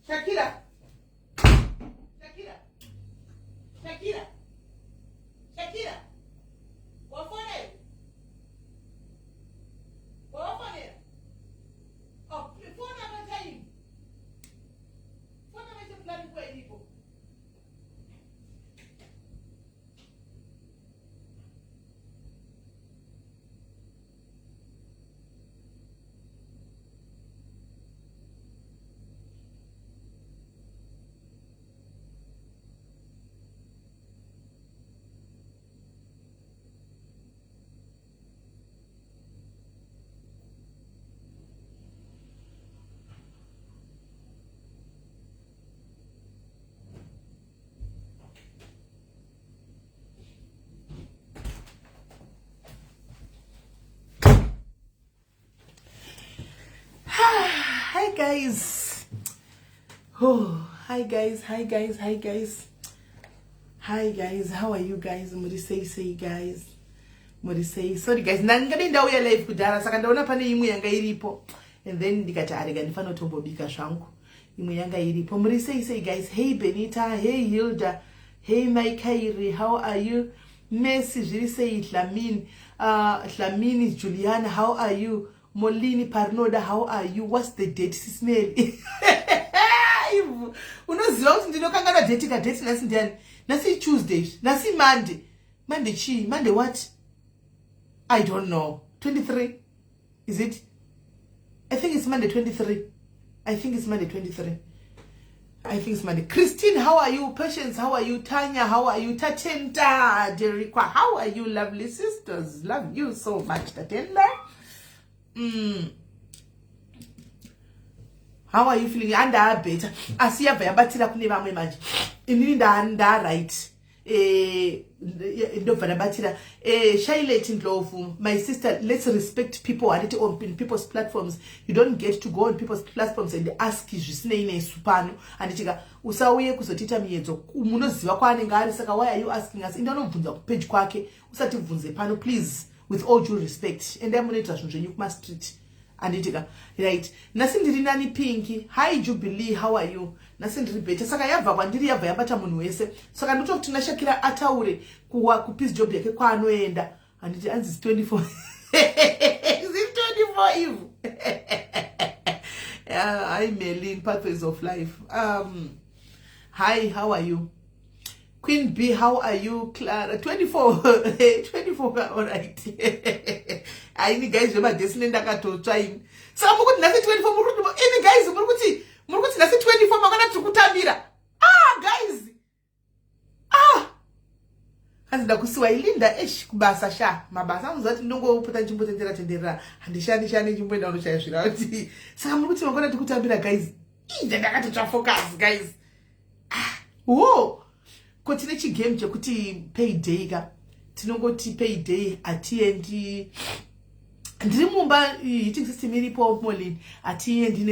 Shakira. Shakira. Shakira. Shakira. Wafonera. Wafonera. Oh, fona pa time. Fona vaite plan nguva iripo. Hi guys. Oh, hi guys, hi guys, hi guys. Hi guys, how are you guys? Muri sei sei guys? Muri sei? Sorry guys, ndangade ndauya live kudhara saka ndaona pane imwe yanga iripo. And then ndikati arega ndifanira kutombobika zvangu. Imwe yanga iripo. Muri sei sei guys? Hey Benita, hey Hilda, hey Mikairi, how are you? Messi zviri sei Dlamini? Dlamini Juliana, how are you? Molini Parinoda, how are you? What's the date, Sismeli? Unoziva kuti ndinokanganwa date ka date nhasi ndiani? Nhasi Tuesday, nhasi Monday. Monday chii? Monday what? I don't know. 23? Is it? I think it's Monday 23. I think it's Monday 23. I think it's Monday. Christine, how are you? Patience, how are you? Tanya, how are you? Tatenda, Jericho, how are you, lovely sisters? Love you so much, Tatenda. How are you feeling? And better. Asi yabva yabatira kune vamwe manje. Inini nda right. Ndobva ndabatira. Shailet Ndlovu, my sister, let's respect people handiti on in people's platforms. You don't get to go on people's platforms and ask zvisinei nesu pano. Handitika usauye kuzotiita miedzo. Munoziva kwaanenge ari, saka why are you asking us? Enda unobvunza kupage kwake, usatibvunze pano please, with all due respect. Endai munoita zvinhu zvenyu kumastreet. Handitika right. Nhasi ndiri nani Pinky. Hi Jubilee, how are you? Nhasi ndiri better. Saka yabva kwandiri yabva yabata munhu wese. Saka ndototi tina Shakira ataure kuwa kupiece job yake kwaanoenda. Handiti anzi 24. Is it 24 Eve? Yeah, hi Merlin, Pathways of Life. Hi, how are you? Queen B, how are you? Clara, 24. 24, all right. Aini guys, zvemagesi nendakatotsva ini. Saka mukuti nhasi 24, muri kuti ini guys, muri kuti nhasi 24 mangwana tiri kutambira. Ah guys. Ah. Hanzi ndakusiwa ilinda esh kubasa sha. Mabasa anoziva kuti ndingopota ndichimbotendera tenderera. Handishandi shandi ndichimboenda kunochaya zvira kuti. Saka muri kuti mangwana tiri kutambira guys. Inde ndakatotsva focus guys. Ah, wo. Ko tine chigame chekuti payday ka. Tinongoti payday hatiendi ndiri mumba, heating system iripo molin, hatiendi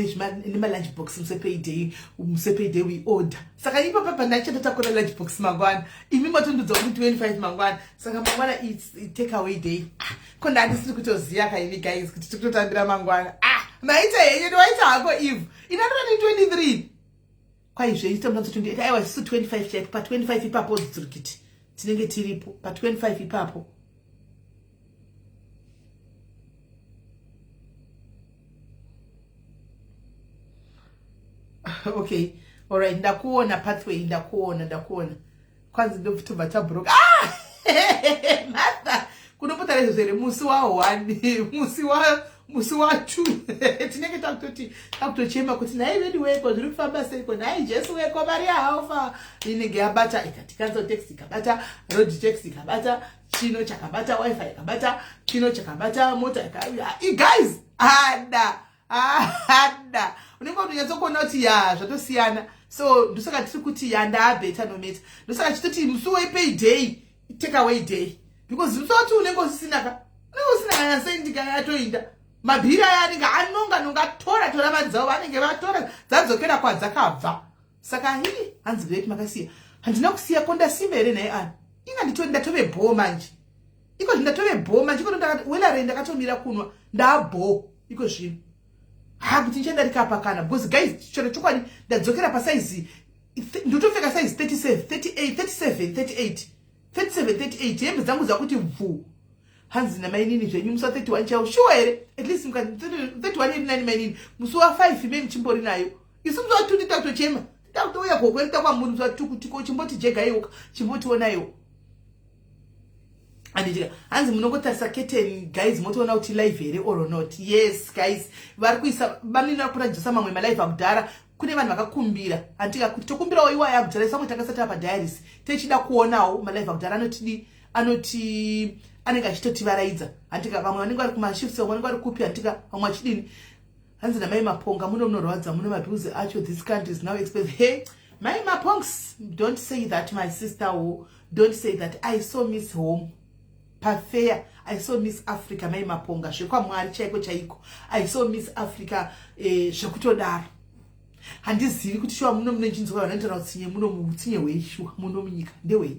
nemalunch box musepayday. Musepayday we order. Saka ipapo pandachatotakura lunch box mangwana, imi matondudza kuti 25 mangwana, saka mangwana it's take away day. Ah, ko ndandisiri kutoziva kaini guys kuti tiri kutotambira mangwana. Ah, maita henyu, ndiwaita hako eve inandora ni 23 kwaizve 28. Aiwa, isusu 25 chaipo, pa25 ipapo dzurikiti tinenge tiripo pa25 ipapo. Okay, alright, ndakuona pathway, ndakuona, ndakuona. Kwanzi ndobva tabroka. Ah! Martha, kunopota rezvo here musi wa1, musi wa2 tinenge takutoti takutochema kuti nhai vedu weko zviri kufamba seiko, nhai Jesu weko, mari yahaufa inenge yabata ikati council tax ikabata, road tax ikabata, chino chakabata, wifi ikabata, chino chakabata, mota. Guys, ada ada unenge watonyatsokuona kuti ya zvatosiyana. So ndosaka tiri kuti ya ndabetter no matter. Ndosaka chitoti musi wepayday, take away day, because musi wati unenge usisina ka, unenge usina kana sendi kana yatoinda. Mabhiri aya anenge anonga nonga tora tora mari dzavo, vanenge vatora dzadzokera kwadzakabva. Saka hii, hanzi great makasiya. Handina kusiya, ko ndasimba here nhai ani? Inga nditori ndatove bho manje iko zvino, ndatove bho manje iko. Welare ndakatomira kunwa, ndaabho iko zvino. Ha, kuti ndichadarika apa kana, because guys, chero chokwadi ndadzokera pasaizi, ndotopfeka size 37, 38, 37, 38, 37, 38. Hembe dzangu dzakuti bvu. Hanzi namainini zvenyu musi wa31 chaiwo, shuwa here? At least 31 iri nani, mainini. Musi wa5 me muchimbori nayo, isu musi wa2 titakutochema, titakutouya kokwereta kwamuri musi wa2 kuti ko chimboti jegaiwo, chimbotionaiwo, handitika? Hanzi munongotarisa curtain, guys, motoona kuti live here or not. Yes guys, vari kuisa, vanini vari kuradzisa mamwe malive akudhara. Kune vanhu vakakumbira, handika, kuti tokumbirawo iwaya akudhara. Isamwe takasati apa diaries techida kuonawo malive akudhara, anotidi, anoti anenge achitotivaraidza, handika? Vamwe vanenge vari kumashifts, vamwe vanenge vari kupi, handika? Vamwe vachidini. Hanzi namai Maponga, muno munorwadza, muno mabills acho, this country is now expensive. Hey, mai Mapongs, don't say that, my sister o, don't say that. I so miss home pafair. I so miss Africa, mai Maponga, zvekwamwari chaiko chaiko. I so miss Africa, zvekutodaro. Handizivi kuti shuwa muno munechinzwa vanotaura utsinye muno, utsinye hwei shuwa muno munyika ndehwei?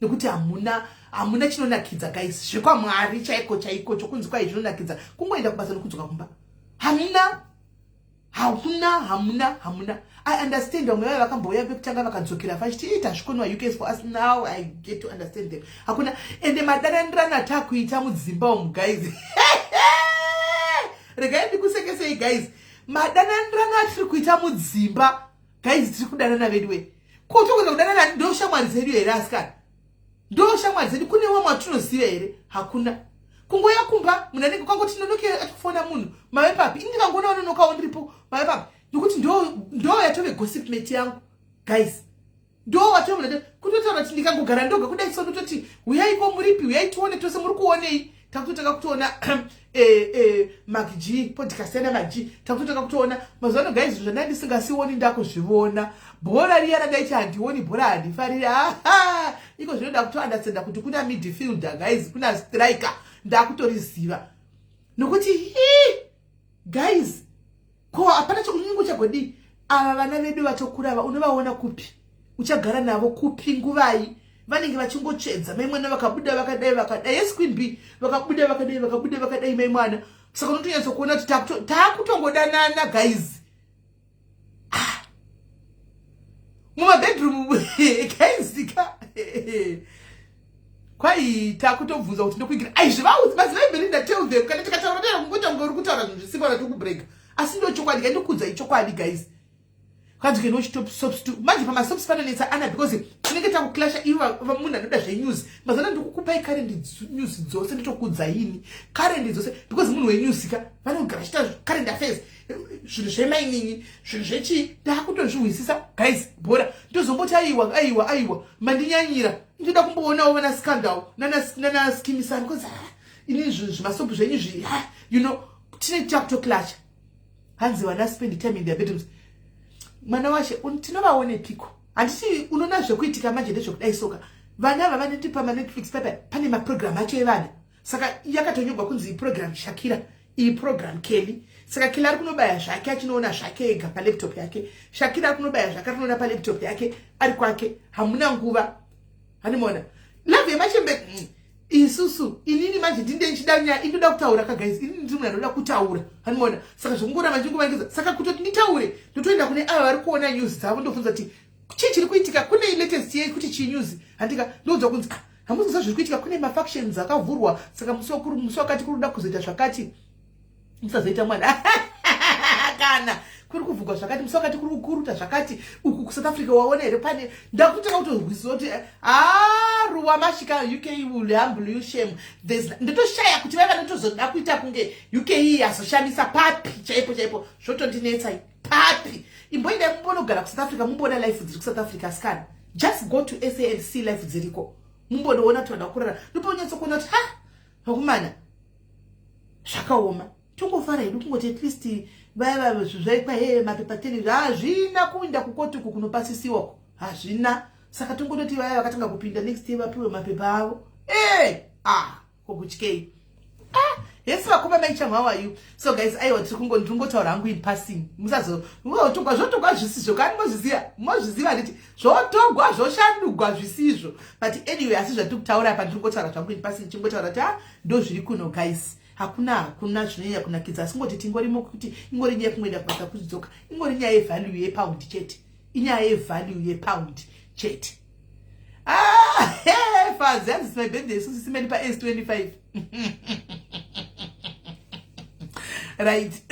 Nekuti hamuna chinonakidza, guys, zvekwamwari chaiko chaiko. Chokunzi kwai zvinonakidza kungoenda kubasa nokudzoka kumba, hamuna, hamuna, hamuna, hamuna. I understand vamwe vaya vakambouya pekutanga vakadzokera vachiti ita zvikonwa, UK is for us. Now I get to understand them. Hakuna. Ende madanandirano atakuita mudzimba umu, guys, regai ndikusekesei, guys. Madanandirano atiri kuita mudzimba, guys, tiri kudanana vedu. Kotogona kudanana, ndo shamwari dzedu here, asikana? Ndo shamwari dzedu? Kune vamwe watinoziva here? Hakuna. Kungoya kumba, munhu anenge kwangoti nonoke, achifona munhu, "Mave papi?" Ini ndikangoona vanonokawo, ndiripo, "Mave papi?" Nokuti ndo yatove gossip mate yangu, guys. Ndo watove kutotaura kuti ndikangogara ndoga kudai so, ndototi, "Uyaiko, muripi? Uyai tione tose, muri kuonei?" Takutotanga kutoona Mark G podcast yana Mark G. Takutotanga kutoona mazuva ano, guys, zvandai ndisingasioni ndakuzvivona. Bhora riya randaiti handioni bhora, handifariri, aha, iko zvinoda kutounderstanda kuti kuna midfielder, guys, kuna striker. Ndakutoriziva nokuti hi, guys, ko hapana chokunyungu chagodii. Ava vana vedu vatokura ava, unovaona kupi? Uchagara navo kupi? Nguvai vanenge vachingotsvedza mai mwana? Vakabuda vakadai, vakadai. Yes, Queen B, vakabuda vakadai, vakabuda vakadai, mai mwana. Saka unotonyatsokuona kuti taakutongodanana, guys. Ah. Mumabedroom, guys, ka kwai takutobvunza kuti ndokuigira ai zvivaudzi mazivai. Belinda, tell them. Kana tikataura tera kungoita kunge uri kutaura zvinhu zvisimba rati kubreka, asi ndo chokwadi. Kandikudza ichokwadi, guys. Kanzi kenochitosoaps tu manje pamasoaps panonetsa ana, because tinenge takuclasha. Ivo munhu anoda zvenews mazana, ndikukupai current news dzose, nditokudzaini current dzose, because munhu wenews ka vanogara chita current affairs, zvinhu zvemining, zvinhu zvechii. Ndakutozvihwisisa, guys. Bhora ndozomboti aiwa, aiwa, aiwa, mandinyanyira. Ndoda kumboonawo vana Scandal nana Skeem Saam, because ah, ini zvinhu zvimasoap zvenyu zvi tine takutoclasha. Hanzi vana spend time in their bedrooms. Mwana washe, tinovaonepiko? Handiti unoona zvekuitika manje ndezvekudai soka, vana ava vanoti pamaNetflix papa pane maprogram acho evana. Saka yakatonyorwa kunzi iprogram Shakira, iyi program Kelly. Saka Kelly ari kunobaya zvake, achinoona zvake ega palaptop yake. Shakira ari kunobaya zvake, ari kunoona palaptop yake ari kwake. Hamuna nguva, hanimona love yemachembe. Isusu, inini manje ndinde ndichida nyaya, indoda kutaura ka, guys. Inini ndiri munhu anoda kutaura, hanimona? Saka zvokungoramba ndichingovangidza, saka kutoti nditaure, ndotoenda kune ava vari kuona news dzavo, ndobvunza kuti chii chiri kuitika, kune latest yekuti chii news, handika? Ndoudzwa kunzi, "Ah, hamuziza zviri kuitika, kune mafactions akavhurwa, saka musi wakati kuri kuda kuzoita zvakati, musazoita mwana kana kuri kuvhurwa zvakati, musi wakati kuri kukuruta zvakati uku kuSouth Africa." Waona here? Pane ndakutanga kutorwisiwa kuti haruwa mashika, UK will humble you, shame. Ndotoshaya kuti vai vanotozoda kuita kunge UK iyi yazoshamisa papi chaipo chaipo. Zvotondinetsai papi? Imboendai mumbonogara kuSouth Africa, mumboona life dziri kuSouth Africa, asikana. Just go to SA and see life dziriko, mumbonoona kuti vanhu vakurara. Ndoponyatsokuona kuti ha, vakumana, zvakaoma. Tongofara hedu kungoti at least vaya zvaikwa he mapepa teni hazvina kuinda kukoti uku kunopasisiwako, hazvina. Saka tongototi vaya vakatanga kupinda next year vapiwe mapepa avo. E ah, kokutyei? Ah, yes, vakoma maichangu, how are you? So guys, aiwa, tiri kungotaura hangu in passing. Musazotogwa, zvotogwa zvisizvo kani, mozviziva, mozviziva, handiti? Zvotogwa, zvoshandugwa zvisizvo. But anyway, asi zvatiri kutaura apa, ndiri kungotaura zvangu in passing, chingotaura kuti a, ndo zviri kuno, guys. Hakuna, hakuna zvinonyanya kunakidza, asi ngoti tingorimo kuti ingori nyaya yekungoenda kubasa kuzvidzoka, ingori nyaya yevalue yepound chete, inyaya yevalue yepound chete. Ah, hey, fazi hanzi my birthday isusu simeni pa S25. Right.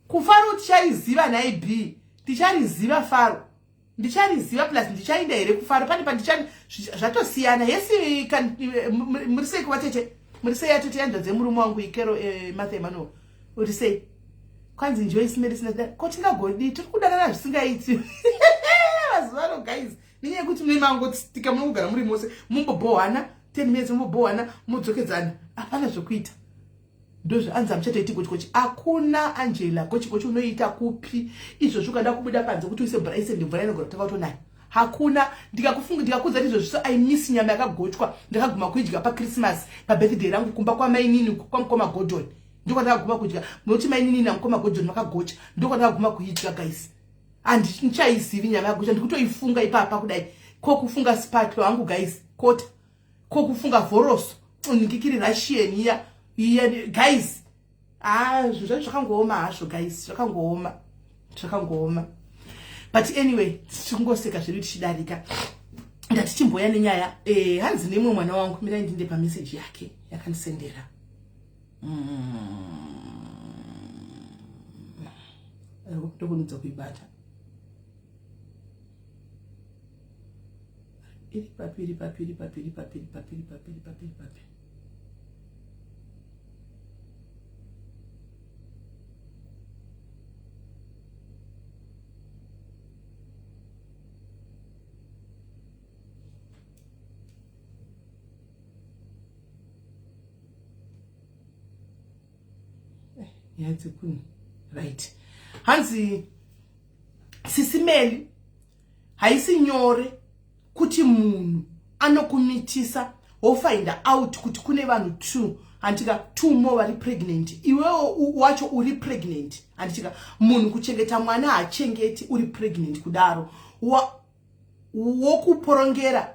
Kufaro tichariziva nhai B, tichariziva faro, ndichariziva plus ndichaenda here kufaro pane pandicha zvatosiyana. Hesi, muri sei kuvatete? Muri sei atete yanzva dzemurume wangu ikero, Martha Emmanuel, uri sei? Kwanzi enjoy simeri sina ko tingagodii, tiri kudanana zvisingaiti mazuva ano guys, nenyaya yekuti mune mangotsika munongogara muri mose, mumbobhohwana 10 minutes, mumbobhohwana mudzokedzana, hapana zvokuita. Ndozvaanzi amuchatoiti gochikochi. Hakuna Angela, gochikochi unoita kupi izvozvo? Ukada kubuda panze kuti uise braise ndimvura inogona kutanga kutonaya. Hakuna. Ndikakufunga, ndikakudza kuti izvozvo I miss nyama yakagochwa, ndakaguma kuidya paChristmas pabirthday rangu kumba kwamainini, kwamukoma Gordon, ndokwandakaguma kudya. Nokuti mainini namukoma Gordon vakagocha, ndokwandakaguma kuidya guys. Handichaizivi nyama yagocha, ndikutoifunga ipapa kudai. Ko kufunga sipatlo hangu guys, kota ko kufunga vhoroso ndikikiri Russian iya iya guys. Ah, zvinhu zvacho zvakangooma hazvo guys, zvakangooma, zvakangooma. But anyway, tichingoseka zvedu tichidarika. Ndatichimboya nenyaya, hanzi nemwe mwana wangu, mirai ndinde pameseji yake yakandisendera. Ndokunudza kuibata. Iri papi? Iri papi? Iri papi? Iri papi? Iri papi? Iri papi? Iri papi? Iri papi? Nyaya dzekuni. Right, hanzi sisimeli, haisi nyore kuti munhu anokumitisa wofinda out kuti kune vanhu two, handitika, two more vari pregnant, iwewo wacho uri pregnant, handitika. Munhu kuchengeta mwana haachengeti uri pregnant kudaro. Wokuporongera,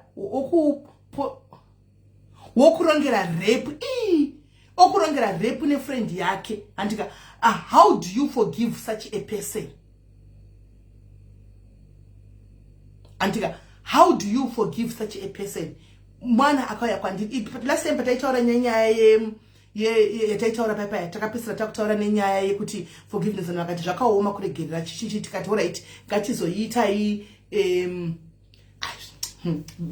wokurongera rape, ii okurongera rape nefriend yake, handika. How do you forgive such a person, handika? How do you forgive such a person? Mwana akauya kwandiri last time pataitaura nenyaya yataitaura paipaya, takapedzisira takutaura nenyaya yekuti forgiveness. Vanhu vakati zvakaoma kuregerera chichichi, tikati alright, ngatizoiitai.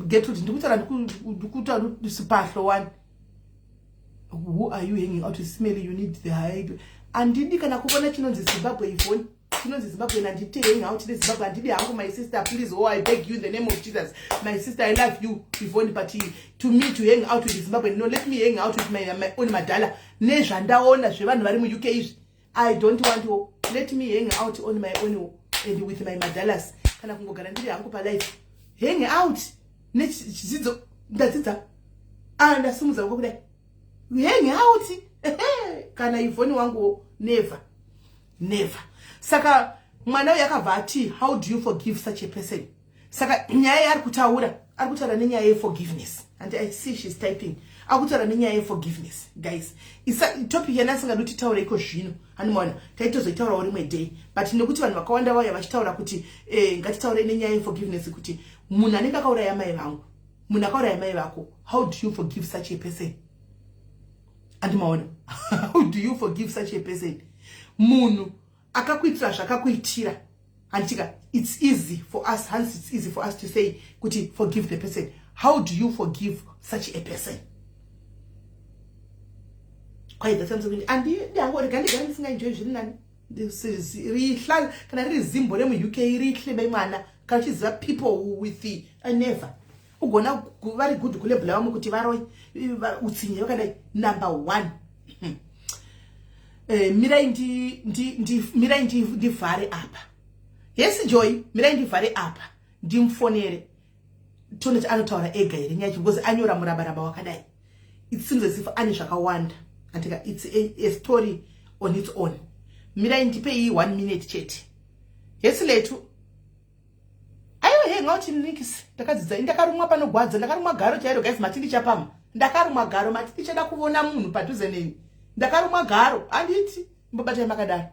Getrude, ndikutaura, ndikutaura sipahlo one. Who are you hanging out with, Smelly? You need the hide. Handidi kana kuona chinonzi Zimbabwe, Ivoni, chinonzi Zimbabwe. Nanditi hang out neZimbabwe handidi hangu. My sister, please, oh, I beg you in the name of Jesus. My sister, I love you, Ivoni, but to me, to hang out with Zimbabwe, no. Let me hang out with my own madala. Nezvandaona zvevanhu vari muUK izvi, I don't want to. Let me hang out on my own and with my madalas, kana kungogara ndiri hangu palife. Hang out nechidzidzo ndadzidza, ah, ndasimudza uko kudai. Hang out kana Ivhoni wanguwo, never, never. Saka mwana uyu akabva ati, "How do you forgive such a person?" Saka nyaya yaari kutaura, ari kutaura nenyaya yeforgiveness, and I see she's typing. Ari kutaura nenyaya yeforgiveness guys. Isa topic yana asingadi kuti taura iko zvino, handimaona, taitozoitaurawo rimwe day, but nekuti vanhu vakawanda vauya vachitaura kuti ngatitaurei nenyaya yeforgiveness, kuti munhu anenge akauraya mai vangu, munhu akauraya mai vako, how do you forgive such a person? Andimaona, how do you forgive such a person? Munhu akakuitira zvakakuitira, handitika. It's easy for us, hence it's easy for us to say kuti forgive the person. How do you forgive such a person? Kwaidza samsekuti andidi, rega ndigare ndisingaenjoyi, zviri nani. Rihla kana riri zimbo remuUK, rihlebe mwana kana uchiziva people with never ugona vari good kulabela vamwe kuti varoi, utsinye vakadai. Number one, mirai ndivhare apa. Yes, Joy, mirai ndivhare apa, ndimufonere, tonoti anotaura ega here nyaya, because anyora murabaraba wakadai. It seems as if ane zvakawanda, andika. It's a story on its own. Mirai ndipei one minute chete. Yes, letu. Aiwa, he ngauti nikisi, ndakadzidza, ndakarumwa panogwadza, ndakarumwa garo chairo guys, mati ndichapama, ndakarumwa garo, mati ndichada kuona munhu padhuze neni. Ndakarumwa garo, handiti? Mbobatai makadaro.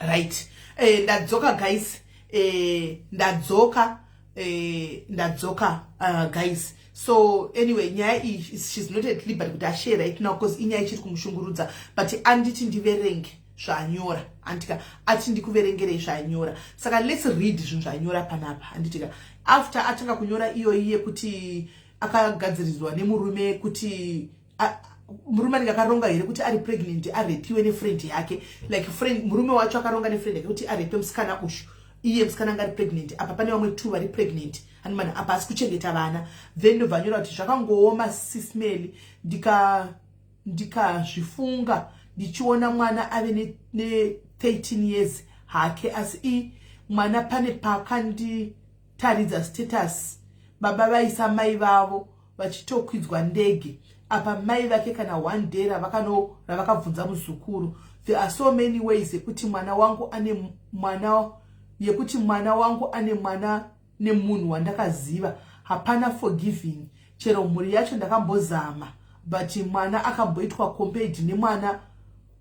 Right, ndadzoka guys, ndadzoka, ndadzoka guys. So anyway, nyaya iyi, she's not at liberty kuti ashare right now because inyaya ichiri kumushungurudza, but anditi ndiverenge zvanyora, anditika? Ati ndikuverengerei zvanyora, saka let's read zvinhu zvanyora panapa, handitika? After atanga kunyora iyoyi yekuti akagadzirirwa nemurume, kuti murume anenge akaronga here kuti ari pregnant arepiwe nefriend yake, like friend, murume wacho akaronga nefriend yake kuti arepe musikana ushu, iye musikana anga ari pregnant. Apa pane vamwe two vari pregnant, animana apa asi kuchengeta vana. Then ndobva anyora kuti zvakangooma, Sis Melly, ndikazvifunga ndichiona mwana ave ne13 years hake, asi i mwana pane pakanditaridza status baba vaisa mai vavo vachitokwidzwa ndege. Apa mai vake kana one day ravakabvunza muzukuru. There are so many ways yekuti mwana wangu ane mwana, yekuti mwana wangu ane mwana nemunhu wandakaziva. Hapana forgiving. Chero mhuri yacho ndakambozama, but mwana akamboitwa compared nemwana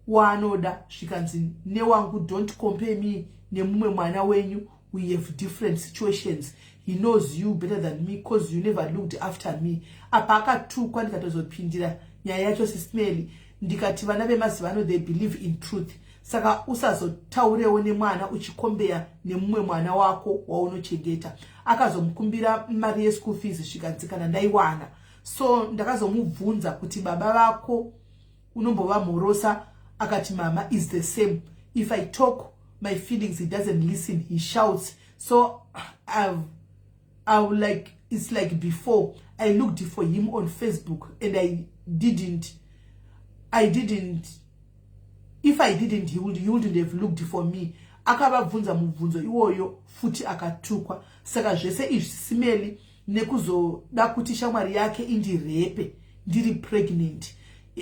waanoda, zvikanzi newangu, "Don't compare me nemumwe mwana wenyu. We have different situations. He knows you better than me cause you never looked after me." Apa akatukwa. Ndikatozopindira nyaya yacho, Sis Melly, ndikati vana vemazuva ano, they believe in truth, saka usazotaurewo nemwana uchikombeya nemumwe mwana wako waunochengeta. Akazomukumbira mari yeschool fees, zvikanzi kana ndaiwana. So ndakazomubvunza kuti baba vako unombovamhorosa? Akati mama is the same. If I talk my feelings, he doesn't listen, he shouts. So I like, it's like before I looked for him on Facebook and I didn't, if I didn't, he wouldn't have looked for me. Akavabvunza mubvunzo iwoyo futi, akatukwa. Saka zvese izvi, Sis Melly, nekuzoda kuti shamwari yake indirepe ndiri pregnant,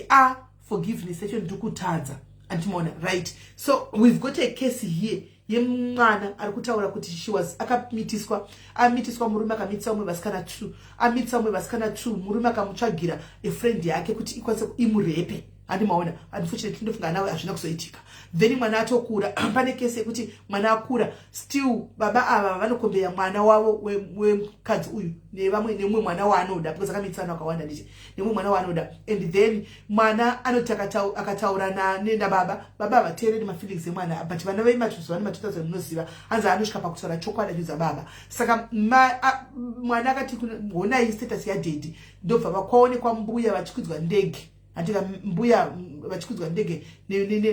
a forgiveness yacho ndiri kutadza, andimaona? Right, so we've got a case here yemwana ari kutaura kuti she was akamitiswa, amitiswa, murume akamitisa umwe vasikana two, amitisa umwe vasikana two, murume akamutsvagira efriend yake kuti ikwanise imurepe. Handimaona, unfortunately ndofunga nawe hazvina kuzoitika. Then mwana atokura, pane kesi yekuti mwana akura, still baba ava vanokombeya mwana wavo wemukadzi uyu nevamwe, nemumwe mwana waanoda, because akamitsana akawanda nditi, nemumwe mwana waanoda. And then mwana anoti akataura nababa, baba havateereri mafeelings emwana, but vana vematuzuva nema2000 munoziva, hanzi anosvika pakutaura chokwadi achiudza baba. Saka mwana akati, "Honai status yadaddy." Ndobva vakwaonekwa mbuya vachikwidzwa ndege, handika? Mbuya vachikwidzwa ndege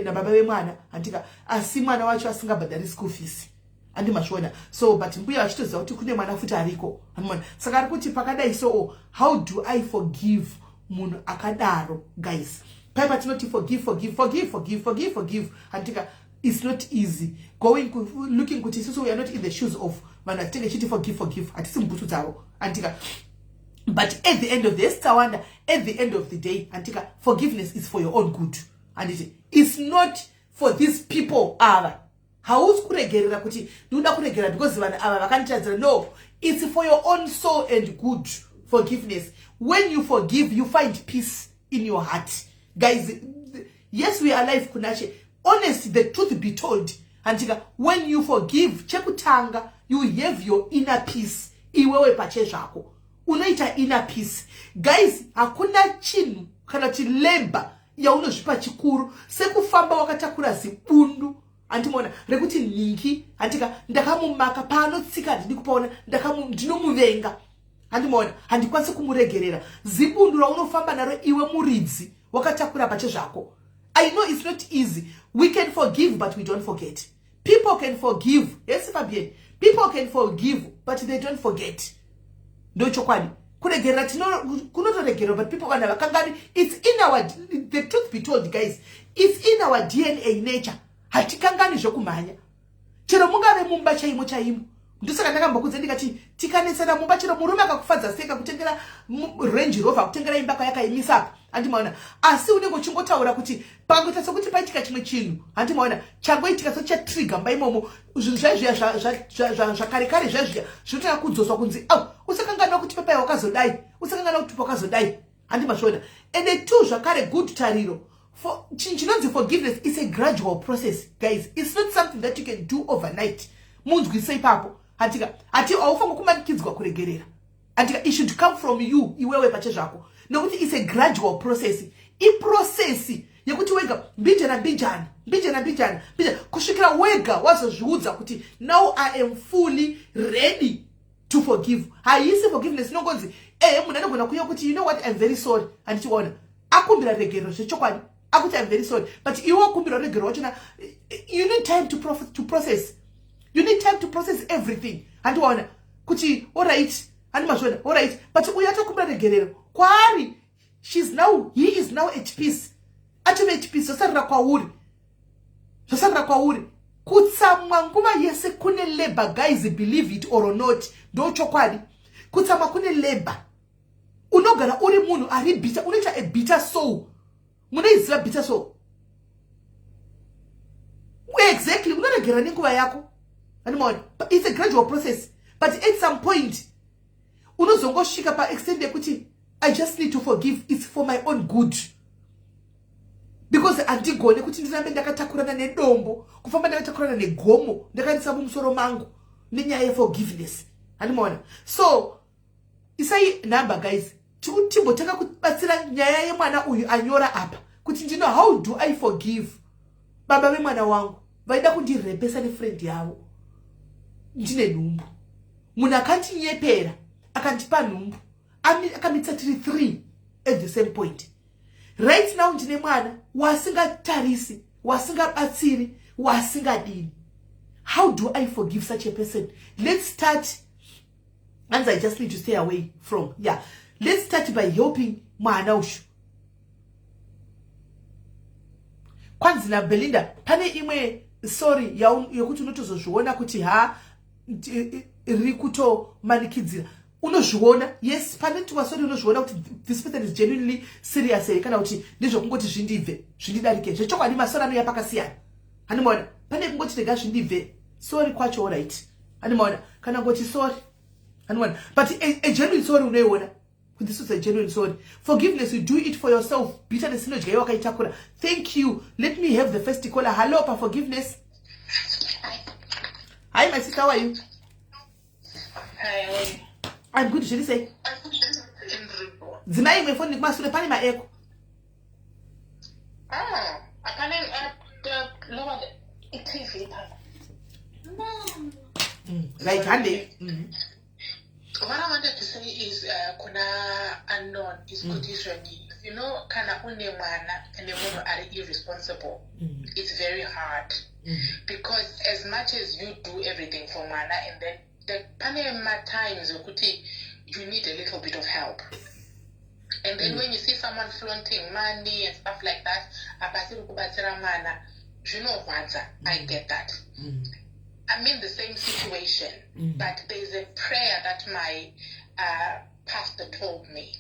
nababa vemwana, handika? Asi mwana wacho asingabhadhari school fees, handimazviona? So but mbuya vachitoziva kuti kune mwana futi ariko, handimona? Saka ari kuti pakadai, so how do I forgive munhu akadaro, guys? Pai patinoti forgive, forgive, forgive, forgive, forgive, forgive, handika? It's not easy going looking kuti isusu we are not in the shoes of vanhu vatinenge chiti forgive, forgive. Hatisi mubhutsu dzavo, handika? But at the end of the tawanda, at the end of the day, handika, forgiveness is for your own good, handiti? It's not for these people ava. Hausi kuregerera kuti ndinoda kuregerera because vanhu ava vakanditadzira. No, it's for your own soul and good, forgiveness. When you forgive, you find peace in your heart, guys. Yes, we are alive, Kunashe. Honest, the truth be told, handika, when you forgive, chekutanga, you have your inner peace. Iwewe pachezvako unoita inner peace. Guys, hakuna chinhu kana kuti labour yaunozvipa chikuru sekufamba wakatakura zibundu, handimona, rekuti nhingi, handika, ndakamumaka paanotsika, handidi kupaona, ndinomuvenga, handimona, handikwanisi kumuregerera. Zibundu raunofamba naro iwe muridzi wakatakura pachezvako. I know it's not easy. We can forgive, but we don't forget. People can forgive. Yes, Fabian, people can forgive, but they don't forget. Ndochokwadi, kuregerera kunotoregerera, but people kana vakangani, it's in our, the truth be told, guys, it's in our DNA nature. Hatikangani zvokumhanya, chero mungave mumba chaimo chaimo. Ndosaka ndakambokudza ndikati tikanetsana mumba, chero murume akakufadza sei, kakutengera Range Rover, kutengera imba kwayakaimisa apa, handimaona? Asi unenge uchingotaura kuti pangoita sekuti paitika chimwe chinhu, handimaona, changoitika sechatrigger mumba imomo, zvinhu zvaizviya zvakare kare zvaizviya zvinotanga kudzoswa kunzi, "Au, usakanganwa kuti pepai wakazodai, usakanganwa kuti wakazodai," handimazviona? Ende two, zvakare, good tariro, chinhu chinonzi forgiveness is a gradual process, guys. It's not something that you can do overnight. Munzwise ipapo, handika? Hati haufangi kumanikidzwa kuregerera, handika? It should come from you iwewe pachezvako, nekuti it's a gradual process. Iprocess yekuti wega mbijana mbijana, mbijana mbijana mbijana, kusvikira wega wazozviudza kuti, "Now I am fully ready to forgive." Haisi forgiveness inongonzi ehe, munhu anogona kuuya kuti, "You know what, I'm very sorry," handichiona, akumbira regerero zvechokwadi, akuti, "I'm very sorry," but iwe wakumbira regerero wachona, you need time to process. You need time to process everything, handiwaona, kuti alright, handimazviona? Alright, but uyu atokumbira regerero kwaari, shes now, he is now at peace, atove at peace. Zvasarira kwauri, zvasarira kwauri. Kutsamwa nguva yese kune labour, guys, believe it or not. Ndo chokwadi, kutsamwa kune labour. Unogara uri munhu ari bitter, unoita a bitter soul. Munoiziva bitter soul? Exactly. Unoregera nenguva yako, andimaona? It's a gradual process, but at some point unozongosvika paextent yekuti, "I just need to forgive. It's for my own good, because handigone kuti ndirambe ndakatakurana nedombo, kufamba ndakatakurana negomo ndakarisa mumusoro mangu nenyaya yeforgiveness." Handimaona? So isai number, guys, timbotanga kubatsira nyaya yemwana uyu anyora apa kuti, "Ndino, how do I forgive baba vemwana wangu vaida kundirepesa nefriend yavo ndine nhumbu? Munhu akandinyepera, akandipa nhumbu, akamitsa tiri three at the same point. Right now ndine mwana wasingatarisi, wasingabatsiri, wasingadini. How do I forgive such a person?" Let's start. And I just need to stay away from, yeah, let's start by helping mwana ushu. Kwanzi naBelinda, pane imwe sorry yekuti unotozozviona kuti ha, riri kutomanikidzira. Unozviona, yes, pane tiwa sorry unozviona kuti this person is genuinely serious here, kana kuti ndezvekungoti zvindibve zvindidarike. Zvechokwadi, masorry anouya pakasiyana, handimaona? Pane kungoti rega zvindibve, sorry kwacho alright, handimaona? Kana ngoti sorry, handimaona? But a genuine sorry unoiona. This is a genuine sorry. Forgiveness, you do it for yourself. Bitterness inodya wakaitakura. Thank you. Let me have the first caller. Hello, pa forgiveness. Hi, my sister, how are you? Hi, how are you? I'm good. Zviri sei? Ndiripo. Dzimai imwe foni kumasure, pane maecho. Ah, apane lower the TV papa. Right, handei. What I wanted to say is kuna unknown is kuti izvoni, kana une mwana nemunhu ari irresponsible, it's very hard because as much as you do everything for mwana and then the pane matimes ekuti you need a little bit of help. And then when you see someone flaunting money and stuff like that, apasiri kubatsira mwana, zvinorwadza. I get that. I'm in the same situation, but there's a prayer that my pastor told me.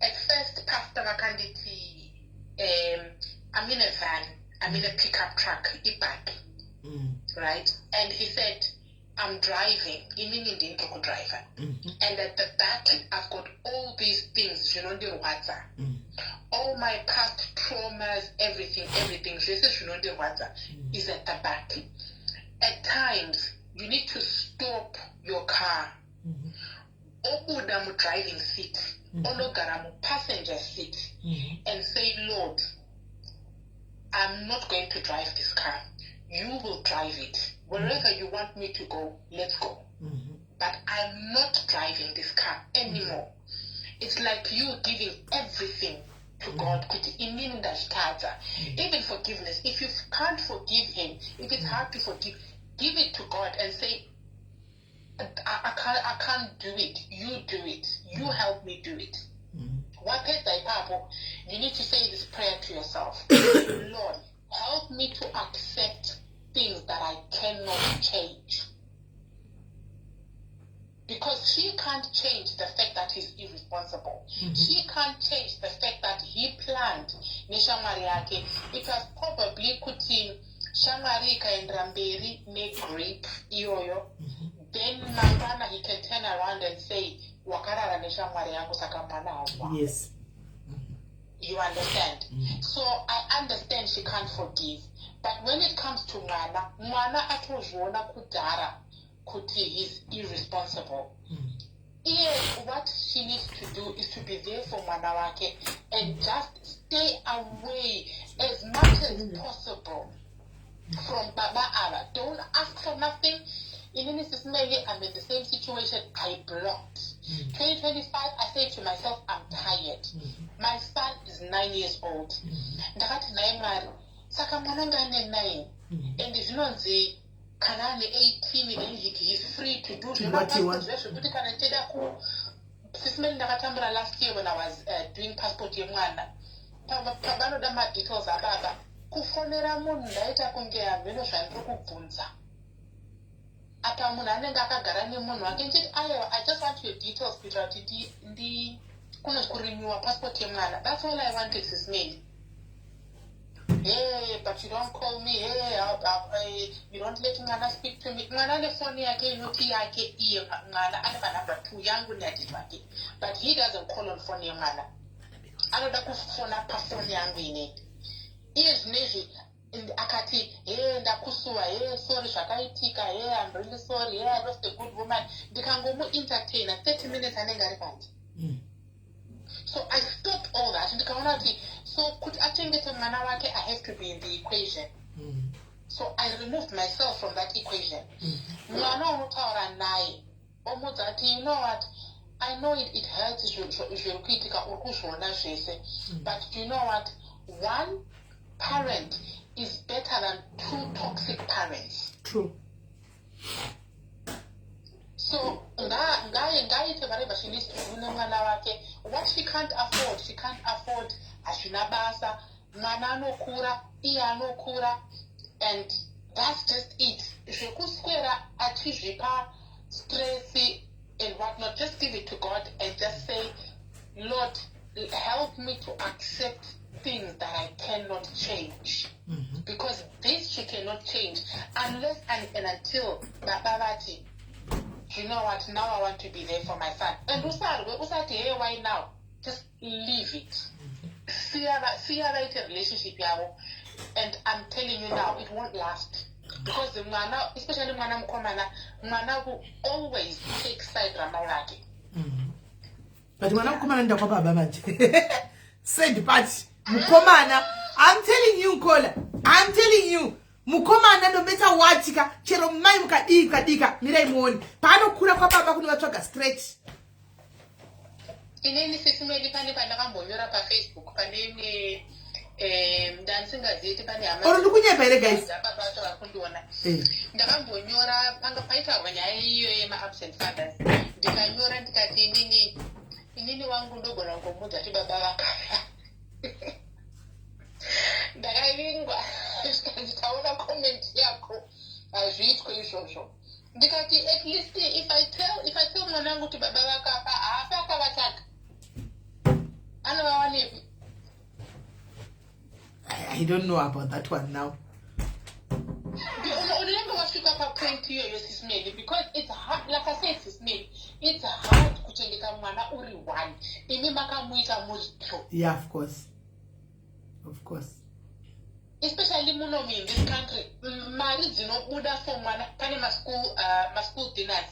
At first, Pastor vakanditi, I'm in a van, I'm in a pickup truck, ibhaki, right? And he said, "I'm driving, inini ndini driver. And at the back, I've got all these things, zvinondirwadza. All my past traumas, everything, everything, zvese zvinondirwadza is at the back. At times, you need to stop your car. Obuda mu-driving seat, onogara mu-passenger seat, and say, 'Lord, I'm not going to drive this car. You will drive it. Wherever you want me to go, let's go. But I'm not driving this car anymore.' It's like you giving everything to God. Kuti inini ndazvitadza. Even forgiveness. If you can't forgive him, if it's hard to forgive, give it to God and say, I can't do it. You do it. You help me do it.' Wapedza ipapo, you need to say this prayer to yourself: 'Lord, help me to accept things that I cannot change.'" Because she can't change the fact that he's irresponsible. She can't change the fact that he planned neshamwari yake. It was probably kuti shamwari ikaendera mberi negrape iyoyo, then mangwana he can turn around and say, "Wakarara neshamwari yangu, saka mwana hawa." You understand? So I understand she can't forgive, but when it comes to mwana, mwana atozviona kudhara kuti he's irresponsible. Iye, what she needs to do is to be there for mwana wake and just stay away as much as possible from baba ava. Don't ask for nothing. Inini, Sis Melly, I'm in the same situation. I blocked. 2025, I say to myself, I'm tired. My son is 9 years old. Ndakati, "Nhai Mwari, saka mwana anga ane 9 and zvinonzi kana ane 18, then he is free to do What he wants. zvekuti kana ndichida ku." Sis Melly, ndakatambura last year when I was doing passport yemwana. Pavanoda madetails ababa, kufonera munhu ndaita kunge hamheno zvandiri kubvunza. Apa munhu anenge akagara nemunhu wake, ndichiti, "Aiwa, I just want your details kuitira kuti ndi kuno kurenewa passport yemwana." That's all I wanted, Sis Melly. "Hey, but you don't call me. Hey, you don't let mwana speak to me." Mwana ane foni yake inoti yake iye mwana ane manumber two, yangu neadidi wake, but he doesn't call on foni yemwana. Anoda kufona pafoni yangu inini. Iye zvinezvi akati, "He, ndakusuwa. He, sorry zvakaitika. He, I'm really sorry. He, I lost a good woman." Ndikangomuentertaina 30 minutes, anenge ari panze. So I stopped all that. Ndikaona kuti so kuti achengete mwana wake, I have to be in the equation. So I removed myself from that equation. Mwana unotaura naye, omudza kuti, "You know what? I know it hurts zviri kuitika, uri kuzviona zvese, but you know what? One parent is better than two toxic parents." True. So ngaite whatever she needs to do nemwana wake. What she can't afford, she can't afford, hazvina basa. Mwana anokura, iye anokura, and that's just it. Zvekuswera achizvipa stress and what not, just give it to God and just say, "Lord, help me to accept things that I cannot change," because this she cannot change unless and until baba vati Do you know what? Now I want to be there for my son." And usarwe, usati, "Hey, why now?" Just leave it. Siya vaite relationship yavo. And I'm telling you now, it won't last, because mwana, especially mwana mukomana, mwana will always take side ramai vake. But mwana mukomana nda kwababa manje. Sad part, mukomana, I'm telling you, caller, I'm telling you, mukomana, no matter what ka, chero mai mukadika dika, mirai muone paanokura kwababa kunovatsvaga straight. Inini, Sis Melly, pane pandakambonyora paFacebook, pane imwe ndandisingazivi kuti pane hama Oro ndikunyepa here, guys? dzababa vacho vari kundiona. Eh. Ndakambonyora, panga paitaurwa nyaya iyo yemaabsent fathers, ndikanyora ndikati, inini wangu ndogona kungomudza kuti baba vakafa. Ndakavingwa, zvikanzi, "Taona comment yako, hazviitwe izvozvo." Ndikati, "At least if I tell mwana wangu kuti baba vakafa, haafi akavatsvaga. Anovawanepi?" I don't know about that one now. Unenge wasvika papoint iyoyo, Sis Melly, because it's hard. Like I said, Sis Melly, it's hard kuchengeta mwana uri one, imi makamuita muri two. Yeah, of course, of course. Especially munomu in this country, mari dzinobuda for mwana, pane maschool dinners,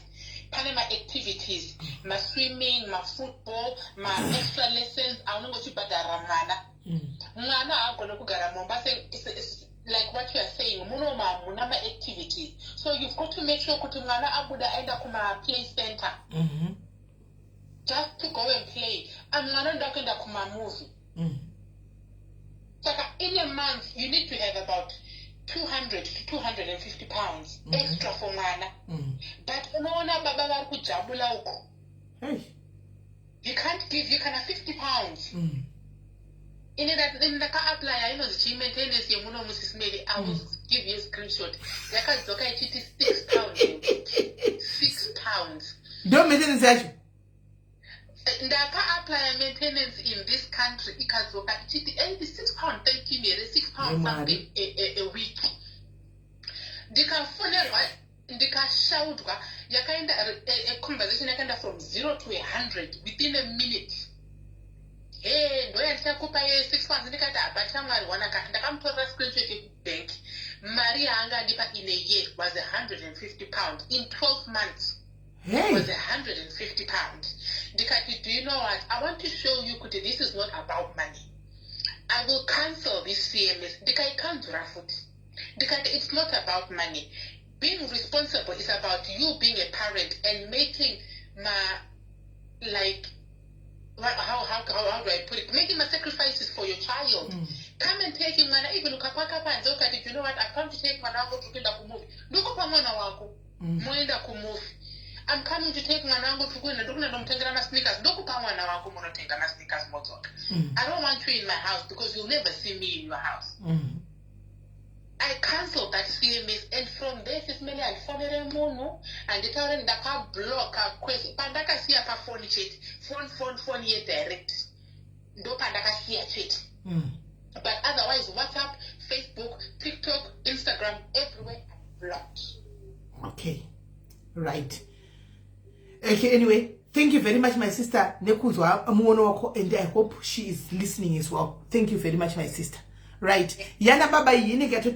pane maactivities, maswimming, mafootball, maextra lessons aunenge uchibhadharira mwana. Mwana haagone kugara mumba like what you are saying. Munomu hamuna maactivities, so you've got to make sure kuti mwana abuda aenda kumaplay center, just to go and play, and mwana anoda kuenda kumamovie. Saka in a month you need to have about 200 to £250 extra for mwana. But unoona baba vari kujabula uko. Hey. He can't give you kana £50. Ini ndakaapplya inonzi chii, maintenance yemunomu, Sis Melly. I will give you a screenshot. Yakadzoka ichiti £6 a week, £6. Ndo maintenance yacho? Ndakaapplya maintenance in this country, ikadzoka ichiti £86 13 here, £6 Nemari. something a week. Ndikafonerwa, ndikashaudwa. Yakaenda a conversation yakaenda from 0 to 100 within a minute. He, ndoyandichakupa ye£6. Ndikati, "Hapatya Mwari wanaka." Ndakamutorera screenshot yekubank. Mari yaanga andipa in a year was £150 in 12 months. Hey. Was £150. Ndikati, "Do you know what? I want to show you kuti this is not about money. I will cancel this CMS." Ndikaikanzura futi. Ndikati, "It's not about money. Being responsible is about you being a parent and making ma like how do I put it, making my sacrifices for your child. Come and take mwana, even ukapaka panze ukati, 'Do you know what? I've come to take mwana wako, tiri kuenda kumovie.' Ndokupa mwana wako, moenda kumovie. I'm coming to take mwana wangu, tiri kuenda, ndikuenda ndomutengera masneakers. Ndokupa mwana wako, munotenga masneakers, modzoka. I don't want you in my house because you'll never see me in your house." I cancelled that CMS, and from there, Sis Melly, handifonere munhu, handitaure. Ndakabloka kwese. Pandakasiya pafoni chete, phone, phone, phone yedirect, ndo pandakasiya chete. But otherwise, WhatsApp, Facebook, TikTok, Instagram, everywhere I'm blocked. Okay, right, okay. Anyway, thank you very much, my sister, nekunzwa muono wako, and I hope she is listening as well. Thank you very much, my sister. Right, yana baba iyi inenge yato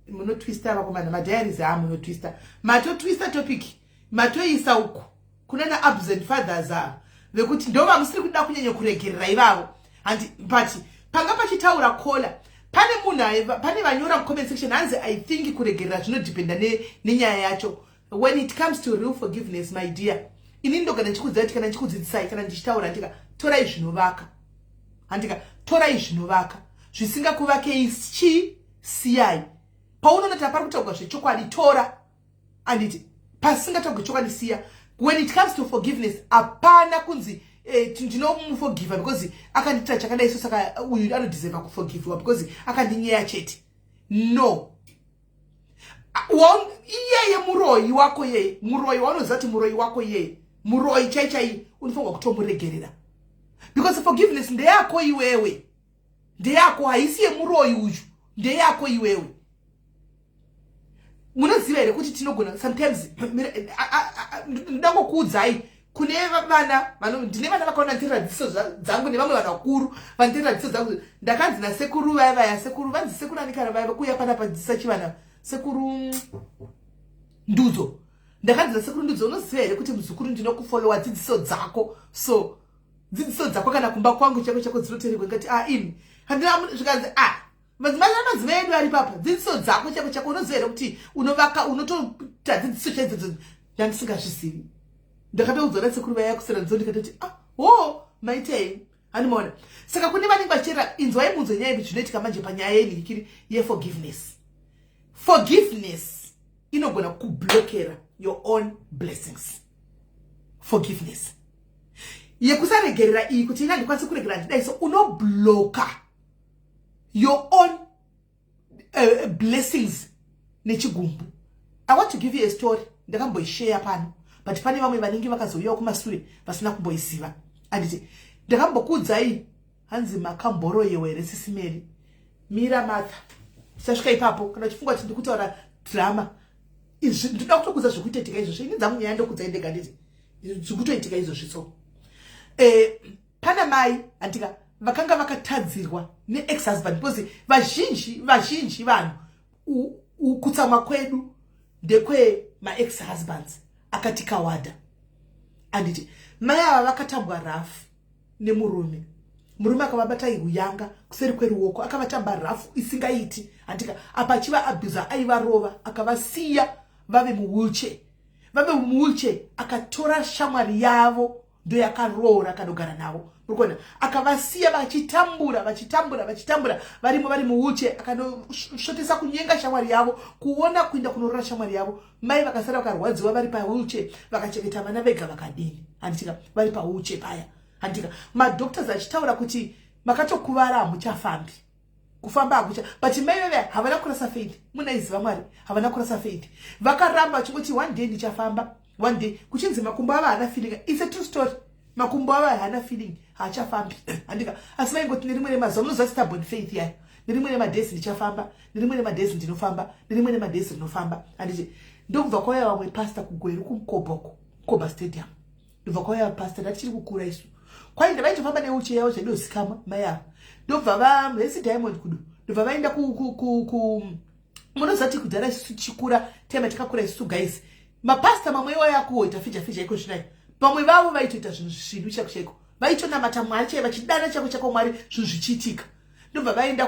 munotwista vakomana, madiaries aa munotwista, matotwista topic, matoisa uku kuna naabsent fathers ava vekuti ndo vamusiri kuda kunyanya kuregerera ivavo handi. But panga pachitaura caller, pane munhu, pane vanyora mucomment section, hanzi, "I think kuregerera zvinodhipenda nenyaya yacho." When it comes to real forgiveness, my dear, inini ndogana ndichikudzai kuti kana ndichikudzidzisai, kana ndichitaura, ndika torai zvinovaka, handika torai zvinovaka, zvisingakuvakei chii, siyai. Paunoona tapari kutaurwa zvechokwadi, tora, anditi? Pasingataurwi chokwadi, siya. When it comes to forgiveness, hapana kunzi ndinomuforgiva because akandiitira chakadai, so saka uyu anodeserva kuforgiviwa because akandinyeya chete. No, iyeye muroyi wako, yeye muroyi waunoziva kuti muroyi wako, iyeye muroyi chai chai, unofanirwa kutomuregerera, because forgiveness ndeyako iwewe, ndeyako, haisi yemuroyi uyu, ndeyako iwewe. Munoziva here kuti tinogona sometimes, ndangokuudzai, kune vana, ndine vana vakaona nditerera dzidziso dzangu, nevamwe vanhu vakuru vaniterera dzidziso dzangu. Ndakanzi nasekuru vaya vaya, sekuru vanzi sekuru anikana vaya kuuya panapa dzidzisa chivana, Sekuru Ndudzo. Ndakanzi naSekuru Ndudzo, "Unoziva here kuti muzukuru, ndinokufollowa dzidziso dzako? So dzidziso dzako kana kumba kwangu chako chako dzinoterekwa." Ngati, "A ah, imi handina." Zvikanzi, "A ah, madzimai, madzimai edu ari papa, dzidziso dzako chako chako, unoziva here kuti unovaka, unotoita dzidziso chaidzodzo?" Ndandisingazvizivi. Ndakatoudzwa nasekuru vaya kusera nzo, ndikatoti, "Ah, ho, maitei?" Handimaona. Saka kune vanenge vachichera, inzwai munzwe nyaya yedu. Zvinoitika manje panyaya yenhikiri yeforgiveness, forgiveness inogona kublokera your own blessings. Forgiveness yekusaregerera iyi, kuti ina ndikwanisi kuregerera, ndidai, so unobloka your own blessings nechigumbu. I want to give you a story. Ndakamboisheya pano, but pane vamwe vanenge vakazouyawo kumasure vasina kumboiziva, anditi? Ndakambokuudzai. Hanzi, "Makamboroyewa here, Sisi Mary?" Mira, Martha, tichasvika ipapo. Kana uchifunga kuti ndikutaura drama, izvi ndinoda kutokudza zvekutoitika izvozvo. Ini dzangu nyaya ndokudzai ndega, nditi zvikutoitika izvozvi. So pana mai, handika, vakanga vakatadzirwa neex husband, because vazhinji vazhinji vanhu, kutsamwa kwedu ndekwemaex husbands akatikawada, anditi? Mai ava vakatambwa rough nemurume. Murume akavabata huyanga kuseri kweruoko, akavatamba rough isingaiti, handika? Apa achiva-abusa, aivarova, akavasiya vave muwheelchair. Vave muwheelchair, akatora shamwari yavo, ndoyakaroora, akanogara navo. Murikuona, akavasiya vachitambura, vachitambura, vachitambura, varimo, vari muwheelchair. Akanosvotesa kunyenga shamwari yavo, kuona kuenda kunorora shamwari yavo. Mai vakasara vakarwadziwa vari pawheelchair, vakachengeta vana vega, vakadini, handitika? Vari pawheelchair paya, handika, madoctors achitaura kuti makatokuvara, hamuchafambi, kufamba hakucha. But mai veve havana kurasa faith. Munaiziva Mwari, havana kurasa faith. Vakaramba vachingoti, "One day ndichafamba, one day." Kuchinzi makumbo ava haana feeling. It's a true story. Makumbo ava haana feeling, haachafambi, handika? Asi vaingoti, "Nerimwe remazuva," munoziva stubborn faith yayo, "nerimwe remadays ndichafamba, nerimwe remadays ndinofamba, nerimwe remadays ndinofamba," handiti? Ndokubva kwauya vamwe pastor kuGweru, kuMkoba, Mkoba Stadium. Ndobva kwauya pastor. Ndatichiri kukura isu, kwainda vaitofamba neuchi yavo zvaidozikamwa mai ava. Ndobva vahesi Diamond kudo, ndobva vaenda ku, munoziva ti kudhara isusu tichikura, time takakura isusu, guys, mapasta mamwe iwayo akuoita fija fija iko zvinai. Vamwe vavo vaitoita zvinhu zvisvinu chaiko chaiko, vaitonamata Mwari chai, vachidana chaiko chaiko Mwari, zvinhu zvichiitika. Ndobva vaenda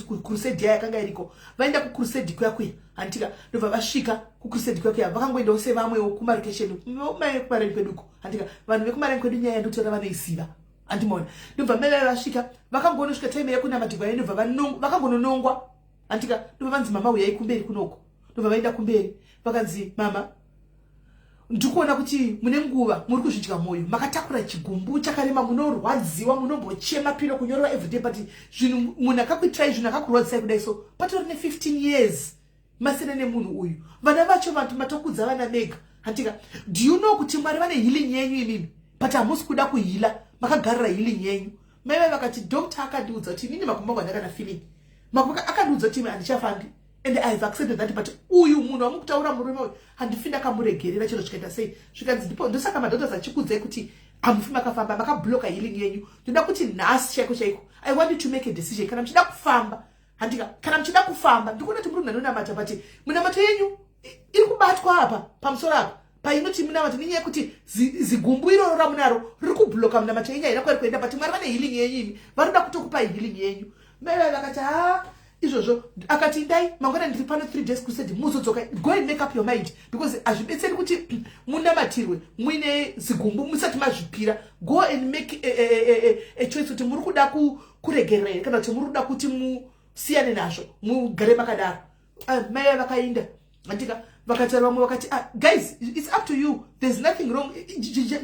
kucrusade yakanga iriko. Vaenda kucrusade kuya kuya, handitika? Ndobva vasvika kucrusade kuya kuya, vakangoendawo sevamwewo kumarokesheni kumareni kweduko, handika? Vanhu vekumareni kwedu, nyaya yandotaura vanoiziva, handimaona? Ndobva mai vaiva vasvika, vakangonosvika time yekunamatirwa, ndobva vakangononongwa, handika? Ndobva vanzi, "Mama, uyai kumberi kunoko." Ndobva vaenda kumberi, vakanzi, "Mama, ndikuona kuti mune nguva muri kuzvidya mwoyo, makatakura chigumbu chakarema, munorwadziwa, munombochema pillow kunyorova everyday, but zvinhu munhu akakuitirai zvinhu akakurwadzisai kudai, so patori ne15 years masina nemunhu uyu, vana vacho vantu matokudza vana mega, handika? Do you know kuti Mwari vane healing yenyu imimi, but hamusi kuda kuheala, makagarira healing yenyu?" Mai vai vakati, "Doctor akandiudza kuti inini makumbo angu handakana feeling, makumbo akandiudza kuti handichafambi, and I have accepted that. But uyu munhu wamukutaura, murume uyu, handifi ndakamuregerera chero zvikaita sei." Zvikanzi, "Ndipo ndosaka madoctors achikudzai kuti hamufi makafamba, makabloka healing yenyu. Ndoda kuti nhasi chaiko chaiko, I want you to make a decision kana muchida kufamba, handika? Kana muchida kufamba, ndikuona kuti muri munhu anonamata, but munamato yenyu iri kubatwa apa pamusoro apa painoti munamato, nenyaya yekuti zigumbu iroro ramunaro riri kubloka munamato yenyu, haina kwairi kuenda. But Mwari vane healing yenyu imi, vari kuda kutokupai healing yenyu." Mai vai vakati, "Ha, izvozvo." Akati, "Indai mangwana, ndiri pano 3 days crusade, muzodzoka. Go and make up your mind, because hazvibetseri kuti munamatirwe muine zigumbu musati mazvipira. Go and make a choice kuti muri kuda kuregerera here kana kuti muri kuda kuti musiyane nazvo, mugare makadaro." Ah, mai vakainda, andika? Vakataura vamwe vakati, "Ah, guys, it's up to you. There's nothing wrong,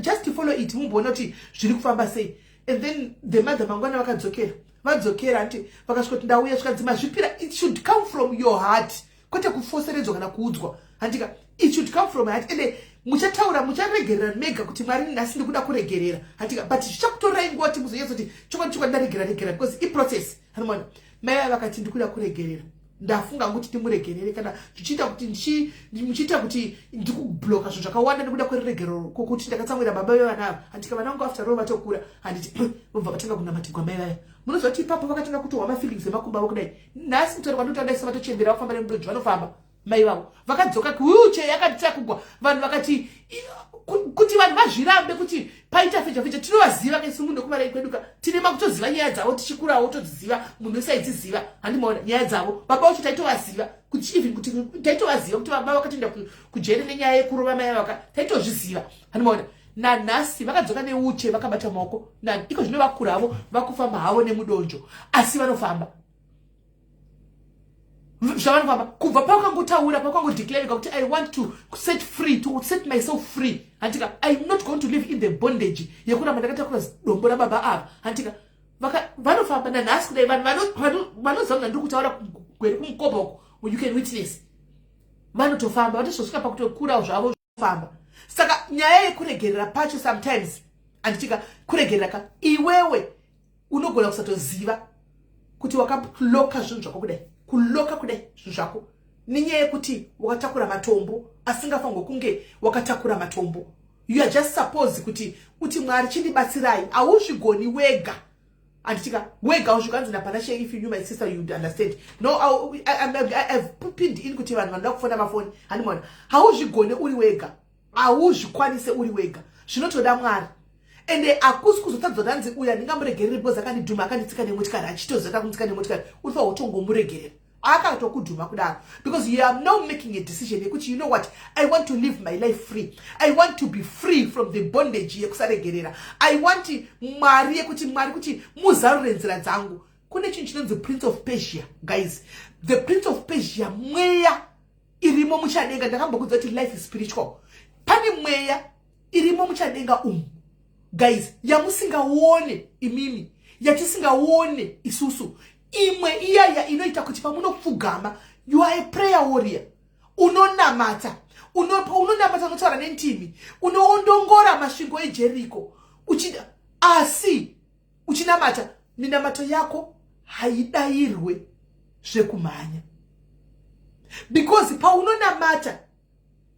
just follow it, mumboona kuti zviri kufamba sei." And then the mother mangwana vakadzokera. Vadzokera, anti, vakasvika kuti, "Ndauya." Zvikanzi, "Mazvipira? It should come from your heart, kwete kufoseredzwa kana kuudzwa, handika? It should come from heart. Ende muchataura, mucharegerera mega kuti, 'Mwari, nhasi ndikuda kuregerera,' handika? But zvichakutorai nguva kuti muzonyatsoti, 'Chokwadi chokwadi ndaregera regera,' because iprocess, anomaona." Mai vaya vakati, "Ndikuda kuregerera." Ndafunga kuti ndimuregerere kana zvichiita kuti muchiita kuti ndikubloka zvinhu zvakawanda nekuda kweruregerero kwokuti ndakatsamwira baba vevana ava. Handika vana vangu after all vatokura, handiti? Vobva vatanga kunamatirwa mai vaya. Munoziva kuti ipapo vakatanga kutohwa mafeelings emakumbo avo kudai. Nhasi mutauro kwandinotaura daisa vatochembera, vafamba nemudonzvo, vanofamba mai vavo. Vakadzoka wheelchair yakati takugwa. Vanhu vakati kuti vanhu vazvirambe kuti paita fecha fecha. Tinovaziva kesu munhu wekuvarai kwedu ka, tine makutoziva nyaya dzavo tichikurawo, todziziva. Munhu wese aidziziva, handimaona nyaya dzavo. Baba vacho taitovaziva kuti even kuti taitovaziva kuti baba vakatoenda kujere nenyaya yekurova mai vaka, taitozviziva, handimaona. Nanhasi vakadzoka neuche vakabata maoko. Iko zvino vakura havo, vakufamba havo nemudonzvo, asi vanofamba zvavanofamba. Kubva paukangotaura, paukangodeclareka kuti I want to set free, to set myself free, handika, I'm not going to live in the bondage yekuramba ndakatakura dombo rababa ava, handika, vanofamba nanhasi kudai. Vanhu vanoziva munhu andiri kutaura gweri kumukoba uko, you can witness, vanotofamba vatozosvika pakutokurawo zvavo famba. Saka nyaya yekuregerera pacho sometimes, handitika, kuregerera ka, iwewe unogona kusatoziva kuti wakaloka zvinhu zvako kudai, kuloka kudai zvinhu zvako nenyaya yekuti wakatakura matombo asingafanirwe kunge wakatakura matombo. You are just suppose kuti uti, "Mwari, chindibatsirai." Hauzvigoni wega, handitika, wega uzvikanzi napanashe. If you knew my sister, you would understand. No, I've pinned in kuti vanhu vanoda kufona mafoni, handimaona. Hauzvigone uri wega, hauzvikwanise uri wega, zvinotoda Mwari. Ende hakusi kuzotadza kuti hanzi uyu handingamuregereri because akandidhuma, akanditsika nemotikari. Achitoziva kumutsika nemotikari, unofanira kutongomuregerera akatokudhuma kudaro, because you are now making a decision yekuti, you know what, I want to live my life free. I want to be free from the bondage yekusaregerera. I want Mwari yekuti Mwari kuti muzarure nzira dzangu. Kune chinhu chinonzi Prince of Persia, guys. The Prince of Persia mweya irimo muchadenga. Ndakambokudza kuti life is spiritual. Pane mweya irimo muchadenga umu, guys, yamusingaone imimi, yatisingaone isusu. Imwe iyaya inoita kuti pamunopfugama, you are a prayer warrior, unonamata, unonamata, unotaura nendimi, unoondongora masvingo eJeriko, asi uchinamata, minamato yako haidayirwe zvekumhanya, because paunonamata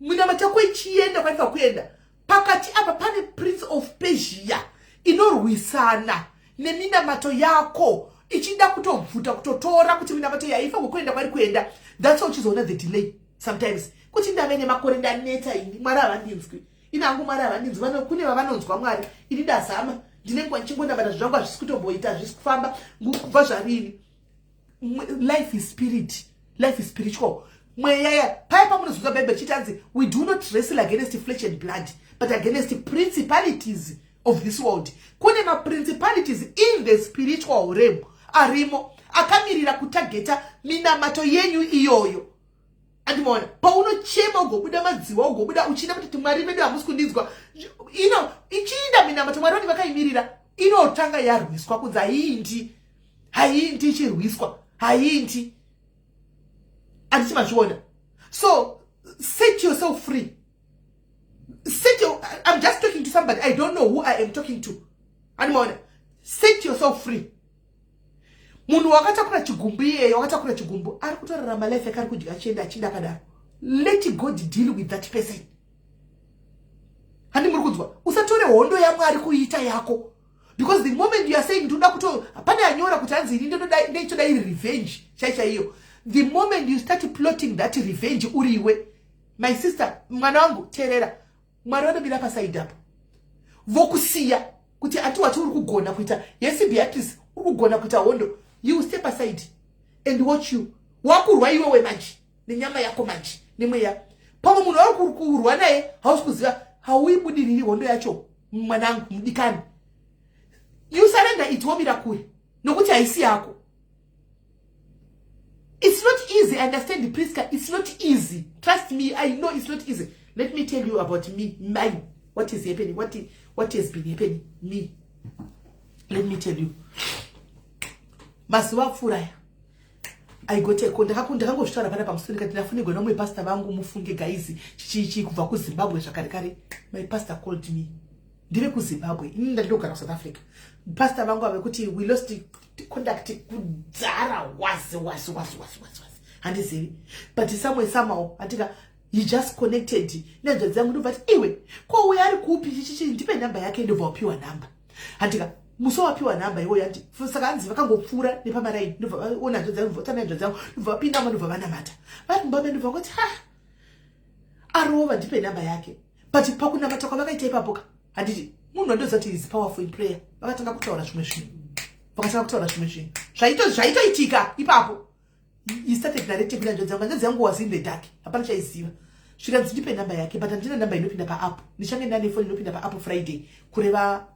minamato yako ichienda kwaifa kuenda, pakati apa pane Prince of Persia inorwisana neminamato yako, ichida kutobvuta, kutotora kuti minamato yaifanirwa kuenda kwairi kuenda. That's why uchizoona the delay sometimes, kuti ndave nemakore, ndaneta ini, Mwari havandinzwi ini hangu, Mwari havandinzwi. Kune vavanonzwa Mwari. Ini ndazama, ndine nguva ndichingonamata, zvangu hazvisi kutomboita, hazvisi kufamba kubva zvarini. Life is spirit, life is spiritual. Mweya paya pamunozonzwa Bhaibheri chiti hanzi, "We do not wrestle against flesh and blood, but against principalities of this world." Kune maprincipalities in the spiritual realm arimo akamirira kutageta minamato yenyu iyoyo. Andimaona paunochema, ugobuda madziwa, ugobuda uchida kuti, "Mwari vedu, hamusi kundinzwa." Ino ichiinda minamato, Mwari vani vakaimirira, inotanga yarwiswa kunzi haiindi, haiindi, ichirwiswa, haiindi. Handiti mazviona? So set yourself free. I'm just talking to somebody, I don't know who I am talking to. Andimaona, set yourself free. Munhu wakatakura chigumbu iyeyo, wakatakura chigumbu, ari kutorarama life yake, ari kudya, achienda, achinda akadaro. Let God deal with that person. Handi muri kunzwa? Usatore hondo yaMwari kuita yako, because the moment you are saying ndoda kuto, pane anyora kuti hanzi ini ndotoda iri revenge chai chaiyo. The moment you start plotting that revenge uriwe, my sister, mwana wangu, teerera, Mwari vanomira paside apo, vokusiya kuti ati wati uri kugona kuita. Yes, Beatrice, uri kugona kuita hondo. You step aside and watch you wakurwa iwewe manje nenyama yako manje nemweya. Pamwe munhu wauri kurwa naye hausi kuziva, hauibudiriri hondo yacho. Mwanangu mudikani, you surrender it, womira kure nokuti haisi yako. It's not easy, I understand, Priska, it's not easy. Trust me, I know it's not easy. Let me tell you about me, mine, what is happening, what has been happening me. Let me tell you, mazuva apfuura aya aigoteko, ndakangozvitaura pana pamusoro, ndikati ndafunigwa nomwe pastor vangu. Mufunge, guys, chichichi kubva kuZimbabwe zvakare kare. My pastor called me ndiri kuZimbabwe, ini ndandinogara kuSouth Africa. Pastor vangu ave kuti we lost contact kudhara, wazi wazi wazi wazi wazi wazi. Handizivi, but somewhere somehow, handika, he just connected nehanzvadzi yangu. Ndobva ti, "Iwe, ko uyo ari kupi? Chichichi, ndipe nhamba yake." Ndobva wapiwa nhamba, handika. Musi wapiwa nhamba iwoyo, handi, saka hanzi vakangopfuura nepamaraini, ndobva vaona hanzvadzi yangu, ndobva hanzvadzi yangu, ndobva vapindamo, ndobva vanamata vari mumba. Ndobva vangoti, "Ha, arova, ndipe nhamba yake." But pakunamata kwavakaita ipapo ka, handiti munhu wandoziva kuti is powerful in prayer, vakatanga kutaura zvimwe zvinhu, vakatanga kutaura zvimwe zvinhu zvaitoitika ipapo. He started narrating kuna hanzvadzi yangu. Hanzvadzi yangu was in the dark, hapana chaiziva. Zvikanzi, "Ndipe nhamba yake, but handina nhamba inopinda paapp. Ndichange ndane foni inopinda paapp Friday," kureva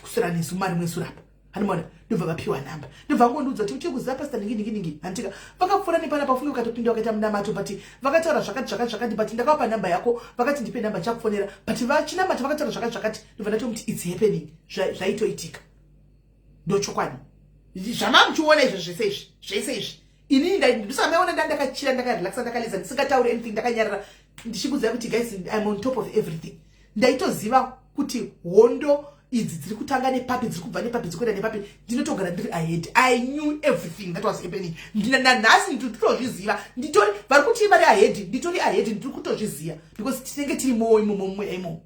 kuswera nezuma rimwe surapa, hanimona. Ndobva vapiwa nhamba, ndobva vangondiudza kuti, "Uchiri kuziva Pastor ningi ningi ningi?" Handika, vakapfuura nepanapa, funge vakatopinda, vakaita munamato, but vakataura zvakati zvakati zvakati, but ndakavapa nhamba yako, vakati, "Ndipe nhamba, chakufonera," but vachinamata vakataura zvakati zvakati. Ndobva ndatomuti, "It's happening." Zvaitoitika, ndochokwadi zvamamuchiona izvo zvese izvi, zvese izvi. Inini ndisamaona nda ndakachira, ndakarelaxa, ndakaleza, ndisingatauri anything, ndakanyarara, ndichikuziva kuti, guys, I'm on top of everything. Ndaitoziva kuti hondo idzi dziri kutanga nepapi, dziri kubva nepapi, dziri kuenda nepapi. Ndinotogara ndiri ahead. I knew everything that was happening. Nanhasi nditotozviziva. Nditori vari kuti vari ahead, nditori ahead, ndiri kutozviziva because tinenge tirimowo imomo, mumweya imomo,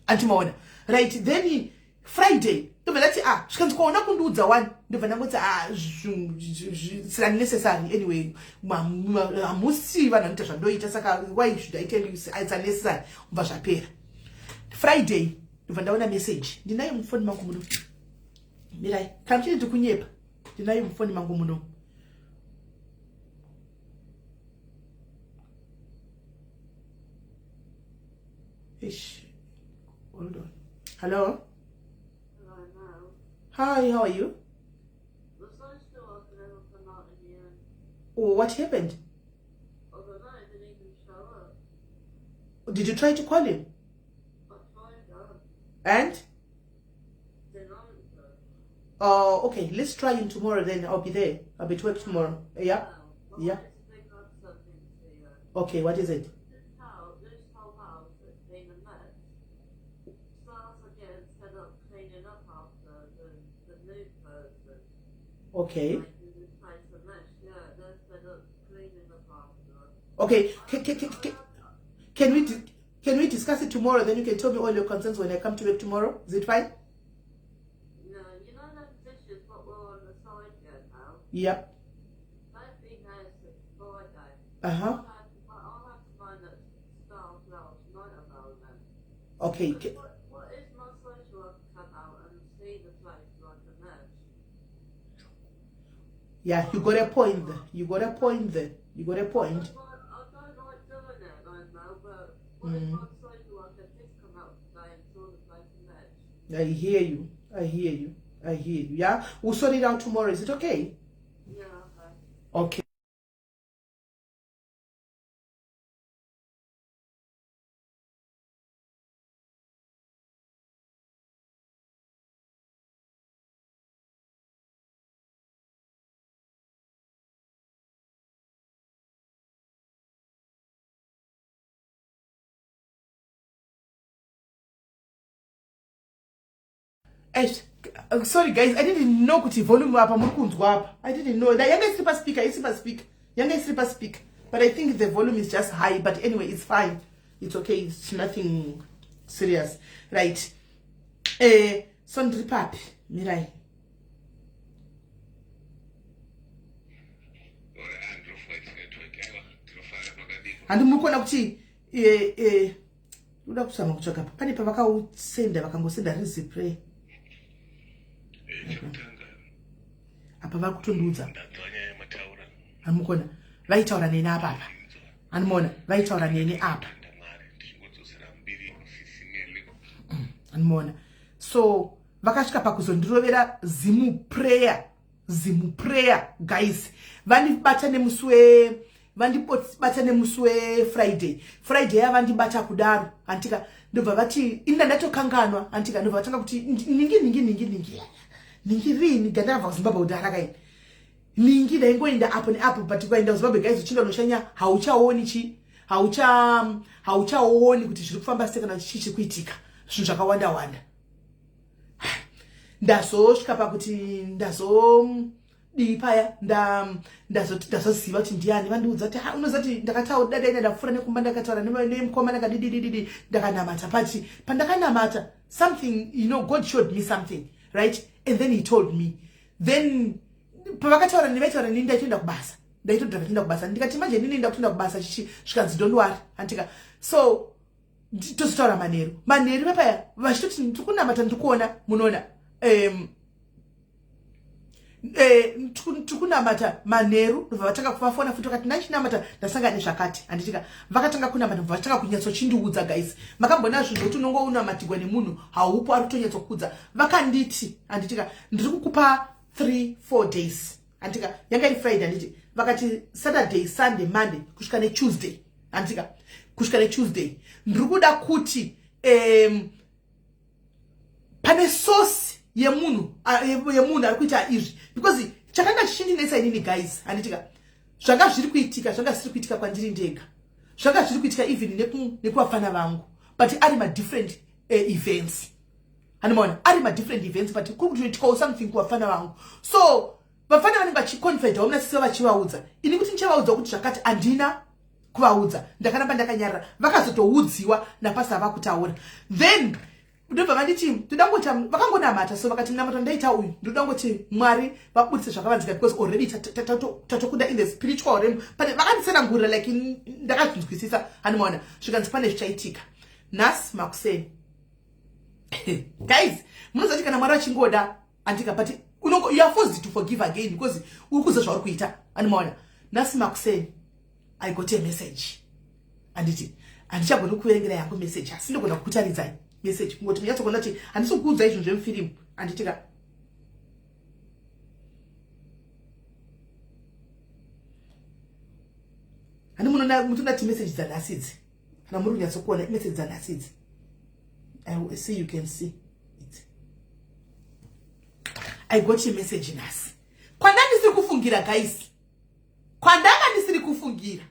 andimaona. Right, then Friday ndobva ndati, "Ah." Zvikanzi, "Kwaona kundiudza one?" Ndobva ndangoti, "Ah, it's unnecessary anyway. Hamusi vanhu vanoita zvandoita, saka why should I tell you? It's unnecessary." Ubva zvapera. Friday ndobva ndaona message. Ndinayo mufoni mangu muno, mirai, kana muchiti ndikunyepa, ndinayo mufoni mangu muno. Ish, hold on. Hello? Hello, now. Hi, how are you? The social worker never come out in the end. Oh, what happened? I don't know, it didn't even show up. Did you try to call him? I tried that. And? Didn't answer. Oh, okay, let's try him tomorrow then. I'll be there. I'll be at work tomorrow. Yeah? Well, I Yeah. wanted to bring up something to you. Okay, what is it? This whole house has been a mess. Starts getting set up cleaning up after the new person. Okay. Making this place a mess. Yeah, they're fed up cleaning up after. Okay, can we discuss it tomorrow? Then you can tell me all your concerns when I come to work tomorrow. Is it fine? No, you know them dishes what were on the side there now? Yep. They've been there since Friday. I'll have to find that staff last night about them. Okay. But what if my social worker come out and see the place like a mess? Yeah, you got a point there. You got a point there. You got a point. I don't like doing it like now, but what if my social worker did come out today and saw the place a mess? I hear you. I hear you. I hear you. Yeah? We'll sort it out tomorrow. Is it okay? Yeah, okay. Okay. Eish, sorry guys, I didn't know kuti volume apa muri kunzwa apa. I didn't know. Yanga isiri paspeaker, isiri paspeaker. Yanga isiri paspeaker. But I think the volume is just high. But anyway, it's fine. It's okay. It's nothing serious. Right. So ndiri papi? Mirai. Handi muri kuona kuti uda kuzama kutsvaga pane pavakausenda, vakangosenda rizipray apa, vari kutondiudza. Hanimukona vaitaura neni apapa, hanimona vaitaura neni apa, hanimona. So vakasvika pakuzondirovera zimu prayer, zimu prayer, guys. Vandibata nemusi we vandibata nemusi weFriday. Friday yavandibata kudaro, handika, ndobva vati inda ndatokanganwa, handika. Ndobva vatanga kuti ningi ningi ningi ningi ningi rini gandakabva kuZimbabwe kudhara kaini ningi ndaingoenda apo neapo, but ukaenda kuZimbabwe, guys, uchinda unoshanya, hauchaoni chi hauchaoni kuti zviri kufamba sei kana chii chiri kuitika, zvinhu zvakawanda wanda. Ndazosvika pakuti ndazo ndazodii paya ndazoziva kuti ndiani vandiudza kuti unoziva kuti ndakataura dadaina ndapfuura nekumba ndakataura nemukomana kadididididi ndakanamata pati pandakanamata something you know god showed me something right and then he told me then pavakataura nevaitaura nini ndaitoenda kubasa ndaitodhaka ndienda kubasa ndikati manje nini ndakutoenda kubasa chichi zvikanzi don't worry antika so tozotaura manheru manheru vepaya vachitoti ndiri kunamata ndiri kuona munoona um, eh, tiri kunamata manheru ndobva vatanga kuvafona futi vakati ndachinamata ndasangana nezvakati handitika vakatanga kunamata bva vatanga kunyatsochindiudza guys makambona zvinhu zvokuti unongo unamatigwa nemunhu haupo ari kutonyatsokuudza vakanditi handitika ndiri kukupa 3 4 days handitika yanga iri friday handiti vakati saturday sunday monday kusvika netuesday handitika kusvika netuesday ndiri kuda kuti um, pane source yemunhu yemunhu ari kuita izvi because chakanga chichindinetsa inini guys handitika zvanga zviri kuitika zvanga zvisiri kuitika kwandiri ndega zvanga zviri kuitika even nekuvafana vangu but ari madifferent events handimaona ari madifferent events but kuri kutoitikawo something kuvafana vangu so vafana vanenge vachiconfidawo muna sisi vachivaudza ini kuti ndichavaudza kuti zvakati handina kuvaudza ndakaramba ndakanyarara vakazotoudziwa napasa vakutaura then ndobva vanditi ndoda kungoti vakangonamata so vakati munamato ndaita uyu ndoda kungoti mwari vabudise zvakavanzika because already tatokunda in the spiritual realm pane vakanditsanangurira like ndakazvinzwisisa handimaona zvikanzi pane zvichaitika nhasi makuseni guys munoziva kuti kana mwari vachingoda andika but unongo you are forced to forgive again because uri kuziva zvauri kuita andimaona nhasi makuseni i got a message anditi handichagoni kuverengera yangu message asi ndogona kukutaridzai message kungoti munyatsogona kuti handisi kukuudzai zvinhu zvemufirimu anditika handi munoona mutoona ti message dzanhasi idzi kana muri kunyatsokuona imessage dzanhasi idzi i see you can see it i got a message nhasi kwandandisiri kufungira guys kwandanga ndisiri kufungira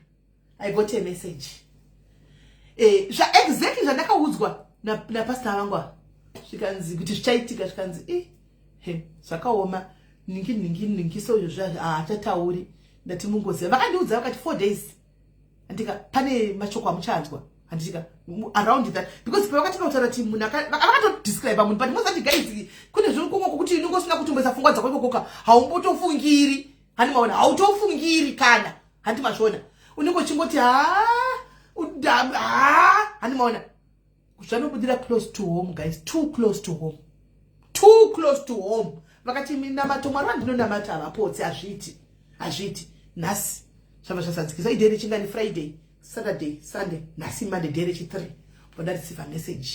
i got a message eh, zva exactly zvandakaudzwa napastor na vangu ava zvikanzi kuti zvichaitika zvikanzi i he zvakaoma ningi ningi ningi so izvo haachatauri ndati mungoziva vakandiudza vakati four days andika pane mashoko amuchanzwa handitika around that because pavakatanga kutaura kuti munhu vakatodescribe munhu but mozati guys kune zvinokumwa kwokuti unenge usina kutomboisa pfungwa dzako ikokoka haumbotofungiri handi maona hautofungiri kana handi mazviona unenge uchingoti ha handi maona zvanobudira close to home guys too close to home too close to home vakati minamato mwari vandinonamata havapotsi hazviiti hazviiti nhasi zvabva zvazadzikisa idei rechingani friday saturday sunday nhasi monday day rechi3 vandareceiva message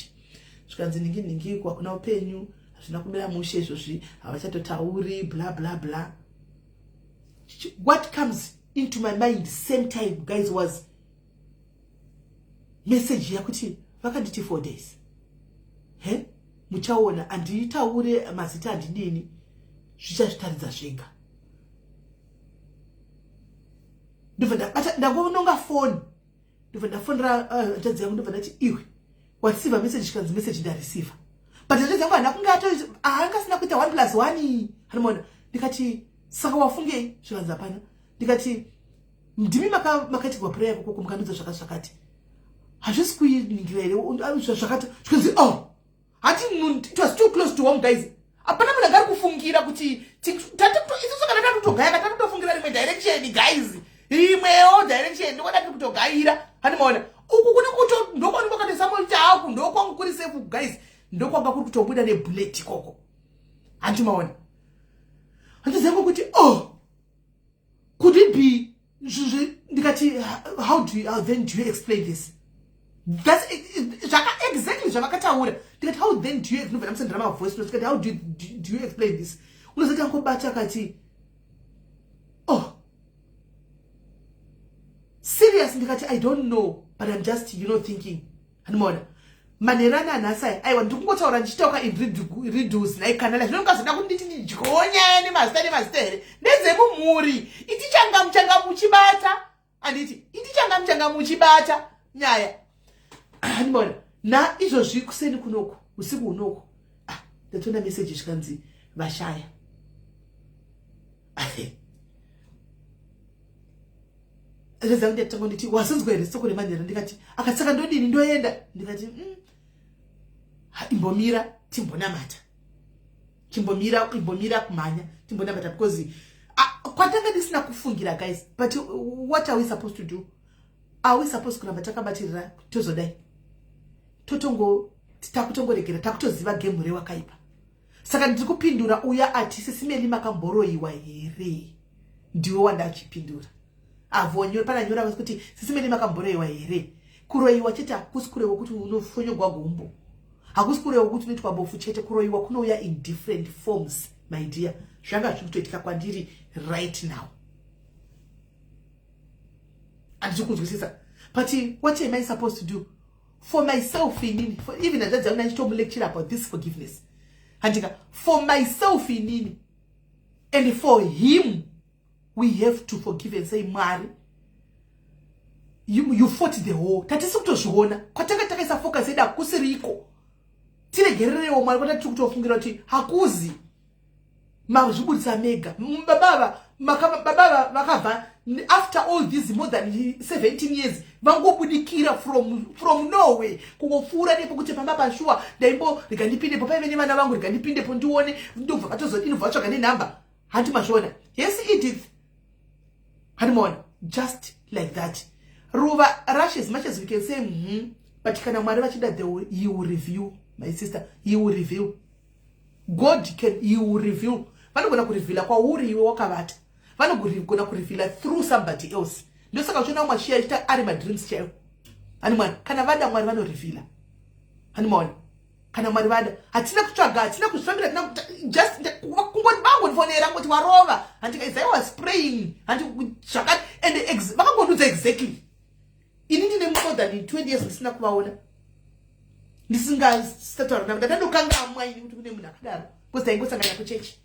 zvikanzi ningi ningi kwakuna upenyu hazvina kumira mushe izvozvi havachatotauri bla bla bla what comes into my mind same time guys was message yakuti vakanditi four days he muchaona handitaure mazita handidini zvichazvitaridza zvega ndobva ndabata ndangononga foni ndobva ndafonera hanzvadzi uh, yangu ndobva ndati iwe wareceiva message chikanzi message ndareceiva but hanzvadzi yangu haana kunge aanga asina kuita one plus one hanimona ndikati saka wafungei zvikanzi hapana ndikati ndimi makaitirwa prayer koko mukandiudza zvakati zvakati hazvisi kuiningira here zvakati zvikanzi oh hati it was too close to home guys hapana munhu angari kufungira kuti isusu kana tatotogaya ka tatotofungira rimwe direction guys rimwewo direction ndiko tati kutogaira handimaona uku kune kuto ndokwangu kwakatoisa chaku ndokwangu kuri safe guys ndokwanga kuri kutobuda nebullet ikoko handimaona handiziva kuti oh could it be ndikati how do you, how then do you explain this that's zvaka exactly zvavakataura ndikati how then do you ndobva ndamusendera mavoice note ndikati how do you, do, do you explain this unozoti angobata akati oh serious ndikati i don't know but i'm just you know thinking Handimaona manheru ane anhasi aya aiwa ndiri kungotaura ndichitauka in riddles nhai kanala zvino ungazoda kuti nditi ndidyowo nyaya nemazita nemazita here ndedzemumhuri iti changamu changamu uchibata anditi iti changamu changamu uchibata nyaya handimaona na izvozvi kuseni kunoku usiku hunoku ah, ndatoona meseji zvikanzi vashaya Zvezangu ndatanga nditi wasinzwa here soko remanhero ndikati akati saka ndodini ndoenda ndikati imbomira timbonamata chimbomira imbomira kumhanya timbonamata because kwatanga ndisina kufungira guys. But what are we supposed to do? Are we supposed kuramba takabatirira tozodai totongo takutongoregera takutoziva game rewakaipa? Saka ndiri kupindura uya ati, "Sisi Melly, makamboroyiwa here?" Ndiwe wandachipindura avonyo pananyora kuti, "Sisi Melly, makamboroyiwa here?" Kuroyiwa chete hakusi kurewa kuti unofonyogwa gumbo, hakusi kurewa kuti unoitwa bofu chete. Kuroyiwa kunouya in different forms, my dear. Zvanga zviri kutoitika kwandiri right now, handiti kunzwisisa? But what am I supposed to do for myself inini? For even hanzvadzi yangu ndachitomulecture about this forgiveness, handika? For myself inini and for him, we have to forgive and say, "Mwari, you fought the war." Tatisi kutozviona kwatanga takaisa focus yedu hakusiriko. Tiregererewo Mwari, kwata tiri kutofungira kuti hakuzi mazvibudisa mega. Babava vakabva after all these more than 17 years, vangobudikira from nowhere, kungopfuura nepo kuti pamba pashuwa ndaimbo rega ndipindepo, paive nevana vangu, rega ndipindepo ndione. Ndobva vatozodini? Bva vatsvaga nenhamba, handi mazviona? Yes, Edith, handimaona? Just like that. Ruva rush, as much as we can say but kana Mwari vachida, he will reveal. My sister, he will reveal. God can, he will reveal. Vanogona kureveala kwauri iwe wakavata, vanogona kureveala through somebody else. Ndosaka uchiona umwe achiya achiita ari madreams chaiwo. Hani Mwari kana vada, Mwari vanoreveala, hani maona? Kana Mwari vada, hatina kutsvaga, hatina kuzvifambira, tina just kungoti vangondifonera ngoti warova, handika? As I was praying, handi zvakati and vakangondudza exactly. Ini ndine more than 20 years ndisina kuvaona, ndisingataura navo, ndatandokangamwa ini kuti kune munhu akadaro, because taingosangana kuchechi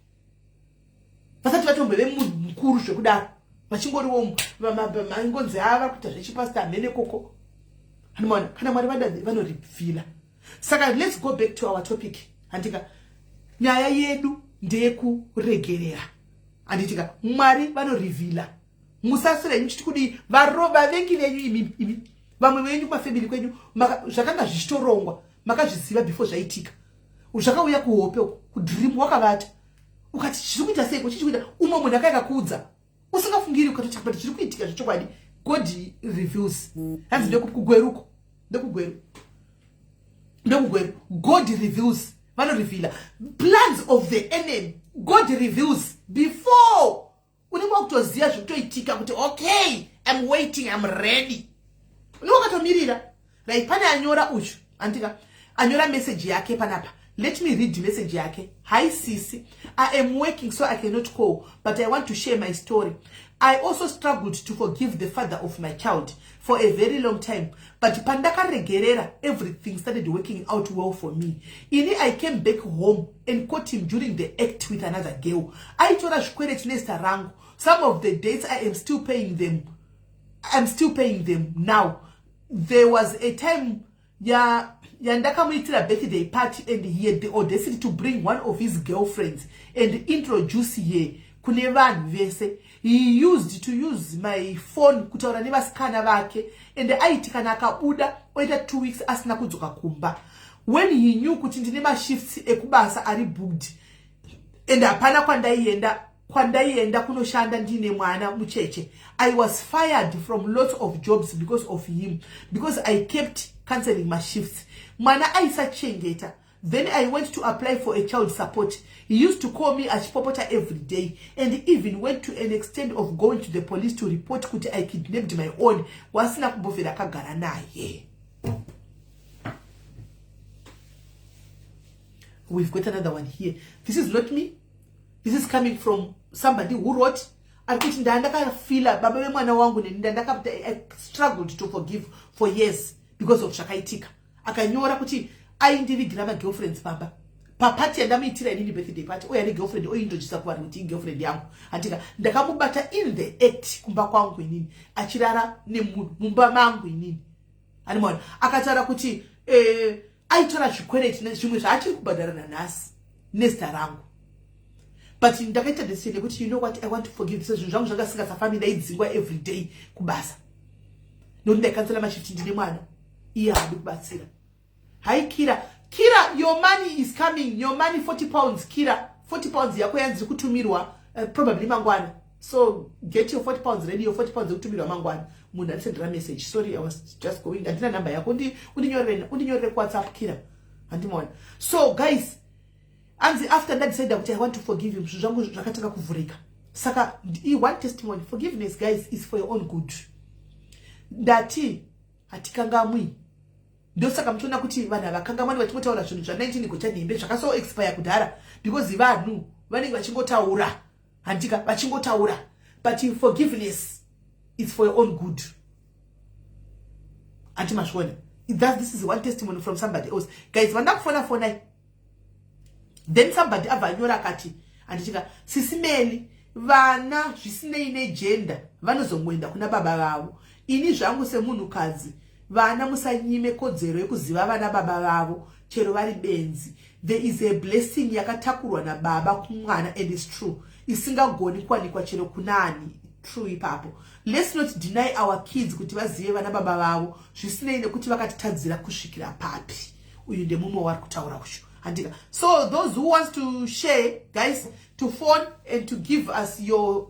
vasati vatombove munhu mukuru zvekudaro, vachingoriwo maingonzi ava kuita zvechipasta hamene koko. Hanimaona? Kana Mwari vada, vanoreveala. Saka let's go back to our topic, handika? Nyaya yedu ndeyekuregerera, handitika? Mwari vanoreveala. Musasira henyu chiti kudii vavengi venyu imi imi vamwe venyu kumafamily kwenyu zvakanga zvichitorongwa, makazviziva before zvaitika. Zvakauya kuhope, kudream, wakavata ukati, "Zviri kuita seiko chichi kuita?" Umwe munhu akaika kuudza usingafungiri, ukatoti, "But zviri kuitika zvechokwadi." God reveals. Hanzi ndekugweruko, ndekugweru, ndekugweru. God reveals. Vanoreveala plans of the enemy. God reveals before unenge wakutoziva zvekutoitika kuti, "Okay, I'm waiting, I'm ready." Unenge wakatomirira. Right, pane anyora uchu, andika anyora message yake panapa. Let me read message yake. "Hi sisi, I am working so I cannot call, but I want to share my story. I also struggled to forgive the father of my child for a very long time, but pandakaregerera, everything started working out well for me. Ini I came back home and caught him during the act with another girl. Aitora zvikwereti nezita rangu. Some of the dates I am still paying them. I'm still paying them now. There was a time ya yandakamuitira birthday party and he had the audacity to bring one of his girlfriends and introduce her kune vanhu vese. He used to use my phone kutaura nevasikana vake, and aiti kana akabuda oita 2 weeks asina kudzoka kumba, when he knew kuti ndine mashifts ekubasa ari booked and hapana kwandaienda kunoshanda ndine mwana mucheche. I was fired from lots of jobs because of him, because I kept cancelling mashifts. Mwana aisachengeta. Then I went to apply for a child support. He used to call me achipopota every day and even went to an extent of going to the police to report kuti I kidnapped my own wasina kumbobvera akagara naye." We've got another one here. This is not me. This is coming from somebody who wrote, ari kuti, "Ndandakafila baba vemwana wangu neni ndandaka I struggled to forgive for years because of zvakaitika." Akanyora kuti aindivigira magirlfriends pamba papati yandamuitira inini birthday party, oya negirlfriend, ointrodusa kuvanhu kuti igirlfriend yangu, handika? Ndakamubata in the act kumba kwangu inini, achirara nemunhu mumba mangu inini, animaona? Akataura kuti aitora zvikwereti, zvimwe zvaachiri kubhadhara nanhasi nezita rangu. But ndakaita decision yekuti, you know what, I want to forgive. Zvinhu zvangu zvanga singasafambi, ndaidzingwa every day kubasa nokuti ndaikansela mashift, ndine mwana, iye haadi kubatsira. Hi Kira. Kira, your money is coming. Your money, £40. Kira, £40 yako yanzi kutumirwa probably mangwana. So get your £40 ready. Your £40 yekutumirwa mangwana. Munhu andisendera message. Sorry, I was just going. Handina number yako. Undinyorere, undinyorere kuWhatsApp, Kira. Handimaona. So guys, anzi after ndadecide kuti I want to forgive him, zvinhu zvangu zvakatanga kuvhurika. Saka one testimony, forgiveness, guys, is for your own good. Ndati hatikangamwi, ndosaka muchiona kuti vanhu havakangamwani vachingotaura zvinhu zva19 gochanhembe zvakaso expire kudhara, because vanhu vanenge vachingotaura, handika, vachingotaura. But forgiveness is for your own good, anti mazviona? This is one testimony from somebody else. Guys, vanda kufona, fonai. Then somebody abva anyora akati, handitika, "Sisi Meli, vana zvisinei negender vanozongoenda kuna baba vavo. Ini zvangu semunhukadzi, vana musanyime kodzero yekuziva vana baba vavo chero vari benzi. There is a blessing yakatakurwa nababa kumwana, and is true, isingagoni kuwanikwa chero kunani." True ipapo. Let's not deny our kids kuti vazive vana baba vavo, zvisinei nekuti vakatitadzira kusvikira papi. Uyu ndemumwe wari kutaura uyu, handika? So those who wants to share, guys, to phone and to give us your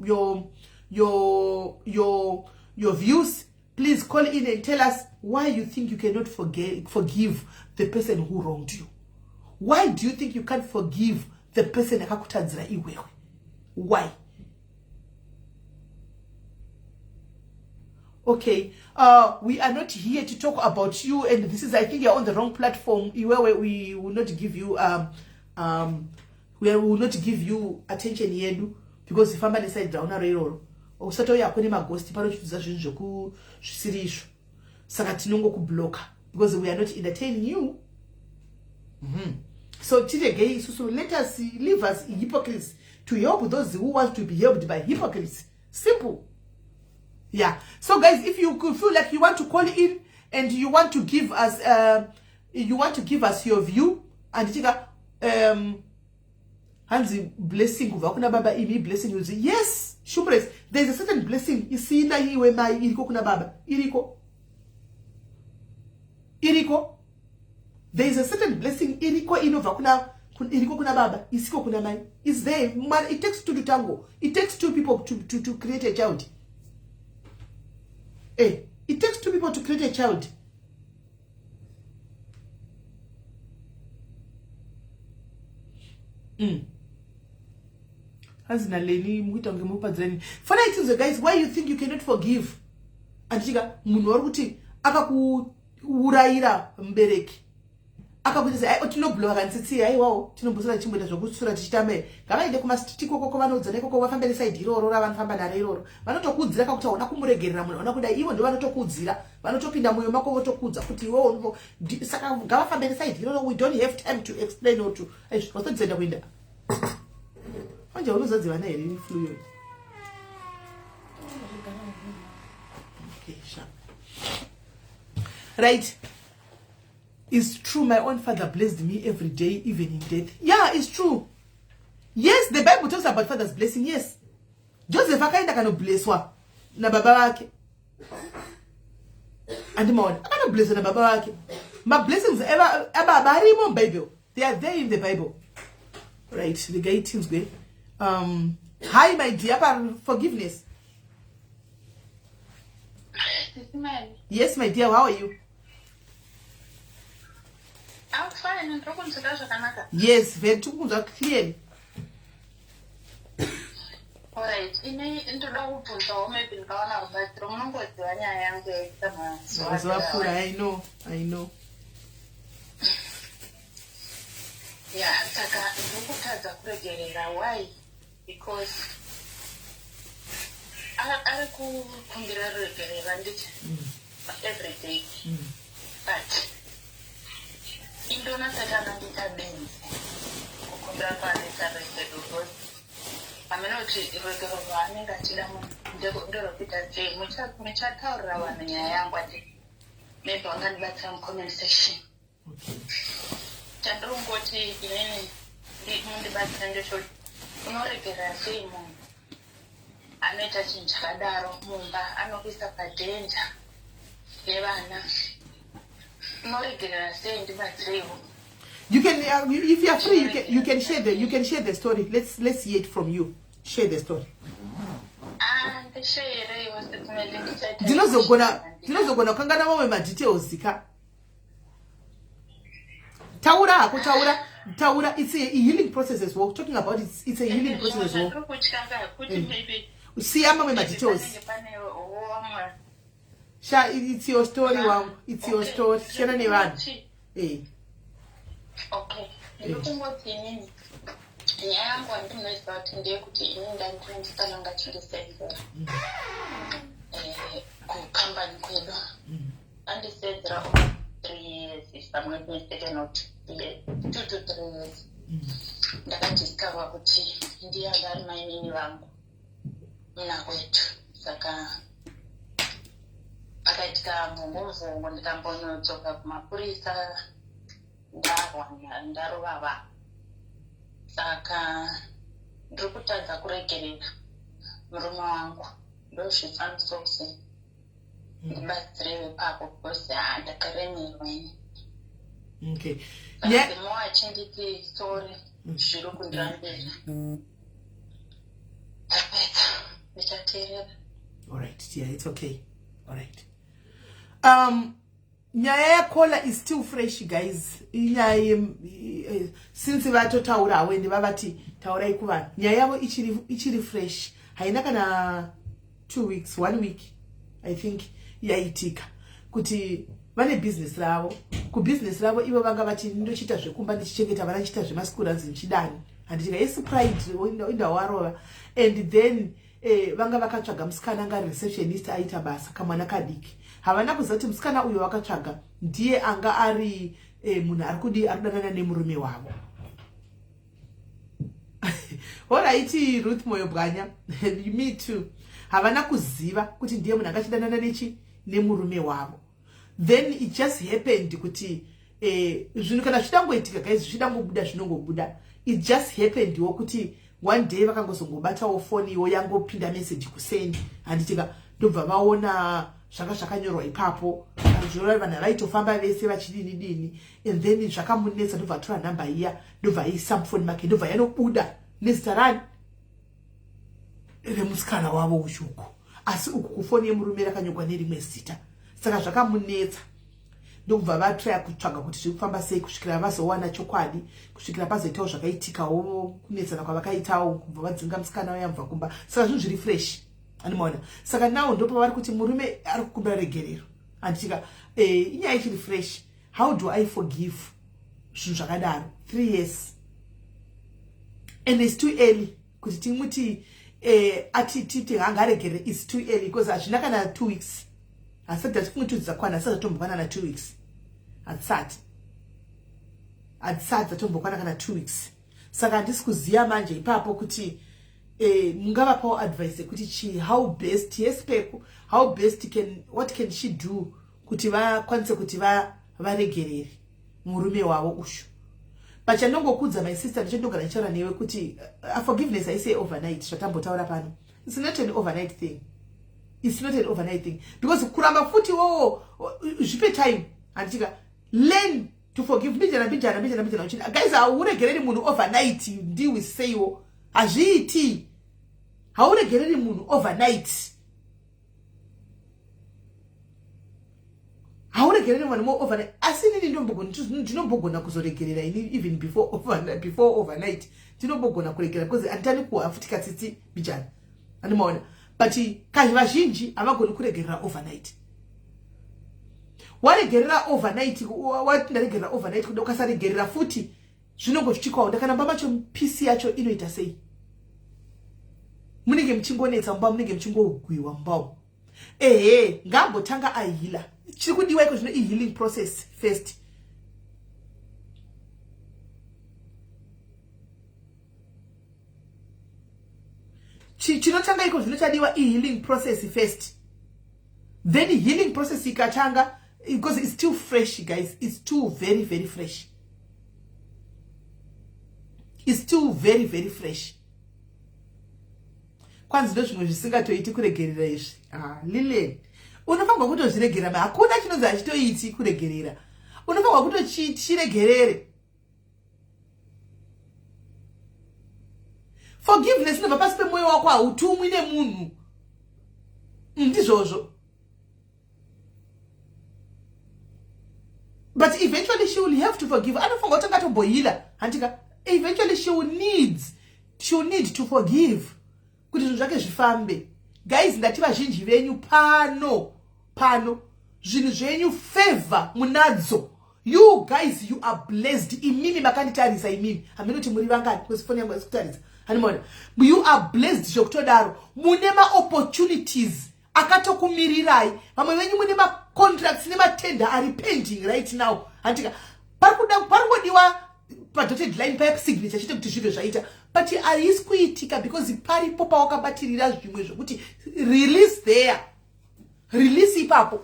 views, please call in and tell us why you think you cannot forgive the person who wronged you. Why do you think you can't forgive the person akakutadzira iwewe? Why? Okay, we are not here to talk about you, and this is, I think you're on the wrong platform iwewe. We will not give you we will not give you attention yedu, because famba neside raunaro iroro. Usatouya kune maghost pano uchitiudza zvinhu zveku zvisiri izvo. Saka tinongokubloka because we are not entertaining you. So tiregei isusu. Let us leave us hypocrites to help those who want to be helped by hypocrites. Simple. Yeah. So guys, if you could feel like you want to call in and you want to give us you want to give us your view, anditika, hanzi blessing kubva kuna baba imi, blessing yuzi. Yes, shumbres, there is a certain blessing isina iwe mai, iriko kuna baba, iriko, iriko. There is a certain blessing iriko, inobva kuna, iriko kuna baba, isiko kuna mai. Is there. Man, it takes two to tango. It takes two people to create a child. It takes two people to create a child. Hanzi naleni mukuita kunge mupadzirani. Fanai tinzwe, guys, why you think you cannot forgive, andichika, munhu wari kuti akakuurayira mubereki, akakuita sei? Tinobhuloka kanitsitsi. Aiwawo, tinombosora tichimboita zvokusura tichitame. Ngavaende kumastreet ikoko, vanoudzana ikoko, vafambe neside iroro ravanofamba naro iroro. Vanotokuudzira kakuti hauna kumuregerera munhu, hauna kudai. Ivo ndo vanotokuudzira, vanotopinda mwoyo mako votokuudza kuti iwewo. Saka ngavafambe neside iroro. We don't have time to explain or to wasatidzaenda kuenda manje. Unozadzi vana here flu iyoyo? Okay, sharp. Right. It's true, my own father blessed me every day, even in death. Yeah, it's true. Yes, the Bible talks about father's blessing. Yes, Joseph akaenda kanoblesswa nababa vake, andimaona? Akanoblesswa nababa vake. Mablessings ababa arimo muBible. They are there in the Bible. Right, regai tinzwe. Hi my dear, pa forgiveness. Yes my dear, how are you? I'm fine, ndiri kunzwika zvakanaka? Yes, very, tiri kunzwa clearly. Alright, ini ndoda kubvunzawo, maybe ndikawana rubatsiro. Munongoziva nyaya yangu yaita mazuva Mazuva apfuura. I know, I know. Ya, saka ndiri kutadza kuregerera. Why? Because ari kukumbira ruregerero, nditi, every day, but indona sati anondiita benzi kukumbira kwaanoita ruregerero, because hamene kuti ruregerero rwaanenge achida munhu nderwekuita sei. Muchataurira vanhu nyaya yangu, ati maybe vangandibatsira mucomment section. Chandiri kungoti inini mundibatsira ndechoti Unoregerera sei munhu anoita chinhu chakadaro mumba, anokuisa padenja nevana? Unoregerera sei? Ndibatsireiwo. You can, if you are free, you can share the story. Let's hear it from you. Share the story. Ah, ndishareiwo sekumele ndichaita. Ndinozogona kukangana mamwe madetails ka. Taura hako, taura, taura. It's a healing process as well. Talking about it's a healing process as well. Ndiri kutya kuti maybe Siya mamwe madetails. Panenge pane wamwe. Sha, it's your story wangu. It's your story. Siyana nevanhu. Eh. Okay, ndiri kungoti inini nyaya yangu handinoziva kuti ndeyekuti ini ndandiri musikana anga achindisenzera kukambani kwedu. Andisenzera over 3 years, if I'm not mistaken, or 2 years, 2 to 3 years. Ndakadiscover kuti ndiye anga ari mainini vangu muna kwetu. Saka akaitika mvongomvongo, ndikambonodzoka kumapurisa, ndarwa, ndarova vanhu. Saka ndiri kutadza kuregerera murume wangu. Ndozvifambiso sei? Ndibatsirewo ipapo because ha, ndakaremerwa ini. The more achinditi sorry, zviri kundirambira. Ndapedza, ndichateerera. All right, yeah, it's okay. All right. Nyaya yacaller is still fresh, guys. Inyaya since vatotaurawo ende vavati taurai kuvanhu, nyaya yavo ichiri fresh, haina kana 2 weeks, one week I think yaitika. Kuti vane bhizinesi ravo, kubhizinesi ravo ivo vanga vati ndochiita zvekumba, ndichichengeta vana, ndichiita zvemaschool runs, ndichidani, handitika yes, pride indawarova. And then vanga vakatsvaga musikana anga ari receptionist, aita basa, kamwana kadiki. Havana kuziva kuti musikana uyo vakatsvaga ndiye anga ari munhu ari kudi, ari kudanana nemurume wavo. Alright, Ruth Moyo Bwanya, me too. Havana kuziva kuti ndiye munhu angachidanana nechi nemurume wavo. Then it just happened kuti zvinhu kana zvichidangoitika, guys, zvichidangobuda, zvinongobuda. It just happened wo kuti one day vakangozongobatawo foniwo, yangopinda message kuseni, handitika, ndobva vaona zvanga zvakanyorwa ipapo, zvoreva vanhu havaitofamba vese vachidini dini. And then zvakamunetsa, ndobva atora nhamba iya, ndobva aisa mufoni make, ndobva yanobuda nezita rani, remusikana wavo uchuku. Asi uku kufoni yemurume rakanyorwa nerimwe zita. Saka zvakamunetsa, ndokubva vatraya kutsvaga kuti zviri kufamba sei, kusvikira vazowana chokwadi, kusvikira pazoitawo zvakaitikawo, kunetsana kwavakaitawo, kubva vadzinga musikana uya mubva kumba. Saka zvinhu zviri fresh, animaona. Saka now ndopavari kuti murume ari kukumbira regerero, handitika. Inyaya ichiri fresh. How do I forgive zvinhu zvakadaro? 3 years, and it's too early kuti timuti ati titi hangaregerere. It's too early because hazvina kana 2 weeks, hasati atifungi tudzakwana, hasati zvatombokwana na 2 weeks, hadzisati dzatombokwana kana 2 weeks. Saka handisi kuziva manje ipapo kuti mungavapawo advice yekuti chii, how best. Yes, Peku, how best can, what can she do kuti vakwanise kuti varegerere murume wavo ushu? But chandongokudza, my sister, ndichandogara ndichitaura newe kuti forgiveness haisei overnight. Zvatambotaura pano, it's not an overnight thing. It's not an overnight thing because kuramba futi wowo, zvipe time, handitika. Learn to forgive mbijana mbijana, mbijana mbijana uchida. Guys, hauregereri munhu overnight, ndiwiseiwo, hazviiti. Hauregereri munhu overnight, hauregereri vanhu mo overnight. Asi inini ndinombogona kuzoregerera ini even before overnight. Ndinombogona kuregera because handitani kuha futi katsitsi mbijana, andimaona. But kazhi vazhinji havagoni kuregerera overnight. Waregerera overnight, wati ndaregerera overnight, kuda ukasaregerera futi zvinongozvichikaunda. Kana mba macho peace yacho inoita sei? Munenge muchingonetsa mumba, munenge muchingogwiwa mumba umu. Ehe, ngambotanga aheala. Chiri kudiwa iko zvino ihealing process first. Chinotanga iko zvino chadiwa ihealing process first. Then healing process ikatanga, because it's still fresh, guys, it's still very very fresh, it's still very very fresh. Kwanzi ndo zvimwe zvisingatoiti kuregerera izvi. Ah, Lilian, unofanirwa kutozviregerera ma hakuna chinonzi hachitoiti kuregerera. Unofanirwa kutochiregerere. Forgiveness inobva pasi pemwoyo wako, hautumwi nemunhu. Ndizvozvo. But eventually she will have to forgive. Anofanirwa kutanga atombohila, handika? Eventually she will needs, she will need to forgive kuti zvinhu zvake zvifambe. Guys, ndati vazhinji venyu pano pano zvinhu zvenyu favor munadzo. You guys, you are blessed. Imimi makanditarisa imimi, hameno kuti muri vangani because foni yangu haisi kutarisa. Hanimona, you are blessed zvekutodaro. Mune maopportunities akatokumirirai. Vamwe venyu mune macontracts nematender ari pending right now, handika? Pari kungodiwa padotted line paya signature chete kuti zvibve zvaita, but haisi kuitika because paripo pawakabatirira zvimwe zvokuti release there, release ipapo,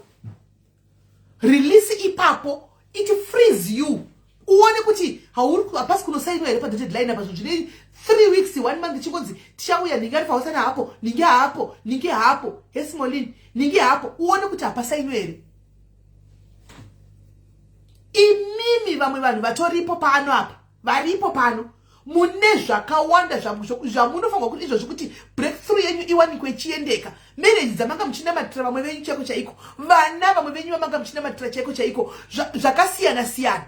release ipapo. It frees you. Uone kuti hapasi kunosainwa here padotted line apa. Zvinhu zvine 3 weeks, 1 month chingonzi tichauya, ninge ari pausana hapo, ninge hapo, ninge hapo, hesmolin, ninge hapo. Uone kuti hapasainwa here. Imimi vamwe vanhu vatoripo pano apa, varipo pano, mune zvakawanda zvamunofanirwa kuti izvozvi kuti breakthrough yenyu iwanikwe ichiendeka. Marriage dzamanga muchinamatira vamwe venyu chaiko chaiko, vana vamwe venyu vamanga muchinamatira chaiko chaiko, zvakasiyana siyana.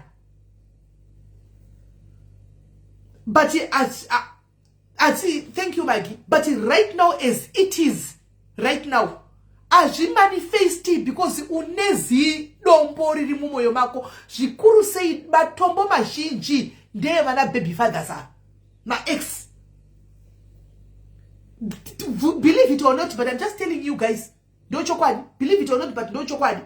But asi thank you, Magi, but right now, as it is right now, hazvimanifesti because une zidombo riri mumwoyo mako. Zvikuru sei matombo mazhinji ndeyevana baby fathers ava, maex. Believe it or not, but I'm just telling you guys, ndo chokwadi. Believe it or not, but ndo chokwadi.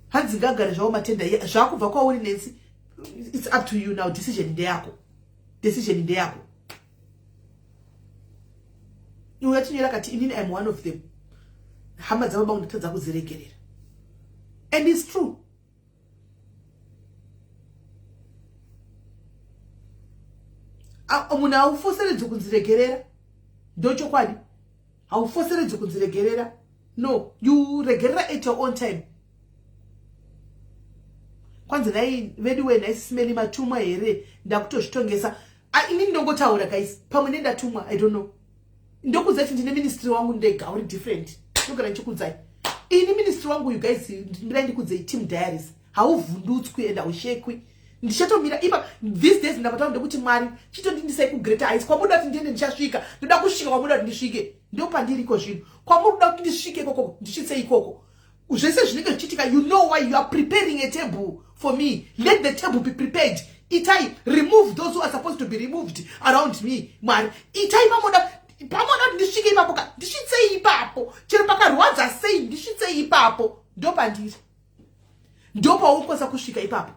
Hanzi ngagare zvavo matenda. Zvakubva kwauri, Nancy. It's up to you now. Decision ndeyako, decision ndeyako. Iwe yatinyora kati inini I'm one of them. Hama dzababa ndotadza kudziregerera, and it's true. Munhu haufoseredzi kunziregerera, ndochokwadi. Haufoseredzi kunziregerera, no. You regerera at your own time. Kwanzi nai vedu we naisimeli matumwa here? Ndakutozvitongesa inini. Ndongotaura guys, pamwe nendatumwa, I don't know. Ndokudza kuti ndine ministry wangu ndega uri different. Ndogara ndichikudzai ini ministry wangu. You guys, mirai ndikudzei. Team Diaries hauvhundutswi and haushekwi. Ndichatomira ipa these days. Ndakataura ndekuti Mwari chitondindisai kugreater heights. Kwamuda kuti ndiende ndichasvika. Ndoda kusvika kwamuda kuti ndisvike. Ndo pandiriko zvino. Kwamuri kuda kuti ndisvike ikoko, ndisvitse ikoko. Zvese zvinenge zvichiitika, you know why you are preparing a table for me. Let the table be prepared. Itai remove those who are supposed to be removed around me. Mwari, itai pamoda, pamoda kuti ndisvike ipapo ka, ndisvitsei ipapo. Chero pakarwadza sei, ndisvitsei ipapo. Ndo pandiri, ndo paukwanisa kusvika ipapo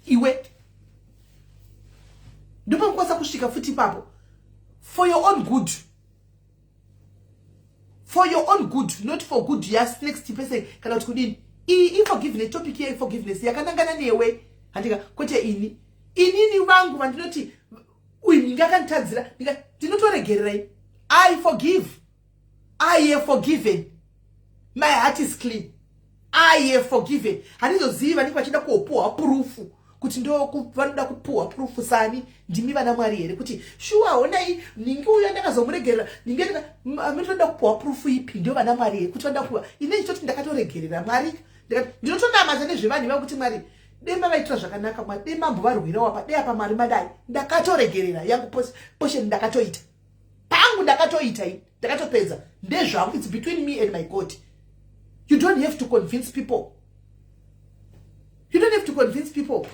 iwe, ndo paukwanisa kusvika futi ipapo. For your own good, for your own good, not for good yes next person kana kuti kudini. Iyi iforgiveness, topic yeforgiveness yakanangana newe, handika? Kwete ini. Inini vangu vandinoti uyu ndingakanditadzira, ndinotoregererai. I forgive, I have forgiven. My heart is clean, I have forgiven. Handizozivi vanenge vachida kuopuhwa proof kuti ndo vanoda kupuhwa proof sani. Ndimi vana Mwari here kuti shuwa honai ningi uyo ndakazomuregerera ningi mitoda kupuhwa proof ipi? Ndio vana Mwari here kuti vanoda kupuhwa? Ine ndichitoti ndakatoregerera Mwari. Ndinotonamata nezvevanhu ivavo kuti Mwari dema vaitira zvakanaka, Mwari dema mbovarwirawo apa, de apa Mwari madai. Ndakatoregerera yangu portion, ndakatoita pangu, ndakatoita i ndakatopedza. Ndezvangu, it's between me and my God. You don't have to convince people, you don't have to convince people.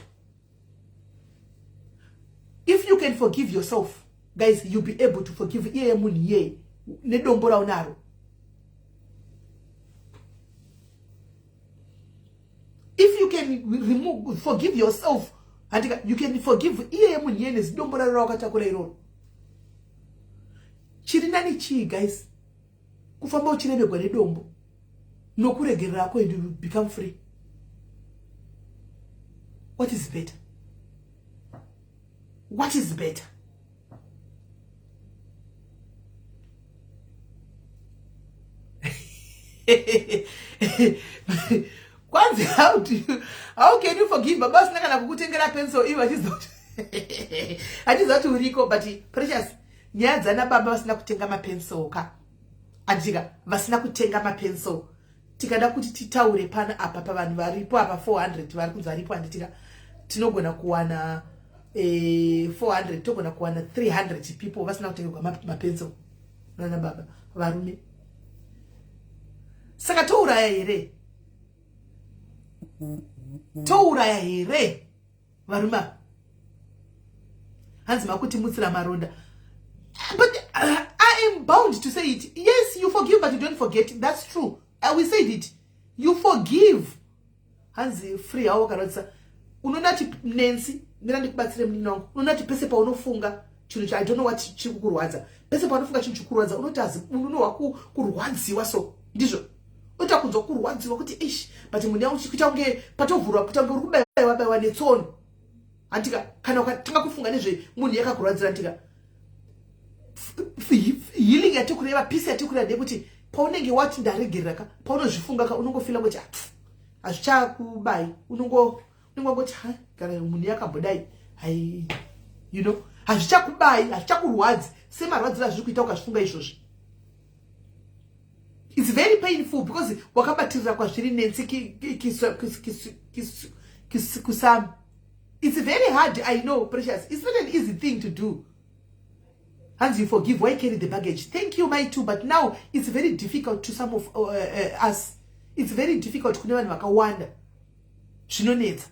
If you can forgive yourself, guys, you'll be able to forgive iyeye munhu iyeye nedombo raunaro. If you can remove, forgive yourself, handika, you can forgive iyeye munhu iyeye nezidombo raro rawakatakura iroro. Chiri nani chii, guys? Kufamba uchiremegwa nedombo nokuregererako and you become free? What is better? What is better? Kwanzi how do you, how can you forgive baba vasina kana kukutengera pencil ivo vachiziva kuti achiziva kuti uriko? But Precious, nyaya dzana baba vasina kutenga mapencil ka, andika vasina kutenga mapencil, tikada kuti titaure pana apa pavanhu varipo apa, 400 vari kunzi varipo, handitika? Tinogona kuwana 400, togona kuwana 300 people vasina kutengerwa mapencil nana baba varume. Saka touraya here? Touraya here varume ava? Hanzi makutimutsira maronda, but I am bound to say it. Yes, you forgive but you don't forget. That's true. We said it, you forgive. Hanzi free hawo wakarwadzisa. Unoona ti Nancy, mira ndikubatsire munini wangu. Unoona ti pese paunofunga chinhu cha, I don't know what chiri kukurwadza, pese paunofunga chinhu chikurwadza, unoti azi unohwa kurwadziwa. So ndizvo unoita kunzwa kurwadziwa kuti ish, but munhu yangu kuita kunge patovhurwa, kuita kunge uri kubaiwa baiwa netsono, handika? Kana ukatanga kufunga nezvemunhu yakakurwadzira, handika? Healing yatikureva, peace yatikureva ndeyekuti paunenge wati ndaregerera ka, paunozvifunga ka, unongofila kuti hazvichakubai. Unongo unenge wangoti ha, kana munhu yakambodai hai, hazvichakubai, hazvichakurwadzi semarwadziro azviri kuita ukazvifunga izvozvi. It's very painful because wakabatirira kwazviri. Nancy Kusami, it's very hard, I know, Precious. It's not an easy thing to do. Hanzi you forgive, why carry the baggage? Thank you, my too. But now it's very difficult to some of us. It's very difficult kune vanhu vakawanda, zvinonetsa.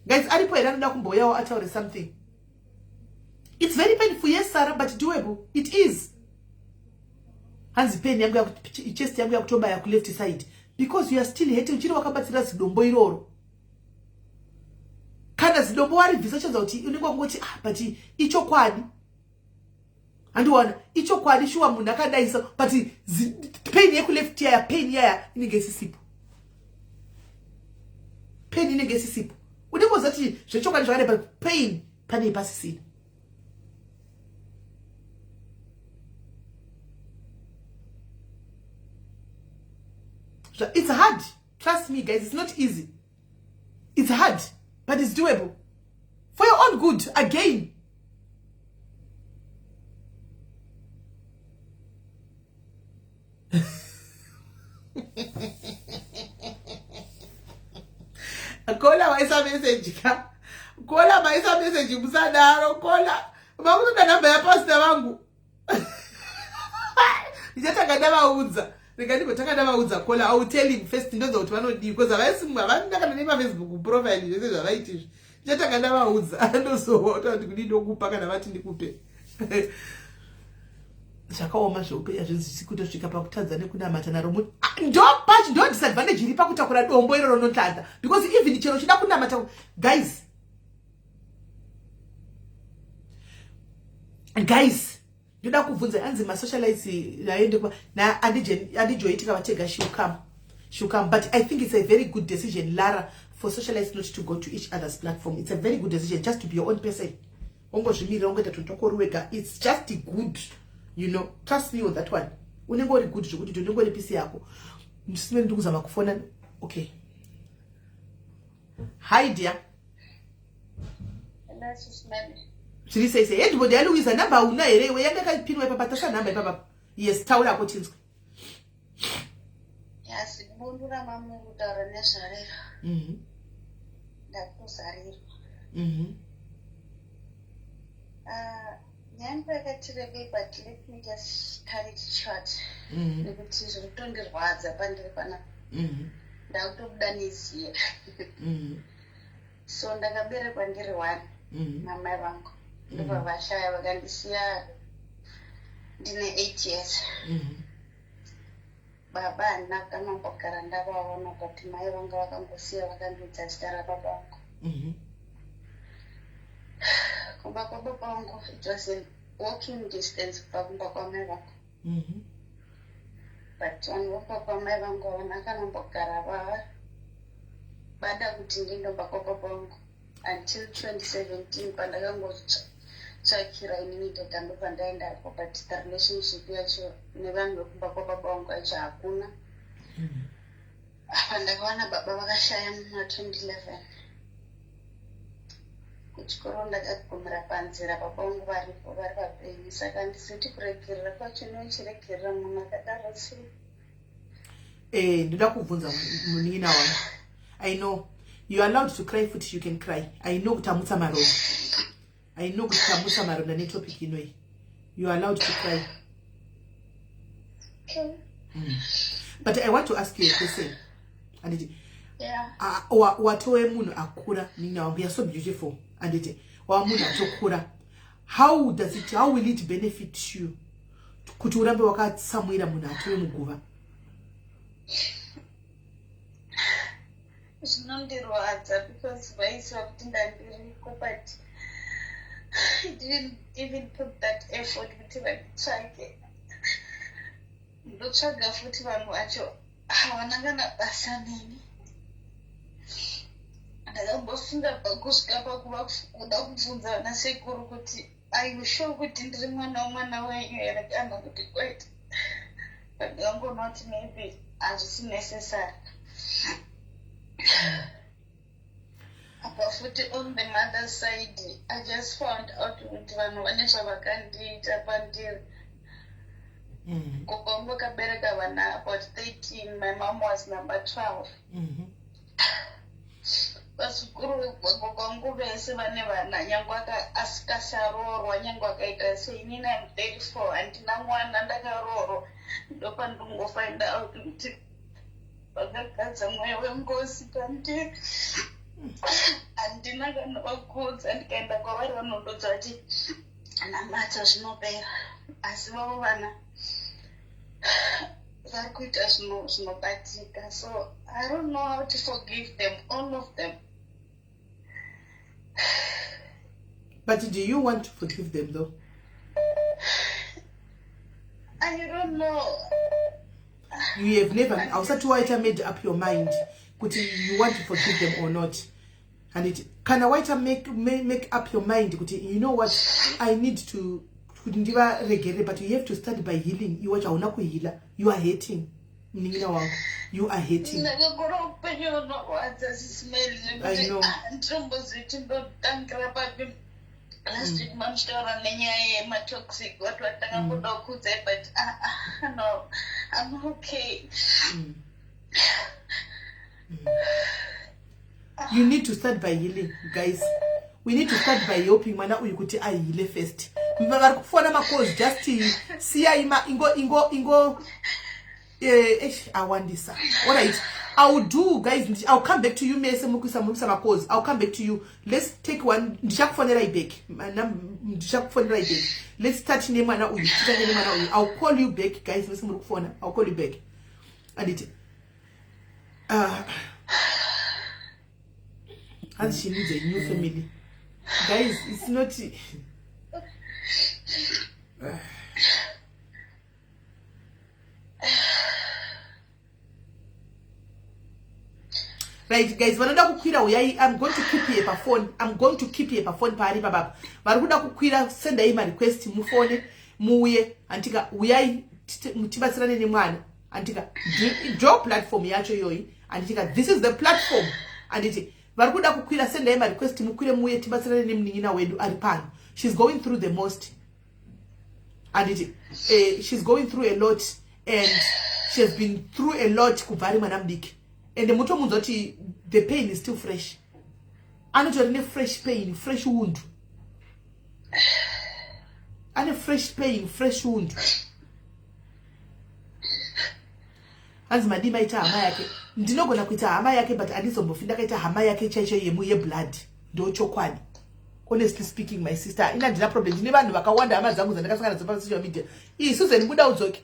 Guys, aripo here anoda kumbouyawo ataure something? It's very painful, yes, Sarah, but doable it is. Hanzi pain yangu, chest yangu yakutobaya kuleft side because you are still hurting, uchiri wakabatsira zidombo iroro. Kana zidombo waribvisa, chanza kuti unenge wangoti ah, but ichokwadi, handiwana ichokwadi shuwa munhu akadaisa, but pain yekuleft yaya, pain yaya inenge isisipo, pain inenge isisipo. Unenge uzati zvechokwadi zvakadai, but pain panei pasisina. It's hard, trust me, guys. It's not easy. It's hard, but it's doable for your own good again. Kola waisa message ka, kola maisa message, musadaro kola. Makutoda namba yapastor vangu, ndichatanga ndavaudza. Rega ndimbotanga ndavaudza kola. I will tell him first, ndonza kuti vanodii, because havaisi havana kana nemaFacebook profile, zvese zvavaiti izvi. Ndichatanga ndavaudza, ndozoota kuti kudii, ndokupa kana vati ndikupe. Zvakaoma zveupenyu, hazvizisi kutosvika pakutadza nekunamata naro. Ndo pachi ndo disadvantage iri pakutakura dombo iroro notadza, because even chero uchida kunamata, guys, guys, ndoda kubvunza. Anzi masocialites aende naandijoitika vatega. She'll come, she'll come. But I think it's a very good decision, Lara, for socialites not to go to each other's platform. It's a very good decision just to be your own person. Ongozvimirira, ongoita tunhu twako uri wega. It's just good. Trust me on that one. Unenge uri good zvekuti unenge uri peace yako. Ndisimene ndikuzama kufona. Okay, hi dear. Zviri sei sei? Headboard yaLouisa, namba hauna here iwe? Yanga yakapinwa ipapa, tasha nhamba ipapa. Yes, taurako tinzwe. Asi bundu ramamuri kutaura nezvarero, ndakuzarirwa. Ah, nyaya yakati rebei, but let me just cut it short, nekuti zviri kutondirwadza pandiri panapa. Ndakutobuda neziya. So ndakaberekwa ndiri one namai vangu, ndobva vashaya, vakandisiya ndine 8 years. Baba handina kanombogara ndavaona, but mai vanga vakangosiya vakandiudza zita rababa vangu. Kumba kwababa vangu, it was a walking distance kubva kumba kwamai vangu, but vanhu vobva kwamai vangu havana kanombogara vada kuti ndindomba kwababa vangu until 2017 pandakangotsva. Ndakazvitsvakira inini ndega, ndobva ndaendako, but the relationship yacho nevanhu vekumba kwababa vangu yacho hakuna. Apa ndakawana baba vakashaya muna 2011. Kuchikoro ndakagumira panzira, baba vangu varipo, vari vapenyu, saka handizoti kuregerera kwacho nochiregerera munhu akadaro sei. Ndoda kubvunza munin'ina wangu. I know you are allowed to cry futi, you can cry. I know kuti amutsa maronda, I know kuti tamutsa maronda netopic inoyi. You are allowed to cry. Okay. But I want to ask you a question, anditi? Yeah. Watove munhu akura, munin'ina wangu. You are so beautiful, anditi? Wava munhu atokura. How will it benefit you kuti urambe wakatsamwira munhu atove muguva? Zvinondirwadza because vaiziva kuti ndandiriko, but I didn't even put that effort kuti vanditsvage. Ndotsvaga futi, vanhu vacho havana kana basa neni. Ndakambofunga kusvika pakuva kuda kubvunza vana sekuru kuti, "Are you sure kuti ndiri mwana womwana wenyu here kana kuti kwete?" But ndakangoona kuti maybe hazvisi necessary. Apa futi on the mother side, I just found out kuti vanhu vane zvavakandiita pandiri. Gogo vangu vakabereka vana about 13. My mom was number 12. Vazukuru vagogo vangu vese vane vana, nyange asikasaroorwa, nyange akaita sei. Inini am 34, handina mwana, ndakaroorwa. Ndopandingofind out kuti vakagadza mweya wengozi pandiri. Handina kana vakuudza. Ndikaenda kwavari vanondodza vati namata zvinopera, asi vavo vana vari kuita zvinobatika. So I don't know how to forgive them, all of them. But do you want to forgive them though? I don't know. You have never, hausati waita made up your mind kuti you want to forgive them or not. And it kana waita make up your mind kuti, you know what, I need to kuti ndivaregerere, but you have to start by healing. Iwe wacho hauna kuheala. You are hating, munin'ina wangu, you are hating. Ndakakura upenyu hunorwadza, Sis Melly. I know. Ndinomboziti ndotangira papi. Last week mamuchitaura nenyaya yematoxic, wati watanga kuda kuudzai, but no, I'm okay. You need to start by healing, guys. We need to start by helping mwana uyu kuti aheale first. Vari kufona macalls, just siyai ma ingo ingo ingo eish, awandisa. Alright, I will do, guys, I'll come back to you. Mese muri kuisa macalls, I'll come back to you. Let's take one. Ndichakufonerai back. Ndichakufonerai back. Let's start nemwana uyu, titange nemwana uyu. I'll call you back, guys. Mese muri kufona, I'll call you back, anditi? As she needs a new family, guys. It's not right, guys. Vanoda kukwira, uyai. I'm going to keep here pafone. I'm going to keep here pafone paari papapa. Vari kuda kukwira, sendai marequest, mufone, muuye, andika? Uyai tibatsirane nemwana, andika? Ndo platform yacho iyoyi, anditika? This is the platform, anditi? Vari kuda kukwira, sendai marequest, mukwire, muuye tibatsirane nemunin'ina wedu ari pano. She's going through the most, anditi? She's going through a lot and she has been through a lot kubva ari mwana mudiki, and mutomunzwa kuti the pain is still fresh. Anotori nefresh pain, fresh wound, ane fresh pain, fresh wound. Hanzi madii maita hama yake? Ndinogona kuita hama yake, but handizombofi ndakaita hama yake chaicho yemu yeblood. Ndo chokwadi. Honestly speaking, my sister, ina ndina problem. Ndine vanhu vakawanda, hama dzangu dzandakasangana nadzo pasocial media. Ii, Susan, buda udzoke.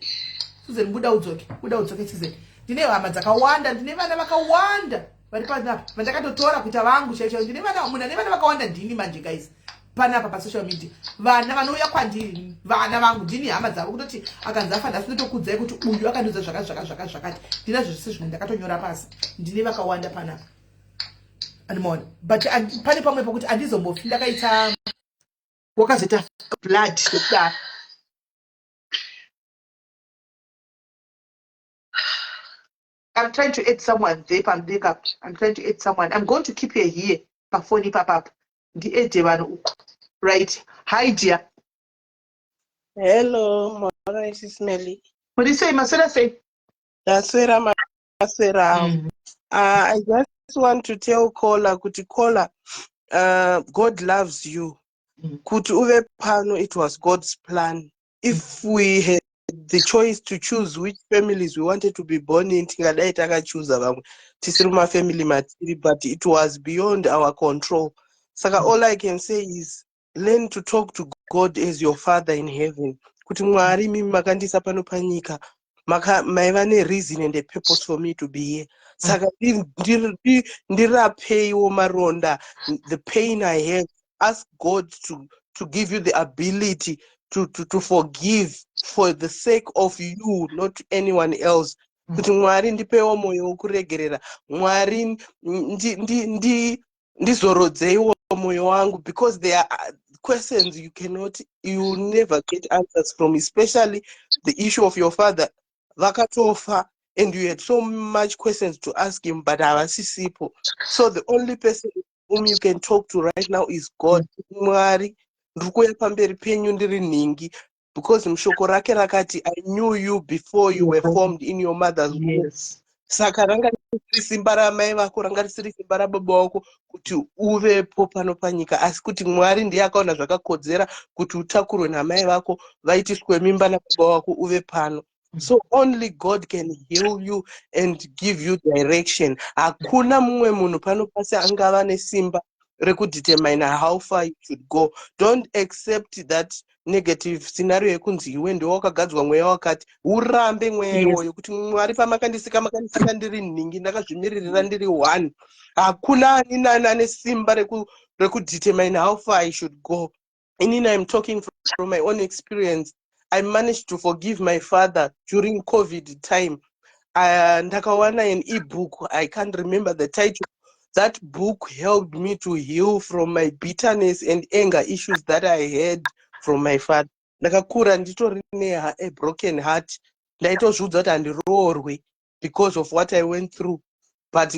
Susan, buda udzoke, buda udzoke, Susan. Ndine hama dzakawanda, ndine vana vakawanda vari panapa vandakatotora kuita vangu chaicho. Ndine vana, munhu ane vana vakawanda ndini manje, guys, panapa pasocial media. Vana vanouya kwandiri, vana vangu, ndini hama dzavo. Kutoti akanzi afa nhasi, ndotokudzai kuti uyu akandiudza zvakati, zvakati, zvakati, zvakati. Ndinazvo zvese, zvimwe ndakatonyora pasi. Ndine vakawanda panapa, andimaona? But pane pamwe pokuti handizombofi ndakaita. Wakazoita blood zvekudaro. I'm trying to add someone there pamberi apa. I'm trying to add someone. I'm going to keep her here pafoni ipapapa. Ndiedhe vanhu uku. Right. Hi dear. Hello, mwana Sis Melly. Muri sei maswera sei? Ndaswera maswera. I just want to tell caller kuti caller, God loves you. Kuti uve pano, it was God's plan. If we had the choice to choose which families we wanted to be born in, tingadai takachuza vamwe tisiri mumafamily matiri, but it was beyond our control. Saka all I can say is learn to talk to God as your father in heaven. Kuti Mwari mimi makandiisa pano panyika, maiva nereason and a purpose for me to be here. Saka ndirapeiwo maronda, the pain I have. Ask God to give you the ability to forgive for the sake of you, not anyone else. Kuti Mwari ndipewo mwoyo wokuregerera. Mwari ndizorodzeiwo mwoyo wangu, because there are questions you cannot, you never get answers from, especially the issue of your father. Vakatofa and you had so much questions to ask him, but havasisipo. So the only person whom you can talk to right now is God. Mwari, ndiri kuuya pamberi penyu ndiri nhingi, because mushoko rake rakati, "I knew you before you were formed in your mother's womb." Saka ranga risiri simba ramai vako, ranga risiri simba rababa vako kuti uvepo pano panyika, asi kuti Mwari ndiye akaona zvakakodzera kuti utakurwe namai vako, vaitiswe mimba nababa vako, uve pano. So only God can heal you and give you direction. Hakuna mumwe munhu pano pasi angava nesimba rekudetermine how far you should go. Don't accept that negative scenario yekunzi iwe ndiwe wakagadzwa mweya wakati. Urambe mweya iwoyo kuti Mwari pamakandisika, makandisika ndiri nhingi, ndakazvimiririra, ndiri one. Hakuna ani nani ane simba rekudetermine how far I should go. Inini I'm talking from my own experience. I managed to forgive my father during COVID time. Ndakawana an ebook, I can't remember the title. That book helped me to heal from my bitterness and anger issues that I had from my father. Ndakakura nditori nea broken heart. Ndaitozviudza kuti handiroorwe because of what I went through, but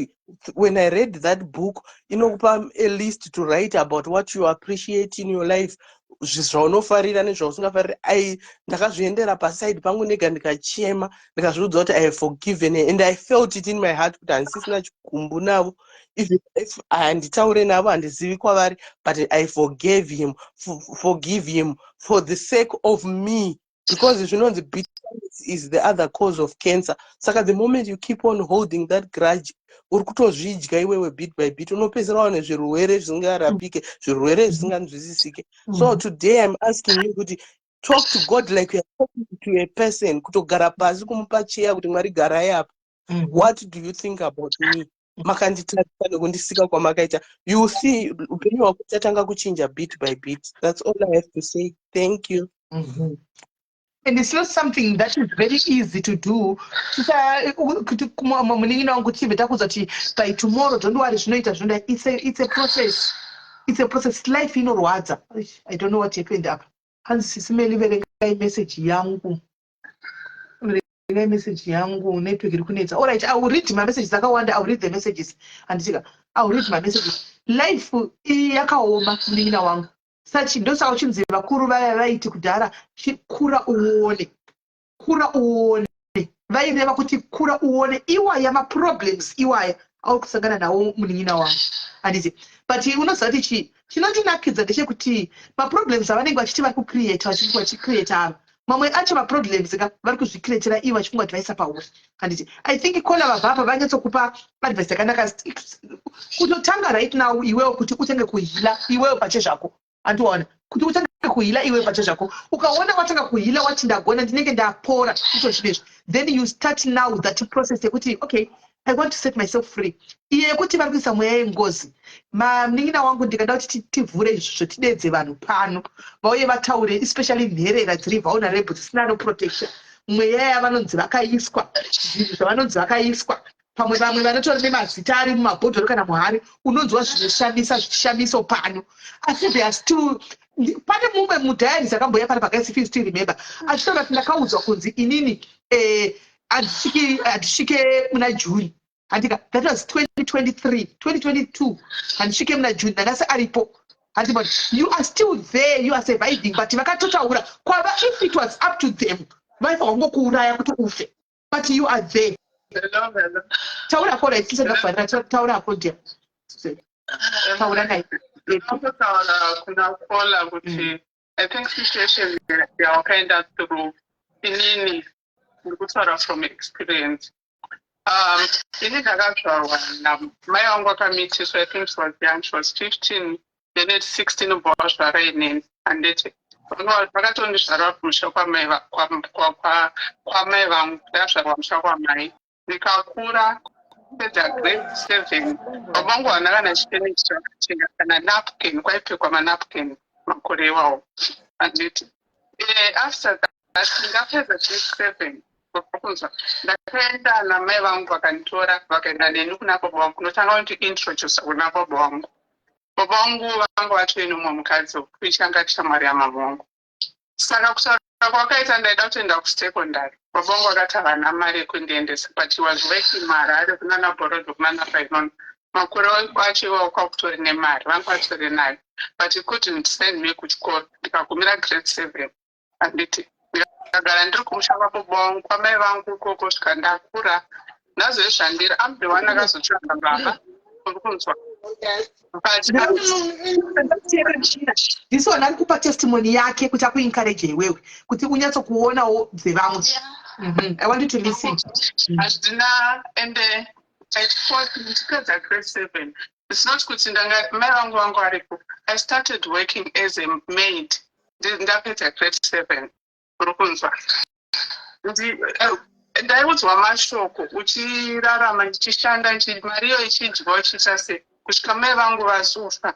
when I read that book, inokupa a list to write about what you appreciate in your life, zvaunofarira nezvausingafariri. Ndakazviendera paside pangu ndega, ndikachema, ndikazviudza kuti I have forgiven, and I felt it in my heart kuti handisisina chigumbu navo. Even if handitaure navo, handizivi kwavari, but I forgave him, forgive him for the sake of me, because zvinonzi bitterness is the other cause of cancer. Saka the moment you keep on holding that grudge, uri kutozvidya iwewe bit by bit. Unopedzisira wane zvirwere zvisingarapike, zvirwere zvisinganzwisisike. So today I'm asking you kuti talk to God like you are talking to a person, kutogara pasi, kumupa cheya kuti Mwari garai apa. What do you think about me? Makanditarisa nekundisika kwamakaita. You see upenyu hwako uchatanga kuchinja bit by bit. That's all I have to say. Thank you. And it's not something that is very easy to do. Kuti munin'ina wangu tibve takuudza kuti by tomorrow, don't worry, zvinoita zvinoda. It's a process, it's a process. Life inorwadza. I don't know what happened apa. Hanzi, "Sis Melly, verengai message yangu, verengai message yangu, network iri kunetsa." Alright, I will read my messages akawanda. I will read the messages, handitika? I will read my messages. Life iyi yakaoma, munin'ina wangu. Sachi ndosaka uchinzi vakuru vaya vaiti kudhara, "Chikura uone, kura uone." Vaireva kuti kura uone iwaya maproblems iwaya auri kusangana nawo, munin'ina wangu, handiti? But unoziva kuti chii chinondinakidza? Ndechekuti maproblems avanenge vachiti vari kucreata, vachiti vachicreata ava, mamwe acho maproblems ka vari kuzvicreatera ivo, vachifunga kuti vaisa pauri, handiti? I think caller vabva apa vanyatsokupa advice yakanaka kutotanga right now iwewo, kuti utange kuheala iwewo pachezvako. Andiwaona kuti utange kuheala iwewe pachezvako. Ukaona watanga kuheala, wati ndagona, ndinenge ndapora ito zvinezvi, then you start now that process yekuti okay, I want to set myself free. Iye yekuti vari kuisa mweya yengozi, manin'ina wangu, ndikada kuti tivhure izvozvo, tidedze vanhu pano vauye vataure, especially nherera dziri vulnerable, dzisina no protection. Mweya yavanonzi vakaiswa, zvinhu zvavanonzi vakaiswa, pamwe vamwe vanotora nemazita ari mumabhodhoro kana muhari. Unonzwa zvinoshamisa, zvichishamiso pano, asi they are still Pane mumwe mudiaries akambouya pana pakaisi, if you still remember, achitaura kuti ndakaudzwa kunzi inini handisvike muna June, handika? That was 2023, 2022. Handisvike muna June. Nanhasi aripo, handibona? You are still there, you are surviving, but vakatotaura kwava, if it was up to them, vaifanwa kungokuuraya kuti ufe, but you are there. Hello, hello. Taura kora isisandakubvarira. Taura ko, dear, taura naye. Ndinototaura kuna Kola kuti I think situation yawakaenda through, inini ndikutaura from experience. Ini ndakazvarwa namai vangu akamitiswa. I think she was young, she was 15, then at 16 ubva wazvara inini, handiti? Vakatondizvara kumusha kwamai vangu. Ndakazvarwa musha kwamai, ndikakura kupedza grade 7. Baba vangu havana kana chipeneti chakatenga, kana napkin. Kwaipfekwa manapkin makore iwawo, handiti? After that, ndapedza grade 7, kunzwa, ndakaenda namai vangu, vakanditora, vakaenda neni kuna baba vangu, kunotanga kundiintroduca kuna baba vangu. Baba vangu vanga vatori nomumwe mukadzi wekuichanga shamwari yamama vangu. Saka kutaura kwakaita, ndaida kutoenda kusecondary. Baba vangu vakati havana mari yekundiendesa, but he was working muHarare kunana Borrowdale, kunana Vinono. Makore acho iwawo kwakutori nemari, vanga vatori nayo, but he couldn't send me kuchikoro. Ndikagumira grade 7, handiti? Ndikagara ndiri kumusha kwababa vangu, kwamai vangu ikoko, svika ndakura, ndazozvishandira. Am the one akazotsvaga baba, uri kunzwa? But This one ari kupa testimony yake kuti akuencourage iwewe kuti unyatsokuonawo dzevamwe. I want you to listen. Handina. Ende at 40, ndichipedza grade 7, it's not kuti ndanga mai vangu varipo. I started working as a maid ndapedza grade 7, uri kunzwa? Ndaiudzwa mashoko, uchirarama, ndichishanda, mari iyo ichidyiwa, uchiita sei, kusvika mai vangu vazofa.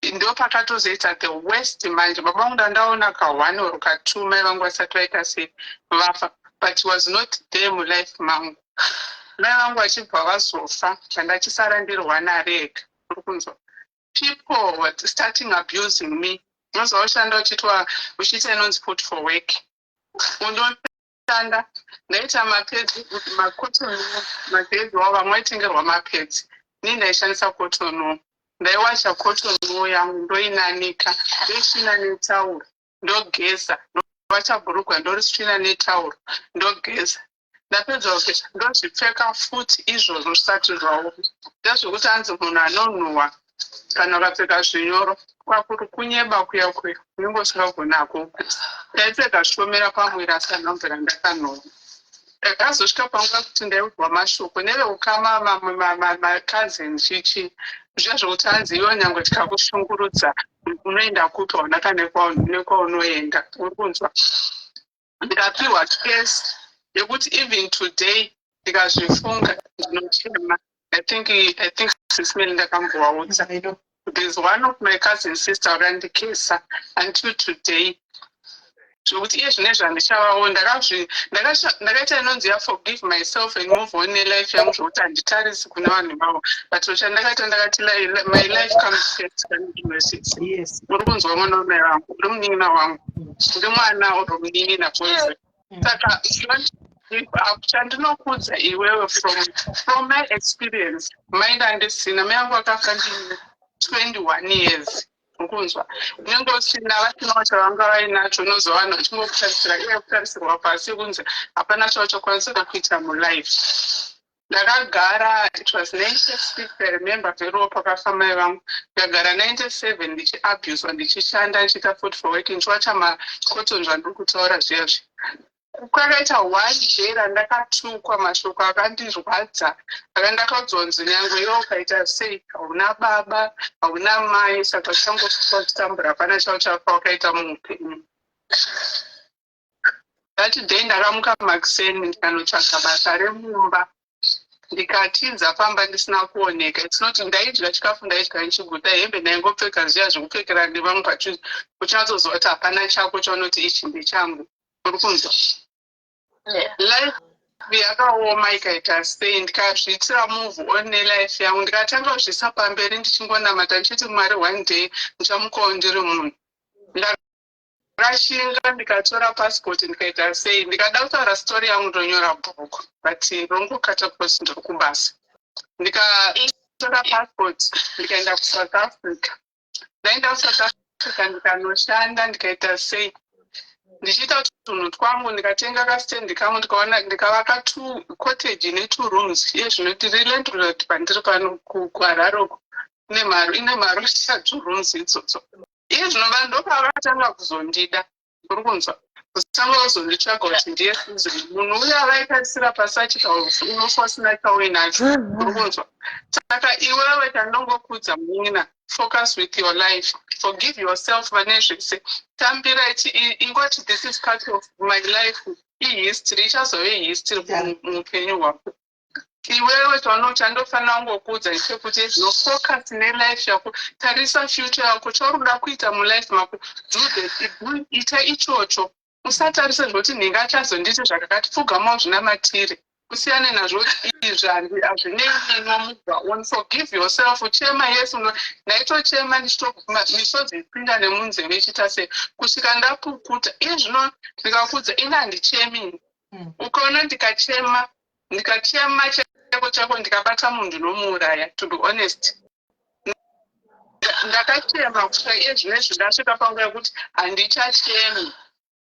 Ndo pakatozoita the worst manje. Baba vangu ndandaona ka1 or ka2 mai vangu vasati vaita sei, vafa, but was not there mulife mangu. Mai vangu vachibva vazofa, zvandachisara ndiri one ari ega, uri kunzwa? People were starting abusing me. Unoziva, ushanda uchiitwa, uchiita inonzi put for work. Unoshanda, ndaita mapads, macotton mapads wavo. Vamwe vaitengerwa mapads, nii ndaishandisa cotton wool. Ndaiwacha cotton wool yangu, ndoinanika, ndoisvina netauro, ndogeza. Ndowacha bhurugwa, ndorisvina netauro, ndogeza. Ndapedza kugeza, ndozvipfeka futi izvozvo zvisati zvaoma. Ndezvekuti anzi munhu anonhuhwa kana ukapfeka zvinyoro, kwakuri kunyeba kuya kuya, unenge usingagoni. Ndaipfeka zvichomera pamwiri, asi handambvira ndakanhuhwa. Ndakazosvika panguva yekuti ndaiudzwa mashoko neveukama, mamwe macousin, chichi zviya, zvokuti hanzi iwe nyange tikakushungurudza, unoenda kupi? Hauna kana nekwaunoenda, uri kunzwa? Ndikapiwa case yekuti even today ndikazvifunga ndinochema. I think Sis Melly ndakambovaudza. I know. There's one of my cousin sister wakandikesa until today, zvokuti iye zvine zvandichavawo. Ndakaita inonzi yaforgive myself and move on nelife yangu, zvokuti handitarisi kune vanhu ivavo. But chandakaita, ndakati my life comes first kana ndinosis. Uri kunzwa, mwana wamai vangu, uri munin'ina wangu, uri mwana uri munin'ina kunze. Saka don't give up. Chandinokudza iwewe from my experience, mai ndandisina, mai vangu vakafa ndine 21 years, ukunzwa? Unenge usina, vasinawo chavanga vainacho. Unozwa vanhu vachingokutarisira iye, kutarisirwa pasi, kunzi hapana chauchakwanisa kuita mulife. Ndakagara, it was 96, I remember very well pakafa mai vangu. Ndakagara 97 ndichiabuswa, ndichishanda, ndichiita food for work, ndichiwacha macotton, zvandiri kutaura zviya zvi. Kwakaita one day randakatukwa mashoko akandirwadza, akandakaudzwa nyange iwe ukaita sei, hauna baba, hauna mai, saka uchangosvika uchitambura, hapana chauchafa wakaita muupenyu. That day ndakamuka makuseni, ndikanotsvaga basa remumba, ndikatiza pamba ndisina kuoneka. It's not ndaidya chikafu, ndaidya ndichiguta. Hembe ndaingopfeka zviya zvekupfekera nevamwe, but uchatsoziva kuti hapana chako chaunoti ichi ndechangu, uri kunzwa? Life yakaoma ikaita sei, ndikazviitira move on nelife yangu, ndikatanga kuzviisa pamberi, ndichingonamata ndichiti, "Mwari, one day ndichamukawo ndiri munhu." Ndakashinga, ndikatora passport, ndikaita sei. Ndikada kutaura story yangu, ndonyora bhuku, but rongokata because ndiri kubasa. Ndikatora passport, ndikaenda kuSouth Africa. Ndaenda kuSouth Africa, ndikanoshanda, ndikaita sei, ndichiita tunhu twangu. Ndikatenga kastendi kangu, ndikaona ndikavaka two cottage ne2 rooms. Iye zvino tiri landlord pandiri pano kuHarare uko. Ine marusha two rooms idzodzo. Iye zvino vanhu ndopavakatanga kuzondida, uri kunzwa, kutanga kuzonditsvaga kuti ndiye Susan, munhu uya vaitarisira pasi achita unofa usina chauinacho, uri kunzwa? Saka iwewe, chandongokudza munin'ina, focus with your life, forgive yourself vane zvese, tambira ingoti, "This is part of my life." Ihistory, ichazove history muupenyu hwako iwewe. Chandofanira kungokuudza ndechekuti zvino focus nelife yako, tarisa future yako, chauri kuda kuita mulife mako, do ita ichocho. Usatarise zvokuti nhinga achazonditi zvakakati. Pfugamawo, zvinamatire, usiyane nazvo. Izvi hazvinei nemubva on. Forgive yourself, chema. Yes, ndaitochema, misodzi ipinda nemunzeve, ichiita sei, kusvika ndapukuta. Iye zvino ndikakudza, ini handichemi. Ukaona ndikachema, ndikachema chaiko chaiko, ndikabata munhu, ndinomuuraya. To be honest, ndakachema kusvika iye zvinezvi ndasvika panguva yekuti handichachemi.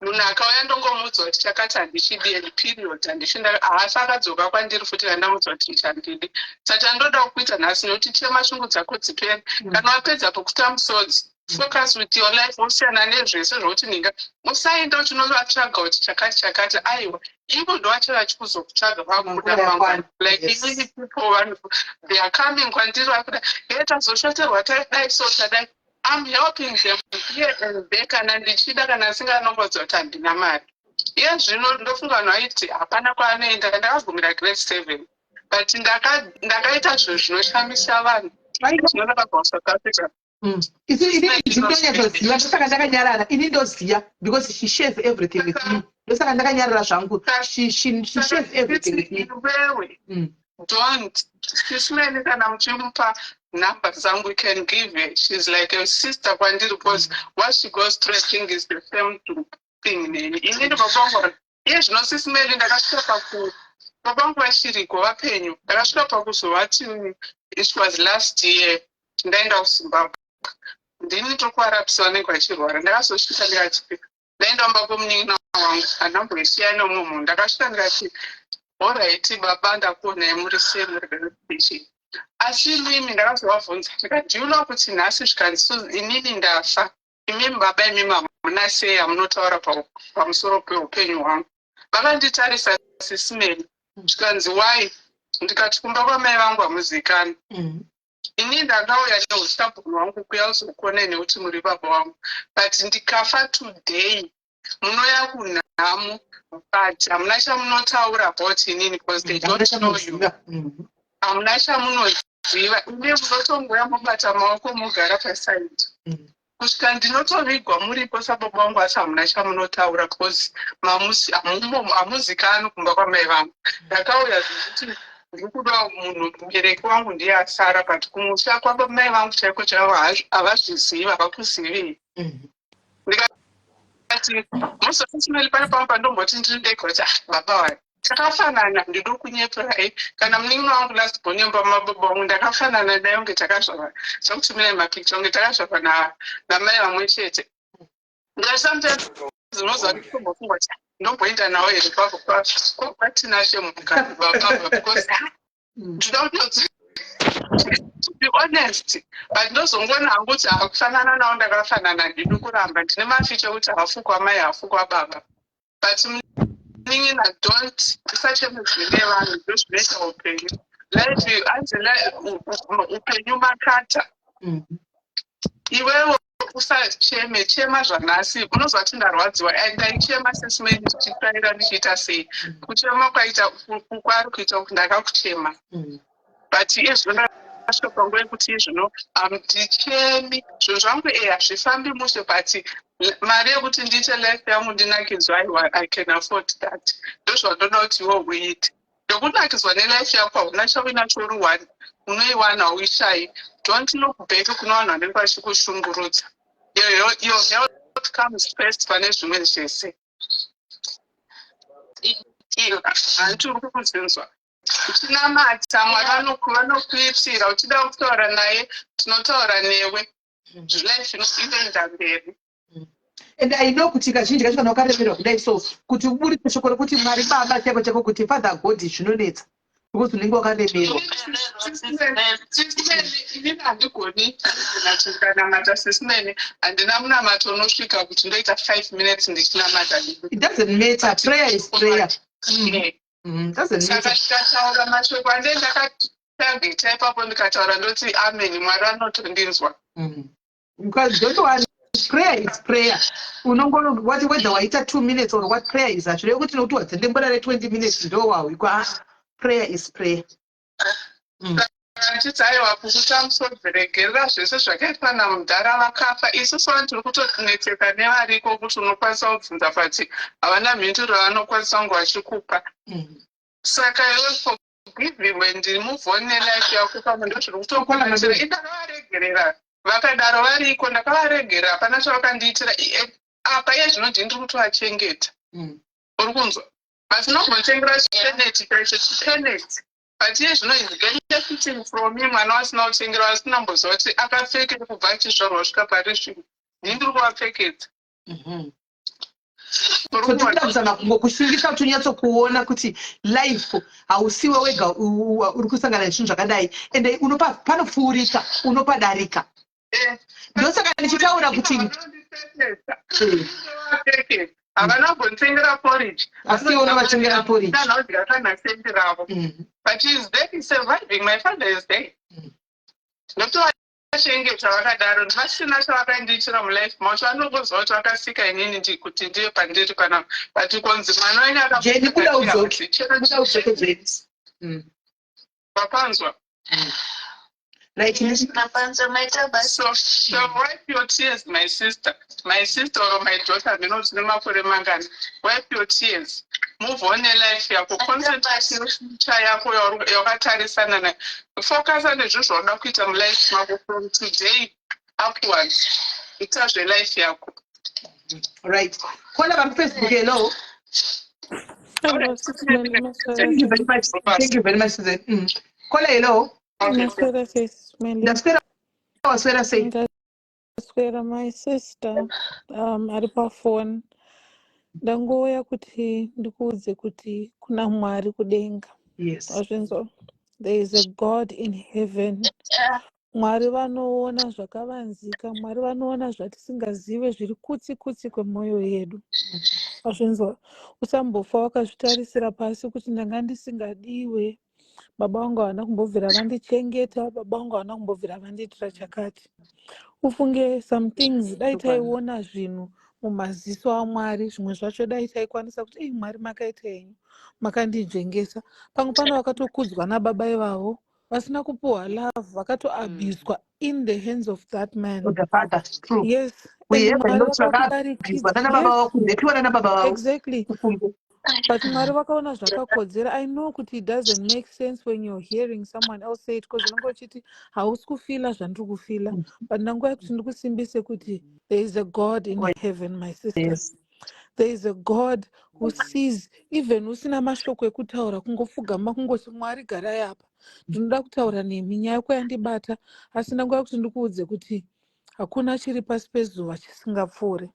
Munhu akauya, ndongomuudza kuti chakati handichidi and period. Handichinda. Haasi akadzoka kwandiri futi kandamudza kuti chandidi. Saka chandoda kuita nhasi, nekuti chema, shungu dzako dzipere. Kana wapedza pokuta musodzi, focus with your life, usiyana nezvese zvokuti ninga. Usaenda uchinovatsvaga kuti chakati chakati. Aiwa, ivo ndovacho vachikuzokutsvaga vakuda mangwana. Like inini, people vanhu, they are coming kwandiri, vakuda he tazoshoterwa, tadai so, tadai. I'm helping them here and there kana ndichida. Kana asinganongodza kuti handina mari. Iye zvino ndofunga vanhu vaiti hapana kwaanoenda. Ndakagumira grade 7, but ndakaita zvinhu zvinoshamisa vanhu. Zvino ndakabva kuSouth Africa. Ini ndinonyatsoziva, ndosaka ndakanyarara. Ini ndoziva because she shares everything with me. Ndosaka ndakanyarara zvangu. She shares everything with me. Iwewe, don't. Sis Melly, kana muchimupa nhamba dzangu, you can give her. She's like a sister kwandiri because what she goes through, I think, is the same thing neni. Inini baba vangu, iye zvino, Sis Melly, ndakasvika paku, baba vangu vachiriko, vapenyu. Ndakasvika pakuzovati, it was last year, ndaenda kuZimbabwe, ndini tokuvarapisa vanenge vachirwara. Ndakazosvika ndikati, ndaenda mumba kwemunin'ina wangu, handamboisiya nemumwe munhu. Ndakasvika ndikati, "Alright baba, ndakuonai, muri sei, muri bechi?" Asi imimi, ndakazovabvunza ndikati, "Do you know kuti nhasi zvikanzi inini ndafa, imimi baba, imimi hamuna sei hamunotaura pamusoro peupenyu hwangu?" Vakanditarisa, Sis Melly, zvikanzi, "Why?" Ndikati, "Kumba kwamai vangu hamuzikanwi. Ini ndakauya neustubborn hwangu kuya kuzokuonai nekuti muri baba vangu, but ndikafa today, munoya kunhamo, but hamuna chamunotaura about inini because they don't know you." Hamuna chamunoziva. Ine munotongoya, mobata maoko, mogara paside kusvika ndinotovigwa muripo sababa vangu, asi hamuna chamunotaura because hamuzikanwi kumba kwamai vangu. Ndakauya zvekuti ndiri kuda munhu, mubereki wangu ndiye asara, but kumusha kwamai vangu chaiko chaivo havazvizivi, havakuzivi." Ndikati, musasimeli, pane pamwe pandomboti ndiri ndega kuti, "Ah, baba vai takafanana, ndino kunyeperai." Kana munin'ina wangu, last born yemba mababa vangu, ndakafanana naye kunge takazvarwa, chakutumirai mapicture, kunge takazvarwa namai vamwe chete. Ndikati sometimes ndinoziva kuti tombofunga kuti, "Ah, ndomboenda nawo here kwaTinashe Mugabe baba?" Because ndinoda kutoti, to be honest, but ndozongoona hangu kuti hakufanana nawo, ndakafanana. Ndidi kuramba, ndine mafeature ekuti hafu kwamai, hafu kwababa. But munin'ina, don't, usachemedzwe nevanhu. Ndozvinoita upenyu. Life, hanzi upenyu makata. Iwewe usacheme, chema zvanhasi unozwa kuti ndarwadziwa. Ndaichema, Sis Melly, ndichitraira, ndichiita sei. Kuchema kwaita kwari kuita kuti ndakakuchema, but iye zvino ndasvika panguva yekuti izvino handichemi. Zvinhu zvangu hazvifambi mushe, but mari yekuti ndiite life yangu, ndinakidzwa, aiwa, I can afford that. Ndozvandoda kuti iwe uite, ndokunakidzwa nelife yako. Hauna chauinacho, uri one, unoiwana, hauishayi. Don't look back kune vanhu vanenge vachikushungurudza. Your health comes first pane zvimwe zvese. Hanti uri kuzvinzwa? Uchinamata, Mwari vanokuitira. Uchida kutaura naye, tinotaura newe. Life inoenda mberi. And I know kuti kazhinji kacho kana wakaremerwa kudai so, kuti uburitse shoko rekuti Mwari Baba chako chako, kuti Father God, zvinonetsa because unenge wakaremerwa. Inini handigoni ndikanamata, Sis Melly. Handina munamato unosvika kuti ndoita 5 minutes ndichinamata. It doesn't matter, prayer is prayer. Doesn't Saka matter. Ndikataura mashoko ande ndakatageta ipapo, ndikataura ndoti amen, Mwari vanotondinzwa. Because don't worry, prayer is prayer. Unongo what, whether waita 2 minutes or what, prayer is. Hazvirevi kuti nokuti wadzendembora re20 minutes ndo wahwikwa. Ah, prayer is prayer. Achiti aiwa, kukuta musodzi, regerera zvese zvakaitwa namudhara vakafa. Isusu vanhu tiri kutonetseka nevariko kuti unokwanisa kubvunza, but havana mhinduro yavanokwanisa kunge vachikupa. Saka iwe forgive him and move on nelife yako. Pamwe ndo zviri kutokubatsira. Indakavaregerera vakadaro variko, ndakavaregerera, hapana chavakandiitira. Apa iye zvino ndini ndiri kutovachengeta. Uri kunzwa? But unombotengera chipeneti chaicho, chipeneti, but iye zvino is benefiting from me. Mwana wasina kutengera, vasina mboziva kuti akapfekere kubva achizvarwa kusvika pari zvino, ndini ndiri kuvapfekedza. Uri So tinoda kuona? Kuzama kungokushingisa kuti unyatsokuona kuti life hausiwe wega uri kusangana nezvinhu zvakadai, ende unopa panopfuurika, unopadarika. Ndosaka ndichitaura kuti Vanondipfekedza. Vapfekedza. Havana kumbonditengera porridge. Asi iwe unovatengera porridge. Kana kana sendi ravo. But he is there, he's surviving. My father is there. Ndotovachengeta vakadaro, vasina chavakandiitira mulife macho. Vanongoziva kuti vakasika inini kuti ndive pandiri panapa, but konzi mwana wenyu. Jenny, buda udzoke. Buda udzoke, Jenny. Vapanzwa? Right. Yes, mapanzo, maita basa. So wipe your tears, my sister, my sister or my daughter. Ndinoti nemakore mangani, wipe your tears, move on nelife yako, concentrate nefuture yako yawakatarisana nayo. Focusa nezvinhu zvaunoda kuita mulife mako. From today upwards, ita zvelife yako. Right, caller vari kuFacebook, hello. Hello, Sis Melly, Thank you very much. Thank you very much, Susan. Caller, hello. Maswera sei, Sis Melly? Ndaswera, waswera sei? Ndaswera, my sister. Ari pafoni. Ndangouya kuti ndikuudze kuti kuna Mwari kudenga. Wazvinzwa? There is a God in heaven. Mwari vanoona zvakavanzika. Mwari vanoona zvatisingazive zviri kutsi kutsi kwemwoyo yedu. Wazvinzwa? Usambofa wakazvitarisira pasi kuti ndanga ndisingadiwe. Baba vangu havana kumbobvira vandichengeta, baba vangu havana kumbobvira vandiitira chakati. Ufunge, some things dai taiona zvinhu mumaziso aMwari, zvimwe zvacho dai taikwanisa kuti, "Ei, Mwari, makaita henyu, makandinzvengesa." Pamwe pane vakatokudzwa nababa ivavo vasina kupuhwa love, vakatoabuswa in the hands of that man. Of the father, true. Yes. We And have a Mwari lot vakaabuswa vakakudarikidza. nana baba vavo, kurepiwa nana baba vavo. Ufunge. But Mwari vakaona zvakakodzera. I know kuti it doesn't make sense when you're hearing someone else say it, because unenge uchiti hausi kufeela zvandiri kufeela, but ndanguva yekuti ndikusimbise kuti there is a God in heaven, my sister. There is a God who sees even usina mashoko ekutaura. Kungopfugama, kungoti, "Mwari, garai apa, ndinoda kutaura nemi, nyaya yako yandibata." Asi ndanguva yekuti ndikuudze kuti hakuna chiri pasi pezuva chisingapfuuri.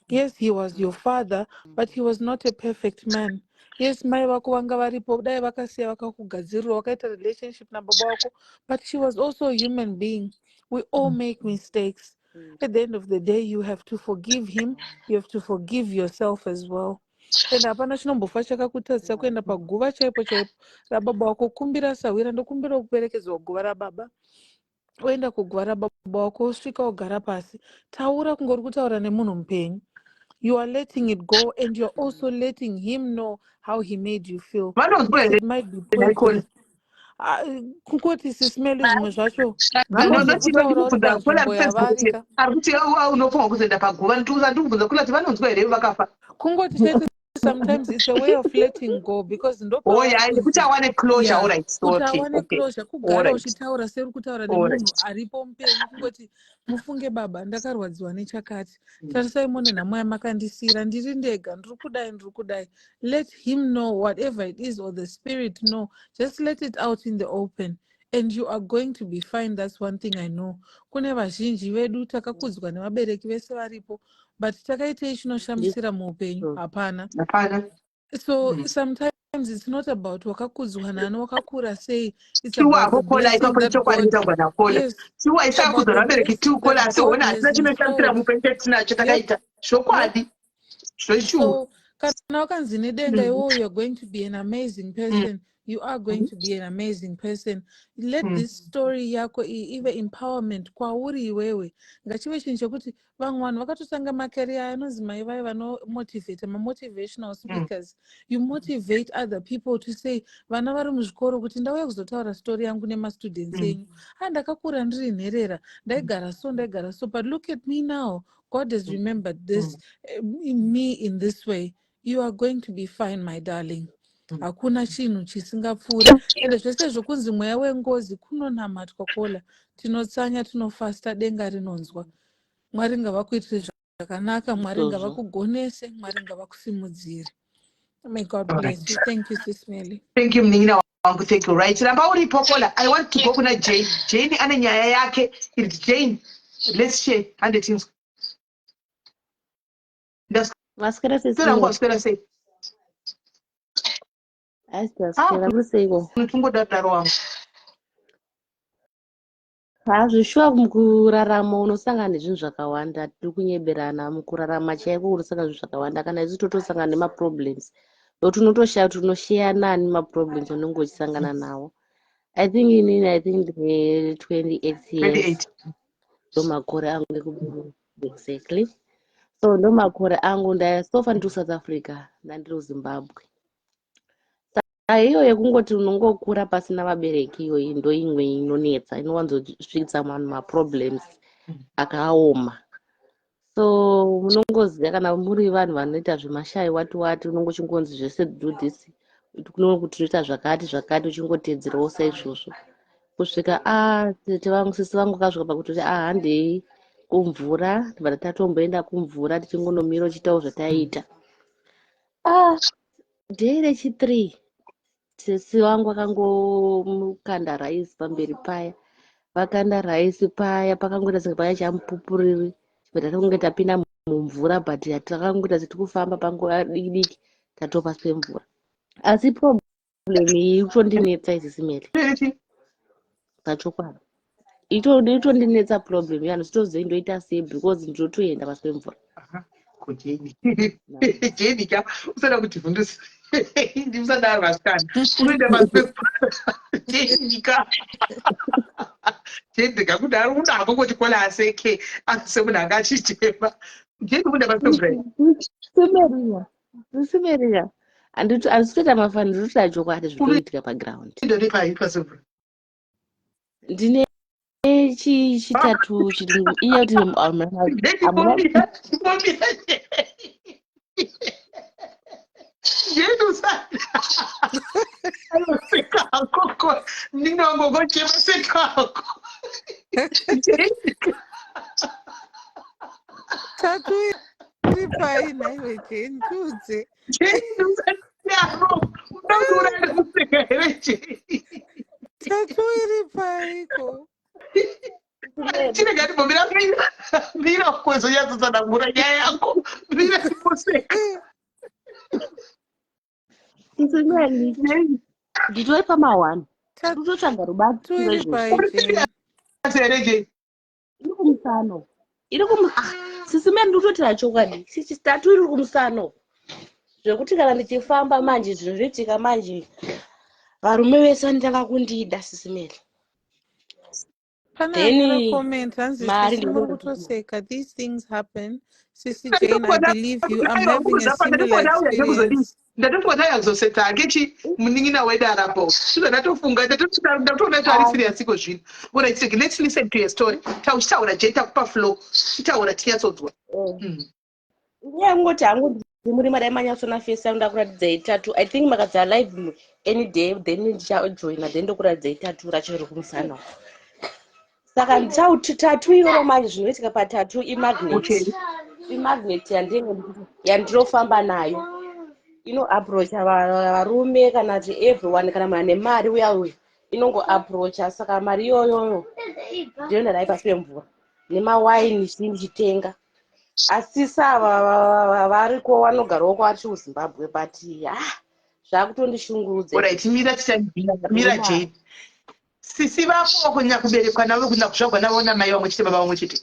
Yes, he was your father, but he was not a perfect man. Yes, mai vako vanga varipo, dai vakasiya vakakugadzirira, wakaita relationship nababa vako, but she was also a human being. We all make mistakes. At the end of the day, you have to forgive him, you have to forgive yourself as well. And hapana chinombofa chakakutadzisa kuenda paguva chaipo chaipo rababa wako. Kumbira sahwira, "Ndokumbira kuperekedzwa guva rababa." Oenda kuguva rababa wako, wosvika, wogara pasi, taura kunge uri kutaura nemunhu mupenyu. You are letting it go and you're also letting him know how he made you feel. Vanonzwa here? It might be Nicole? pointless. Ah, kungoti, Sis Melly, zvimwe zvacho Vanonoti kutaura uri vandikubvunza caller panzvimbo kuFacebook kuti yavarika. ari kuti unofanwa kuzoenda paguva. Ndikubvunza caller kuti vanonzwa here vakafa? Kungoti chete. Sometimes it's a way of letting go because Oh yeah, kuti ndopawakunzi awane closure. Yeah, All right, kuti okay, awane okay, closure, all kugara right, uchitaura seri kutaura all nemunhu right. aripo mupenyu, kungoti mufunge baba, ndakarwadziwa nechakati, tarisai mune nhamo yamakandisiyira, ndiri ndega, ndiri kudai, ndiri kudai. Let him know whatever it is, or the spirit know. Just let it out in the open and you are going to be fine. That's one thing I know. Kune vazhinji vedu takakudzwa nevabereki vese varipo, but takaitei chinoshamisira muupenyu? Hapana. Hapana. So sometimes it's not about wakakudzwa nani, wakakura sei. It's Shuwa about the ako Kola, blessing ipapo that chokwadi God kutaurwa naKola. Yes, Shuwa it's about isakudzwa the navabereki blessing tu Kola, that asi God hona has hatina chinoshamisira installed. muupenyu chatinacho takaita zvokwadi, zveshuwa. So kana wakanzi nedenga iwowo, you're going to be an amazing person, you are going to be an amazing person. Let this story yako iyi ive empowerment kwauri iwewe. Ngachive chinhu chekuti vamwe vanhu vakatotanga macareer anonzi mai vai vanomotivata, mamotivational speakers. You motivate other people to say, vana vari muzvikoro, kuti ndauya kuzotaura story yangu nemastudents enyu. A, ndakakura ndiri nherera, ndaigara so, ndaigara so, but look at me now. God has remembered this me in this way. You are going to be fine, my darling. Hakuna chinhu chisingapfuuri. Ende zvese zvokunzi mweya wengozi, kunonamatwa Kola, tinotsanya, tinofasta, denga rinonzwa. Mwari ngavakuitire zvakanaka, Mwari Izvozvo. ngavakugonese, Mwari ngavakusimudzire. May God All bless right. you. Thank you, Sis Melly. Thank you, munin'ina wangu, thank you. Right, ramba uripo Kola. I want to go kuna Jane. Jane ane nyaya yake. Iri Jane, let's share, hande tinzwe. Maswera, Ndaswera. Sis. Wangu, waswera sei? Asi taswera, muri seiko? Tungodadaro wangu. Hazvishuwa, mukurarama unosangana nezvinhu zvakawanda. Tiri kunyeberana, mukurarama chaiko unosangana nezvinhu zvakawanda. Kana isu totosangana nemaproblems, nokuti unotoshaya kuti unosheya nani maproblems unenge uchisangana nawo. I think inini, I think ndine 28 years. 28. Ndo makore angu ekubereka exactly, so ndo makore angu. So far ndiri kuSouth Africa, ndandiri kuZimbabwe. Saka iyo yekungoti unongokura pasina vabereki, iyoyi ndo imwe inonetsa, inowanzosvitsa vanhu maproblems akaoma. So munongoziva kana muri vanhu vanoita zvemashayi, wati wati unonge uchingonzi zvese, do this, kuno tinoita zvakati zvakati, uchingotedzerawo saizvozvo kusvika a tete vangu, sisi vangu vakasvika pakutoti, a, handei kumvura. Tibva tatomboenda kumvura, tichingonomira uchiitawo zvataiita. Ah, day rechi3 sisi vangu vakangomukanda raisi pamberi paya. Vakanda raisi paya, pakangoita senge paya chamupupuriri, chibva tatonge tapinda mumvura, but takangoita setikufamba panguva diki diki, tatopasi pemvura. Asi problem iyi ikutondinetsa, iSis Melly, pachokwadi itondinetsa problem iyo. Handisitozivi ndoita sei because ndinotoenda pasi pemvura. Ko Jane, Jane ka, usada kutivhundusa, ndimusadaro vasikana. Unoenda pasi pemvura, Jane ka? Jane, ndikakudaro unako kuti Kola aseke semunhu anga achichema. Jane, unoenda pasi pemvura here? Simerika, simerika, handisi kutoita mafani, ndiri kutoita chokwadi zvinoitika paground. Unoenda nepai pasi pemvura? Ndine chitatu chiri iye kuti hamuna Ndipomira, ndipomira. Jane, usada anoseka hako, ndinongokochema, seka hako, Jane. Tattoo iri pai nhaiwe Jane? Tiudze. Jane, usadaro, unoda kuseka here, Jane? Tattoo iri paiko? Chirega ndimbomira, mira, mira kuzonyatsotsanangura nyaya yako. Mira ndimboseka. Sis Melly, nditori pama1, ndikutotsvaga rubatsiro Tattoo iri izvozvo. pai, Jane? Here, Jane? Iri kumusano, iri kumu ah, Sis Melly, ndikutotira chokwadi, tattoo iri kumusano, zvekuti kana ndichifamba manje, zvinhu zvoitika manje, varume vese vanotanga kundida, Sis Melly. Pane Then anyora comment, hanzi, mari "Sisi, muri ndinoda kutoseka. These things happen. Sisi Jane, I believe you. I'm having a similar experience." Ndatofunga tauya kuzoseka hake chi munin'ina wedu arapo. Izvo ndatofunga, ndatoona kuti ari serious iko zvino. Alright, let's listen to your story. Tauchitaura, Jane, takupa flow, chitaura tinyatsonzwa. Inyaya yekungoti hangu. Muri madai manyatsona face yangu, ndakuratidzai tattoo. I think makadza live any day, then ndichajoina, then ndokuratidzai tattoo racho riri kumusana uku. Saka tattoo iroro manje, zvinoitika patattoo imagnet. Imagnet yandinofamba nayo inoapproacha varume kana kuti everyone. Kana munhu ane mari uya uya, inongoapproacha. Saka mari iyoyoyo ndinoenda nayo pasi pemvura nemawaini chii ndichitenga. Asi sava variko, vanogarawo kwacho kuZimbabwe, but ha, zvakutondishungurudza. Alright, mira, mira Jane. Sisi vako kunya kuberekwa navo, kunya kuzvagwa navo namai vamwe chete, baba vamwe chete,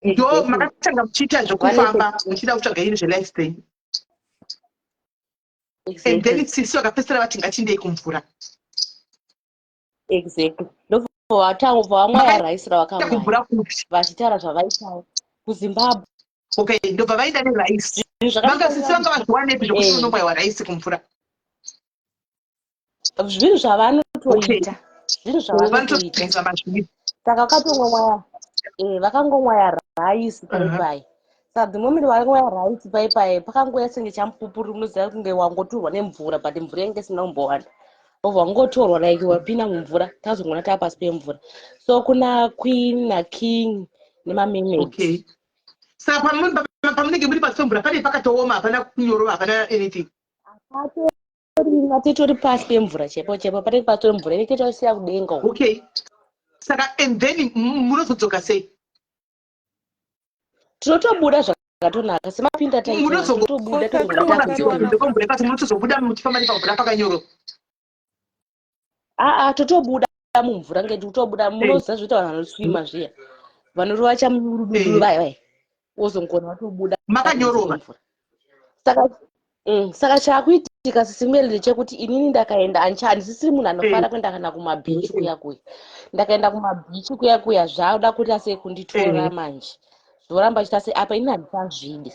ndo makatanga muchiita zvokufamba muchida kutsvaga iri zvelifestyle, and then sisi vakapedzisira vati, "Ngatindei kumvura." Exactly, ndobva vamwaya raisi ravakamwaya. Kumvura kupi? Vachitaura zvavaitawo kuZimbabwe. Okay, ndobva vaida neraisi. Vanga sisi vanga vazviwanepi zvokuti unomwayiwa raisi kumvura? Zvinhu zvavanotoita, zvinhu zvavanotoita. Vanotoita mazviri. Saka vakatongomwaya, vakangomwaya raisi paipai. Saka the moment vakamwaya raisi paipai, pakangouya senge chamupupuri, unoziva kunge wangotorwa nemvura, but mvura yange isina kumbowanda, obva wangotorwa like wapinda mumvura. Tazongoona taa pasi pemvura. So kuna queen naking nemamermaid. Okay, saka pamunenge muri pasi pemvura, pane pakatooma, hapana kunyorova, hapana anything? Patorina, titori pasi pemvura chaipo chaipo. Panenge patori mvura inenge tosiya kudenga uko. Okay, saka and then munozodzoka sei? Tinotobuda zvakatonaka semapinda taita. Tinotobuda, tozogona takudzoka. Kunze kwemvura pasi, munotozobuda muchifamba nepamvura pakanyorova? Aa, totobuda mumvura ngeti kutobuda. Munoziva zvinoita vanhu vanoswima zviya, vanorova chamurududu vaya vaya, wozongona watobuda kunze Makanyorova. kwemvura. Saka chaakuitika, Sisi Meli, ndechekuti inini ndakaenda, handisisiri munhu anofara kuenda kana kumabhichi kuya kuya. Ndakaenda kumabhichi kuya kuya, zvauda kuita sei kunditora manje, zvoramba chiita sei apa. Inini handichazvidi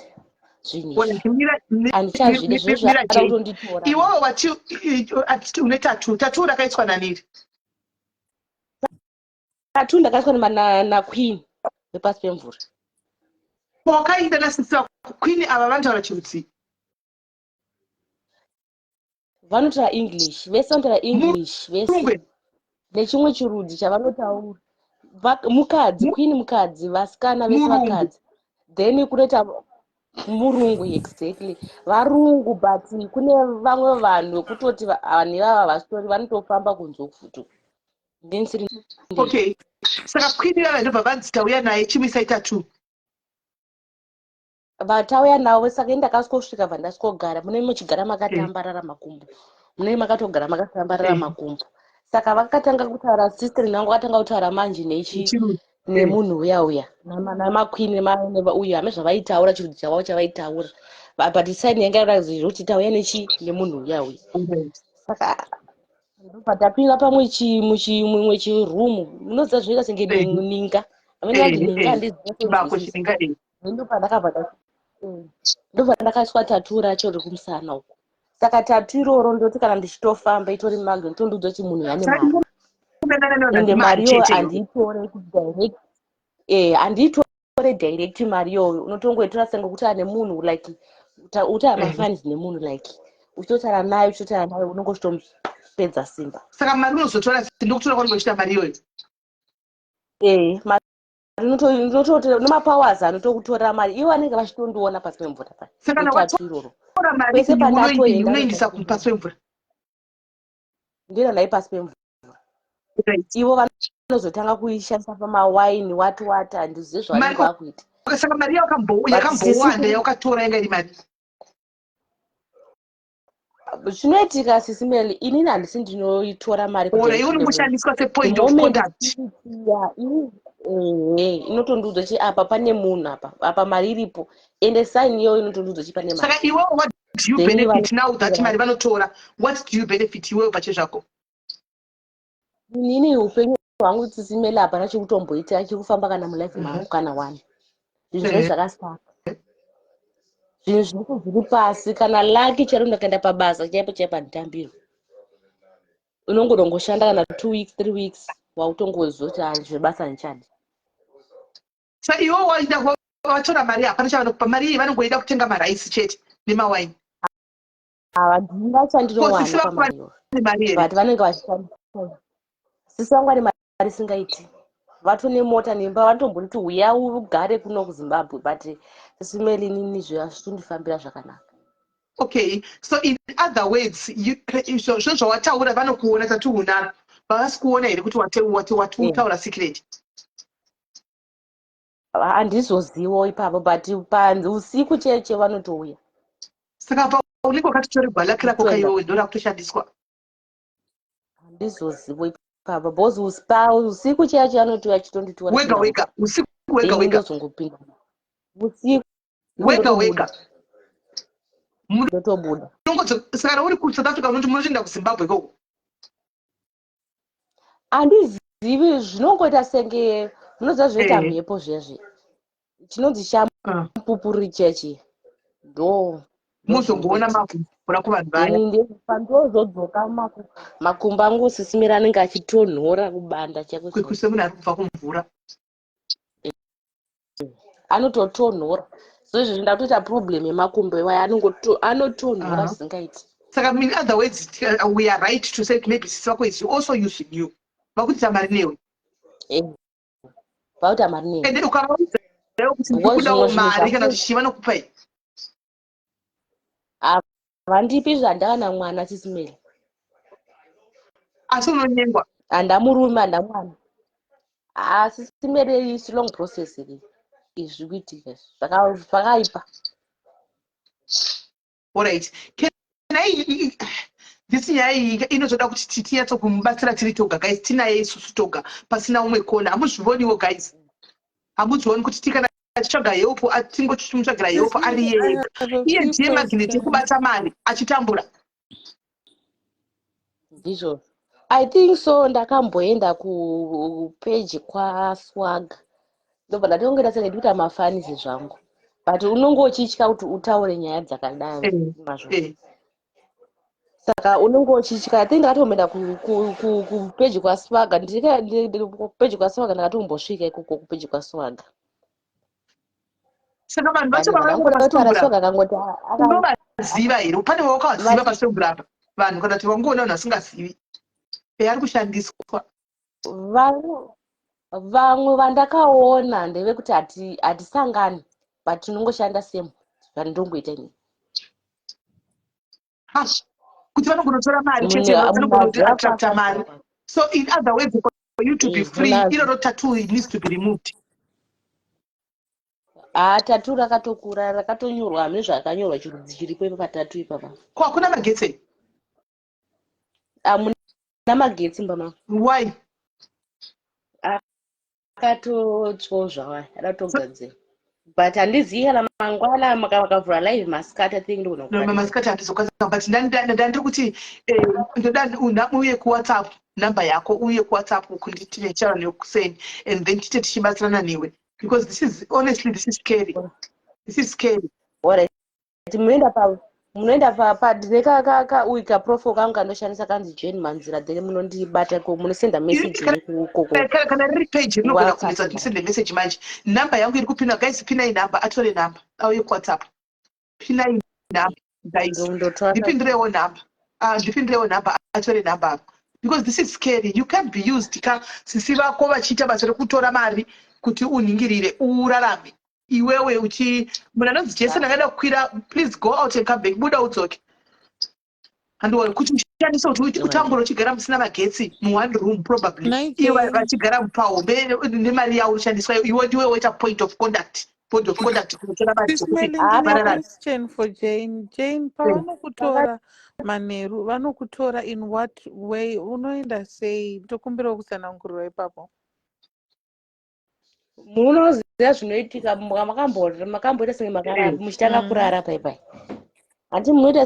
zvinhu izvi, handichazvidi zvinhu Mira, zvada Jane. kutonditora. Iwewe wati ati une tattoo. Tattoo rakaiswa naniri? Tattoo ndakaiswa naqueen wepasi pemvura. Wakaenda nasisi vako queen ava, vanotaura chirudzi? Vanotaura English vese, vanotaura English vese. Murungu? Nechimwe chirudzi chavanotaura. Mukadzi, queen mukadzi, vasikana vese Murungu. vakadzi. Then kunoita murungu, exactly, varungu. But kune vamwe vanhu vekutoti vanhu ivava vasitori, vanotofamba kunze kufutu ndinisiri. Okay, saka queen ivava ndobva vanzi, "Tauya naye, chimuisai tattoo." Vatauya navo. Saka ini ndakasvika, bva ndasvikogara, munenge muchigara makatambarara makumbo, munenge makatogara makatambarara makumbo. Saka vakatanga kutaura, sister nangu vakatanga kutaura manje nechi Chirudzi. Nemunhu uya uya namaqueen uyu, hame zvavaitaura, chirudzi chavo chavaitaura. But sign yanga yaratidza kuti tauya nechi nemunhu uya uya. Saka ndobva tapinda pamwe mumwe chirumu, munoziva zvinoita senge ninga, amene vanzi ninga, handizivi. Chibako, chininga. Ndobva ndakaiswa tattoo racho riri kumusana uko. Saka tattoo iroro, ndoti kana ndichitofamba, itori magnet, tondiudza kuti munhu ane mari, ende mari iyoyo handiitore direct, handiitore direct mari iyoyo. Unotongoitora senge kuti ane munhu, like utaura mafanizi nemunhu, like uchitotaura naye, uchitotaura naye, unonge uchitomupedza simba. Saka mari unozotora, ndokutora kwaunenge uchiita mari iyoyo? Mari nemapowers anotokutorera mari, ivo vanenge vachitondiona pasi pemvura. Saka kana Tattoo iroro, watora mari kwese pandatoenda, unoindisa pasi pemvura? Ndoenda naye pasi pemvura. Ivo vanozotanga kuishandisa pamawaini, wati wati, handizive zvavanenge vakuita. Saka mari yakambowanda yaukatora yanga iri mari? Zvinoitika, Sisi Meli, inini handisi ndinoitora mari. Ora, iwe unongoshandiswa sepoint of contact. Ehe, inotondiudza chi apa pane munhu, apa apa mari iripo, ende sign iyoyo inotondiudza chi pane mari. Saka iwewe, what do you Then benefit now that mari vanotora? What do you benefit iwewe pachezvako? Inini upenyu hwangu, Sisi Meli, hapana chekutomboita chekufamba kana mulife mangu kana one. Zvinhu zvese zvakasaka, zvinhu zvese zviri pasi. Kana laki chero ndakaenda pabasa chaipo chaipo, handitambirwi. Unongodongoshanda kana 2 weeks, 3 weeks, wautongozoti, "Ah, zvebasa handichadi." Sa iwe waida Vatora mari, hapana chavanokupa. Mari iyi vanongoida kutenga maraisi chete nemawaini. Handina chandinowana pamari iyoyo. Mari here? But vanenge vachishandisa. Sisi vangu vane mari isingaiti, vatone mota nemba, vanotomboniti uya ugare kuno kuZimbabwe, but sisi Meli, inini zvindifambira zvakanaka. Okay, so in other words, zvo zvawataura vanokuona tati unaro, vavasi kuona here kuti watiutaura secret? Handizozivo ipapo, but panzi usiku cheche vanotouya. Saka paunenge wakatotorerwa laki rako kaiwewe, ndo rakutoshandiswa. Handizozivo ipapo because usiku cheche vanotouya chitonditora. Wega wega, usiku wega wega? Ndozongopinda usiku. Wega wega? Ndotobuda. Saka uri kuSouth Africa, unoti munotoenda kuZimbabwe ikoko? Handizivi, zvinongoita senge munoziva zvinoita mhepo zviya zviya, chinonzi chamupupuri chechi ndo. Muzongoona mavhura kuvanhu vaya. Pandozodzoka, makumbo angu sisimira anenge achitonhora kubanda chako. Semunhu ari kubva kumvura. Anototonhora. So izvozvi ndakutoita problem yemakumbo iwaya, anotonhora zvisingaiti. Saka in other words, we are right to say maybe sisi vako is also using you, vakuita mari newe? Vakuita mari newe. Ende ukavaudza kuti ndikudawo mari kana kuti chii, vanokupai? Handipi zvandakana mwana, sisimeli. Asi unonyengwa? Handa murume, handa mwana. Asi sisimeli, is long process iri, izvi kuitika zvakaipa. Alright, can I this nyaya iyi inotoda kuti tinyatso-kumubatsira tiri toga, guys, tinaye isusu toga, pasina umwe kona. Hamuzvivoniwo, guys? Hamuzvioni kuti tikana achitsvaga help, tingochimutsvagira help ari iye ega? Iye ndiye magnet ekubata mari achitambura. Ndizvo, I think so. Ndakamboenda kupeji kwaSwag, ndobva ndatongoita senge ndikuita mafanisi zvangu, but unonge uchitya kuti utaure nyaya dzakadaro mazvo. Saka unonge uchitya. I think ndakatomboenda kupeji kwaSwaga, kupeji kwaSwaga, ndakatombosvika ikoko kupeji kwaSwaga. Saka vanhu vacho vavataura, Swaga akangoti Unovaziva here? Pane wawakaziva paswebura apa, vanhu, kana kuti wangoona vanhu vasingazivi ari kushandiswa? Vamwe vandakaona ndevekuti hatisangani, but tinongoshanda same, zvandinongoita inini. Kuti vanogonotora mari chete, vanogonoattracta mari. So in other words, for you to be free, iroro tattoo needs to be removed. Ha, tattoo rakatokura, rakatonyorwa, hamene zvarakanyorwa, chirudzi chiripo ipa patattoo ipapa. Ko hakuna magetsi? Hamuna magetsi mba mama. Why? Akatotsvozva, akatogadzira, but handizivi kana mangwana makavhura live masikati, I think ndogona. No, masikati handizokwanisa, but ndandiri kuti ndoda uye kuWhatsApp, namba yako, uye kuWhatsApp kunditichara nekuseni, and then tite tichibatsirana newe, because this is, honestly, this is scary, this is scary. Alright, munoenda pa ndine uyu kaprofile kangu kandoshandisa kanzi Jane Manzira, then munondibata ko munosenda message ikoko. Kana riri page rinogona kunetsa kuti ndisende message manje. Namba yangu iri kupinda, guys, pinai namba, atore namba, auye kuWhatsApp. Pinai namba, guys, ndipindirewo namba. Ndipindirewo namba, atore namba apa, because this is scary. You can't be used ka, sisi vako vachiita basa rekutora mari kuti unhingirire, urarame iwewe uchi. Munhu anonzi Jason akada kukwira, please go out and come back, buda udzoke. Handiwa kuti ushandise kuti utambure uchigara musina magetsi muone room, probably ivo vachigara pahombe nemari yavo ushandiswa, iwe ndiwe woita point of conduct, point of conduct kunotora mari dzekuti vararame. Question for Jane. Jane, pavanokutora manheru, vanokutora in what way? Unoenda sei? Tokumbirawo kutsanangurirwa ipapo. Munoziva zvinoitika, makamboita senge muchitanga kurara paipai, handi? Munoita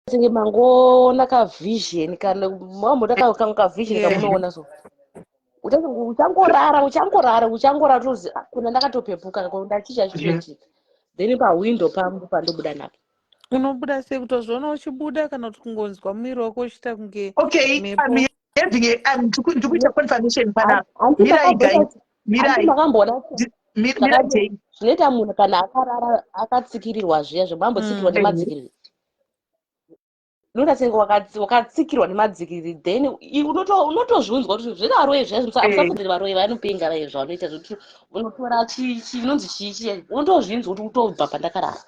senge mangoona kavision, kana mamboita kavision kamunoona, so uchangorara, uchangorara, uchangorara, tozi ah, kuna ndakatopepuka, ndachicha chinoitika, then pahwindo pangu pandobuda napo. Unobuda sei? Kutozviona uchibuda, kana kuti kungonzwa muviri wako uchiita kunge Okay, I'm having a, ndikuita confirmation panapa. Mirai, guys, mirai. Makamboona? Mira Jane. Zvinoita munhu kana akarara akatsikirirwa zviya zvemambotsikirwa nemadzikiriri, unoita senge wakatsikirwa nemadzikiriri, then unotozviunzwa kuti zvevaroyi zviya. Musafundzire varoyi vanopenga vaye, zvavanoita zvekuti unotora chinonzi chii chiya, unotozvinzwa kuti utobva pandakarara.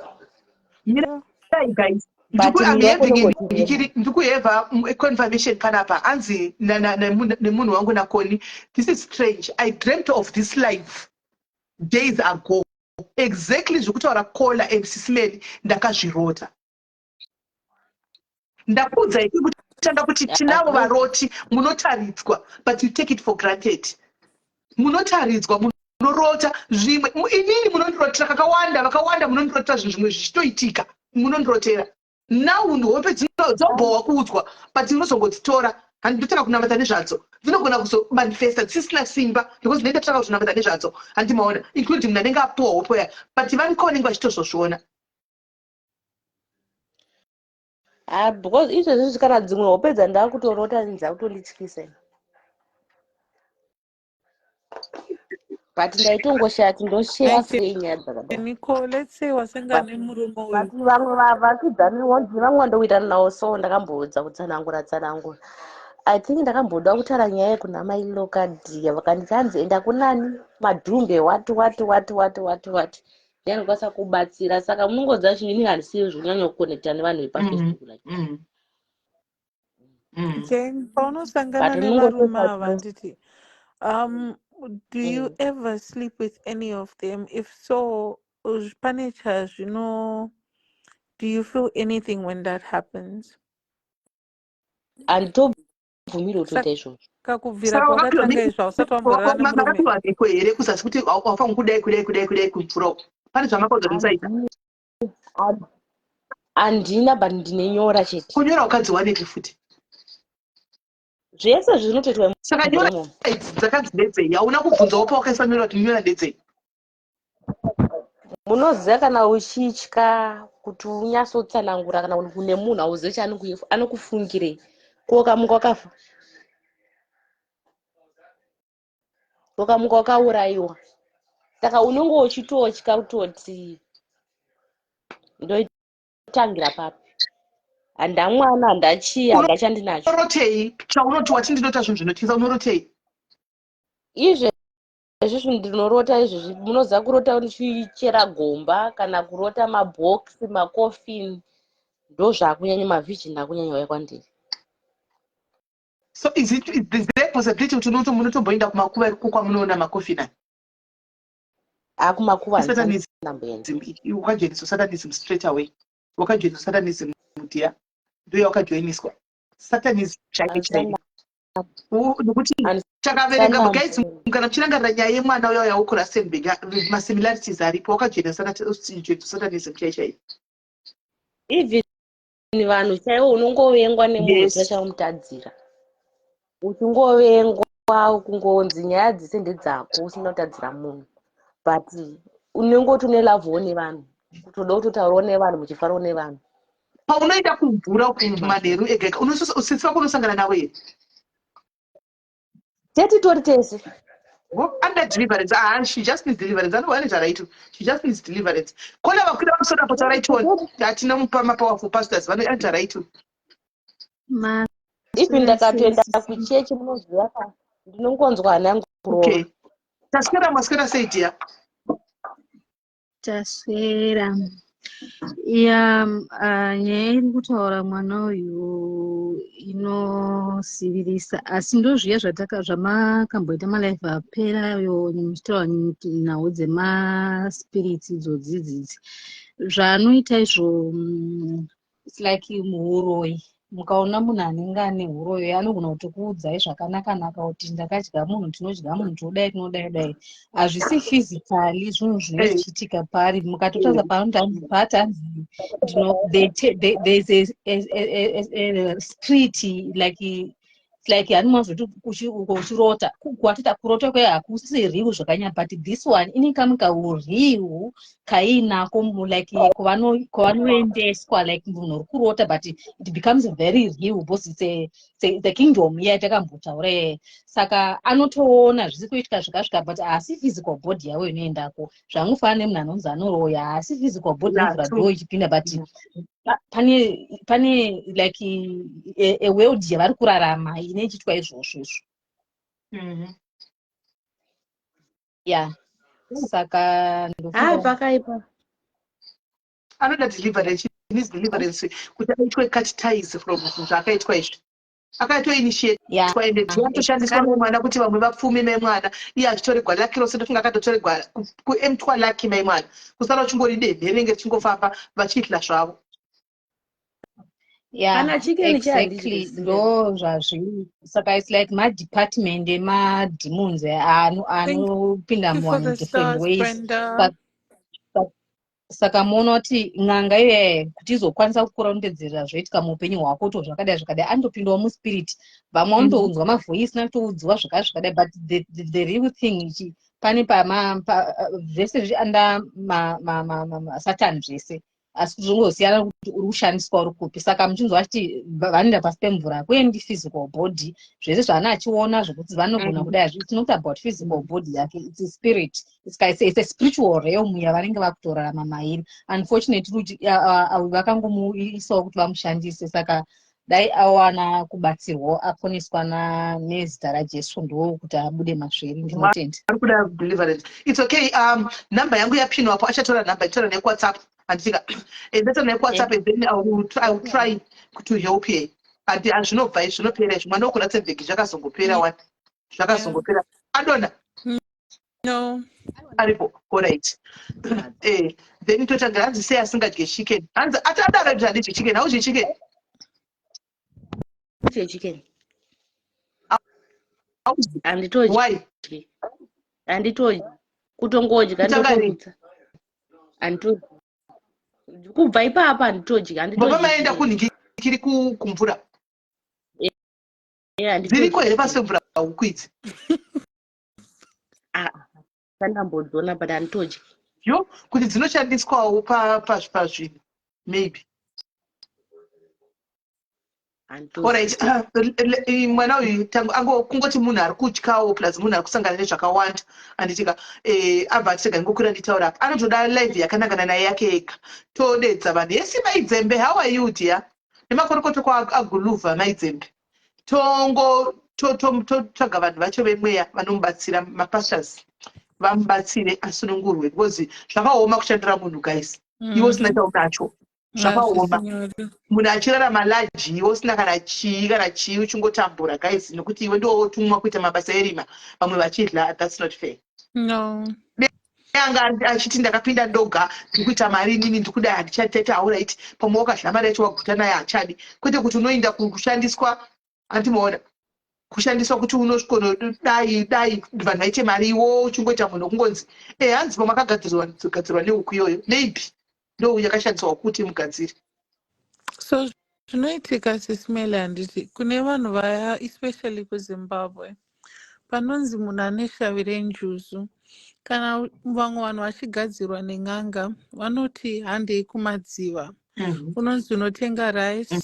Mirai, guys. But I'm mweya having unongotiwa. Ndikuheva confirmation panapa, hanzi nemunhu wangu naKoni, "This is strange. I dreamt of this life days ago, exactly zvekutaura Kola and Sisimeli. Ndakazvirota." Ndakuudzai kutanga kuti tinavo varoti, munotaridzwa, but you take it for granted. Munotaridzwa, munorota zvimwe. Inini munondirotera kakawanda, vakawanda munondirotera zvinhu zvimwe zvichitoitika, munondirotera. Now hope dzobhowa kuudzwa, but unozongodzitora, handitotanga kunamata nezvadzo, dzinogona kuzomanifesta dzisisina simba because ndinenge ndatanga kuzonamata nezvadzo, handimaona, including munhu anenge apuwa hope ya, but variko vanenge vachitozozviona. Ah, because izvezvi kana dzimwe hope dzandakutorota dzakutondityisa, but ndaitongoshaya kuti ndosheya sei nyaya dzakadai. Nicole, let's say wasangana nemurume uyu. But vamwe vavakidzani vamwe vandowirirana navo, so ndakambodza kutsanangura tsanangura. I think ndakamboda kutaura nyaya yekuna mai Lokadhiya, vakanditi hanzi enda kunani Madhumbe, wati wati wati wati wati wati, ndiye anokwanisa kubatsira. Saka munongodza chinini, handisiyo zvekunyanya kuconnecta nevanhu vepaFacebook like. Jane, paunosangana But nevarume munongotoita ava, handiti, do you ever sleep with any of them? If so, pane chazvino, do you feel anything when that happens? Handitobvumiri kutoita izvozvo. Saka kubvira Saka pawakatanga wakapiwa izvo, hausati wamborara nemurume? Makapiwa mhiko here kuzasi kuti wafanira kudai, kudai, kudai, kudai, kumvura uku? Pane zvamakaudza kuti musaita? Handina, but ndine nyora chete. Kunyora ukadziwanepi futi? Zvese zvinotoitwa Saka nyora imomo. Idzi dzakanzi ndedzei? Hauna kubvunzawo pawakaisa nyora kuti nyora ndedzei? Munoziva kana uchitya kuti unyatsotsanangura kana kune munhu, hauzivi anokufungirei. Ko ukamuka wakafa, ukamuka wakaurayiwa, saka unenge uchitotya kutoti ndoitangira papi? Handamwana, handachii, handachandinacho. Unorotei chaunoti wati ndinota zvinhu zvinotyisa? Unorotei? Izvezvi zvinhu ndinorota izvezvi, munoziva kurota ndichichera gomba kana kurota mabhokisi, makofini, ndo zvakunyanya, mavision akunyanya uya kwandiri. So is there possibility kuti munotomboenda kumakuva iko kwamunoona makofini aya? Akumakuva. Satanism. Ndamboenda. Wakajoiniswa satanism straight away, wakajoiniswa satanism mudiya, ndoya wakajoiniswa satanism chaiyo chaiyo. Nokuti takaverenga, guys, kana muchirangarira nyaya yemwana uya uya wekuRustenburg, masimilarities aripo. Wakajoina satanism chaiyo chaiyo. Even vanhu chaivo, unongovengwa nemunhu usina chaumutadzira, uchingovengwa, kungonzi nyaya dzese ndedzako usina kutadzira munhu, but unenge uti une lavhuwo nevanhu, kutoda kutotaurawo nevanhu, muchifarawo nevanhu. Paunoenda kumvura kumanheru ega ega, usisi vako unosangana navo here? Tetitori tese. Under deliverance. Ah, she just needs deliverance. Anoita right, she just needs deliverance. Kona vakwira pamusoro apo, taurai tione. Hatina mupa mapowerful pastors vanoita right. Even ndakatoenda kuchechi, munoziva ka, ndinongonzwa hana yangu kurova. Okay, taswera, maswera sei, dear? Taswera. Ya, nyaya iri kutaura mwana uyu inosivirisa, asi ndozviya zvamakamboita malive aperayo muchitaura nhau dzemaspirits idzodzi idzidzi zvaanoita izvo. It's like muhuroyi. Mukaona munhu anenge ane huroyi, anogona kutokuudzai zvakanaka-naka kuti ndakadya munhu, tinodya munhu, tinodai, tinodai dai. Hazvisi physically zvinhu zvinenge zvichiitika paari. Mukatotarisa paanoti paati hanzi there is a spirit like It's like hani mazoti uko uchirota, kwatita kurota kwe hakusi real zvakanyanya, but this one ine kamwe kaureal kainako, like kwavanoendeswa, like munhu uri kurota, but it becomes very real because it's a kingdom iya yatakambotaura. Saka anotoona zvisi kuitika zvakasvika, but haasi physical body yavo inoendako. Zvangofanana nemunhu anonzi anoroya, haasi physical body inovhura door ichipinda, but pane like a world yavari kurarama ine ichiitwa izvozvo izvo. Ya, saka Ah, pakaipa. Anoda deliverance. He needs deliverance kuti aitwe cut ties from zvaakaitwa izvi. Akatoinitiatwa, ende atoshandiswa nemwana kuti vamwe vapfume mai mwana, iye achitoregwa luck rose. Ndofunga akatotoregwa kuemtwa luck mai mwana, kusara uchingori demhe rinenge richingofamba vachidla zvavo. Kana chicken. Exactly, ndo zvazviri. Saka it's like madepartment emademons anopinda muvanhu different ways. Saka muona kuti n'anga iyeye, kuti izokwanisa kukurondedzerera zvoitika muupenyu hwako kuti zvakadai zvakadai, anotopindawo muspirit. Vamwe vanotoudzwa mavoice, notoudzwa zvakadai zvakadai, but the real thing ichi pane pama zvese zviri under Satan zvese, asi zvingosiyana kuti uri kushandiswa uri kupi. Saka muchinzwa achiti vanoenda pasi pemvura, hakuendi physical body. Zvese zvaana achiona zvokuti vanogona kudai, it's not about physical body yake, it's a spirit, it's a spiritual realm yavanenge vakutorarama mairi. Unfortunately kuti vakangomuisawo kuti vamushandise. Saka dai awana kubatsirwawo, aponeswa nezita raJesu, ndokuti abude mazveri. Ndinotenda. Ari kuda deliverance. It's okay. Namba yangu yapinwa apo, achatora nhamba, itora nekuWhatsApp, handika? Ndatora nekuWhatsApp and then I will try to help her. Handi zvinobva izvi, zvinopera izvi. Mwana wekuRatsenbek, zvakazongopera wani, zvakazongopera. Adona? No. Aripo? Alright. Then totangira. Hanzi sei asingadye chicken? Hanzi ati adaro kuti handidye chicken. Haudye chicken? Kudye chicken. Haudyi? Handitodyi. Why? Handitodyi, kutongodya. Kutanga rini? Ndotorutsa, handitodyi kubva ipapa, handitodyi. Baba Handitodyi maenda chicken. kunhingikiri kumvura? Eh, handitodyi Dziriko here chicken. pasi pemvura huku idzi? Ah, pandambodziona, but handitodyi. Yo, kuti dzinoshandiswawo pazvinhu maybe. Handitodyi. Alright. Mwana uyu kungoti munhu ari kutyawo, plus munhu ari kusangana nezvakawanda, handitika? Abva atitega ngokwira nditaura apa, anotoda live yakanangana naye yake ega. Todedza vanhu yesi. Maidzembe, how are you, dear? Nemakorokoto kwaaguluvha, Maidzembe. Tongo totsvaga vanhu vacho vemweya vanomubatsira, mapastors vamubatsire asunungurwe, because zvakaoma kushandira munhu, guys, iwe usina chaunacho. Zvakaoma. Munhu achirarama large, iwe usina kana chii, kana chii, uchingotambura, guys, nekuti iwe ndiwo wotumwa kuita mabasa erima, vamwe vachidla. That's not fair. No. Anga achiti ndakapinda ndoga, ndikuita mari inini, ndikudai, handichataita. Alright, pamwe wakadya mari yacho, waguta naye, hachadi. Kwete kuti unoinda kushandiswa, handimaona kushandiswa kuti unosvikono dai dai vanhu vaite mari, iwo uchingoita munhu wekungonzi e hanzi pamwe akagadzirwa gadzirwa nehuku iyoyo, maybe ndo yakashandiswa kuti mugadzire. So zvinoitika, Sisimele, handiti kune vanhu vaya, especially kuZimbabwe, panonzi munhu ane shavi renjuzu, kana vamwe vanhu vachigadzirwa nen'anga, vanoti handei kumadziva. Unonzi unotenga rice,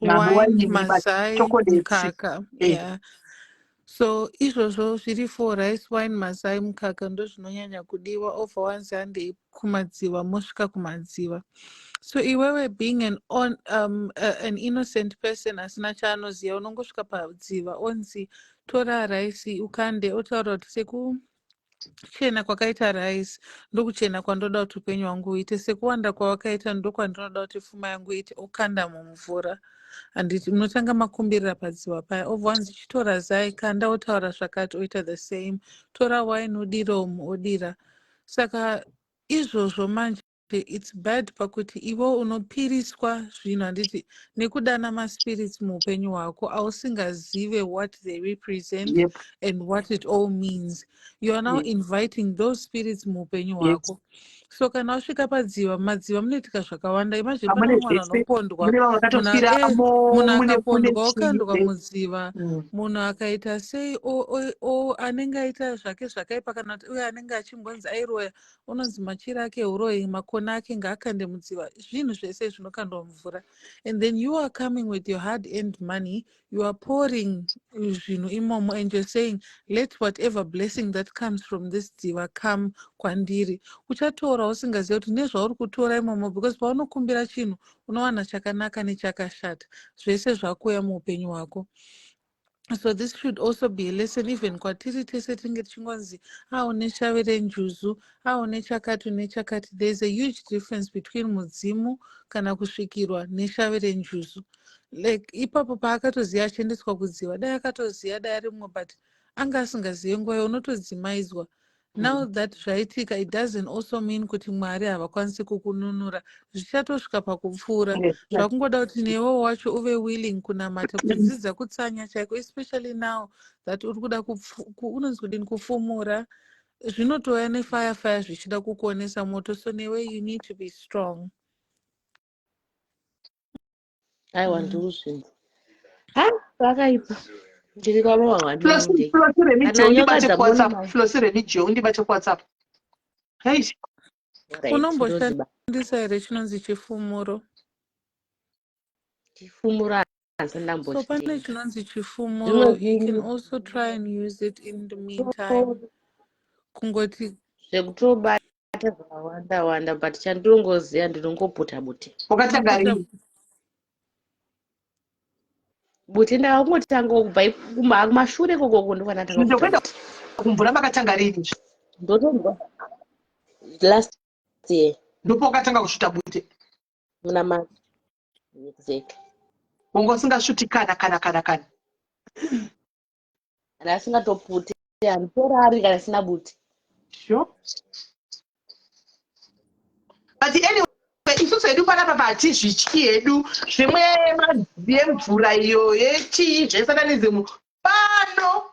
wine, wine, mazai, chocolates. Mukaka. Yeah, so izvozvo zviri for rice, wine, mazai, mukaka, ndo zvinonyanya kudiwa. Obva wanzi handei kumadziva, mosvika kumadziva. So iwewe, being an innocent person asina chaanoziva, unongosvika padziva, onzi tora raisi ukande, otaura kuti sekuchena kwakaita rice ndokuchena kwandoda kuti upenyu hwangu uite, sekuwanda kwawakaita ndokwandinoda kuti pfuma yangu iite. Okanda mumvura, handiti munotanga makumbirira padziva paya. Obva wanzi chitora zai, kanda, otaura zvakati, oita the same, tora wine udire umu, odira. Saka izvozvo manje it's bad pakuti iwe unopiriswa zvinhu, handiti, nekudana maspirits muupenyu hwako ausingazive what they represent and what it all means. You are now inviting those spirits muupenyu hwako. So kana wasvika padziva, mumadziva munoitika zvakawanda. Imagine pane Mune vamwe vanhu zvese, vanopondwa, mune vamwe munhu eh, vakatofiramo, munhu mune mune akapondwa chii okandwa zvese. mudziva, munhu akaita sei o anenge aita zvake zvakaipa kana kuti uye anenge achimbonzi airoya unonzi machira ake uroyi, makona ake ngaakande mudziva, zvinhu zvese zvinokandwa mumvura. And then you are coming with your hard earned money, you are pouring zvinhu imomo and you're saying let whatever blessing that comes from this dziva come kwandiri. Uchatora usingazivi kuti nezvauri kutora imomo, because paunokumbira chinhu unowana chakanaka nechakashata, zvese zvakuuya muupenyu hwako. So this should also be a lesson even kwatiri tese tinge tichingonzi a une shavi renjuzu, a une chakati, une chakati. There is a huge difference between mudzimu kana kusvikirwa neshavi renjuzu. Like ipapo paakatoziva achiendeswa kudziva, dai akatoziva dai arimwe, but anga asingazive nguva iyo unotodzimaidzwa. Now that zvaitika, it doesn't also mean kuti Mwari havakwanisi kukununura, zvichatosvika pakupfuura. Zvakungoda kuti newewo wacho uve willing kunamata, kudzidza kutsanya chaiko, especially now that uri kuda unonzi kudini, kufumura zvinotouya nefire fire zvichida kukuonesa moto. So newe you need to be strong. Aiwa, ndiri kuzvinzwa. Ha, vakaipa, ndiri kwamama Flosi mwandinonde Flosi Remigio, kana nyoka undibate dzamona. kuWhatsApp. Flosi Remigio, undibate kuWhatsApp. Hey. Right, ndoziba. Unomboshandisa here chinonzi chifumuro? Chifumuro handisati So pane ndambochitenga. chinonzi Zvimwe chifumuro, you can zvinhu also try and use it in the meantime, kungoti zvekutobata zvakawanda wanda, but chandinongoziva ndinongoputa bute. Wakatanga Unoputa rini? Bute ndakangotanga kubva kumashure ikokoko, ndokwandatanga Zvinhu kuputa zvekuenda bute. Kumvura makatanga rini? Ndotonzwa last year. Ndipo wakatanga kusvuta bute? Muna March, exactly. Wanga usingasvuti kana kana kana kana? Kana asingatoputi, handitorari kana isina bute. Sure, but anyway, isusu hedu panapa patizvityi hedu zvimwe yemvura iyo yechii zvesatanism pano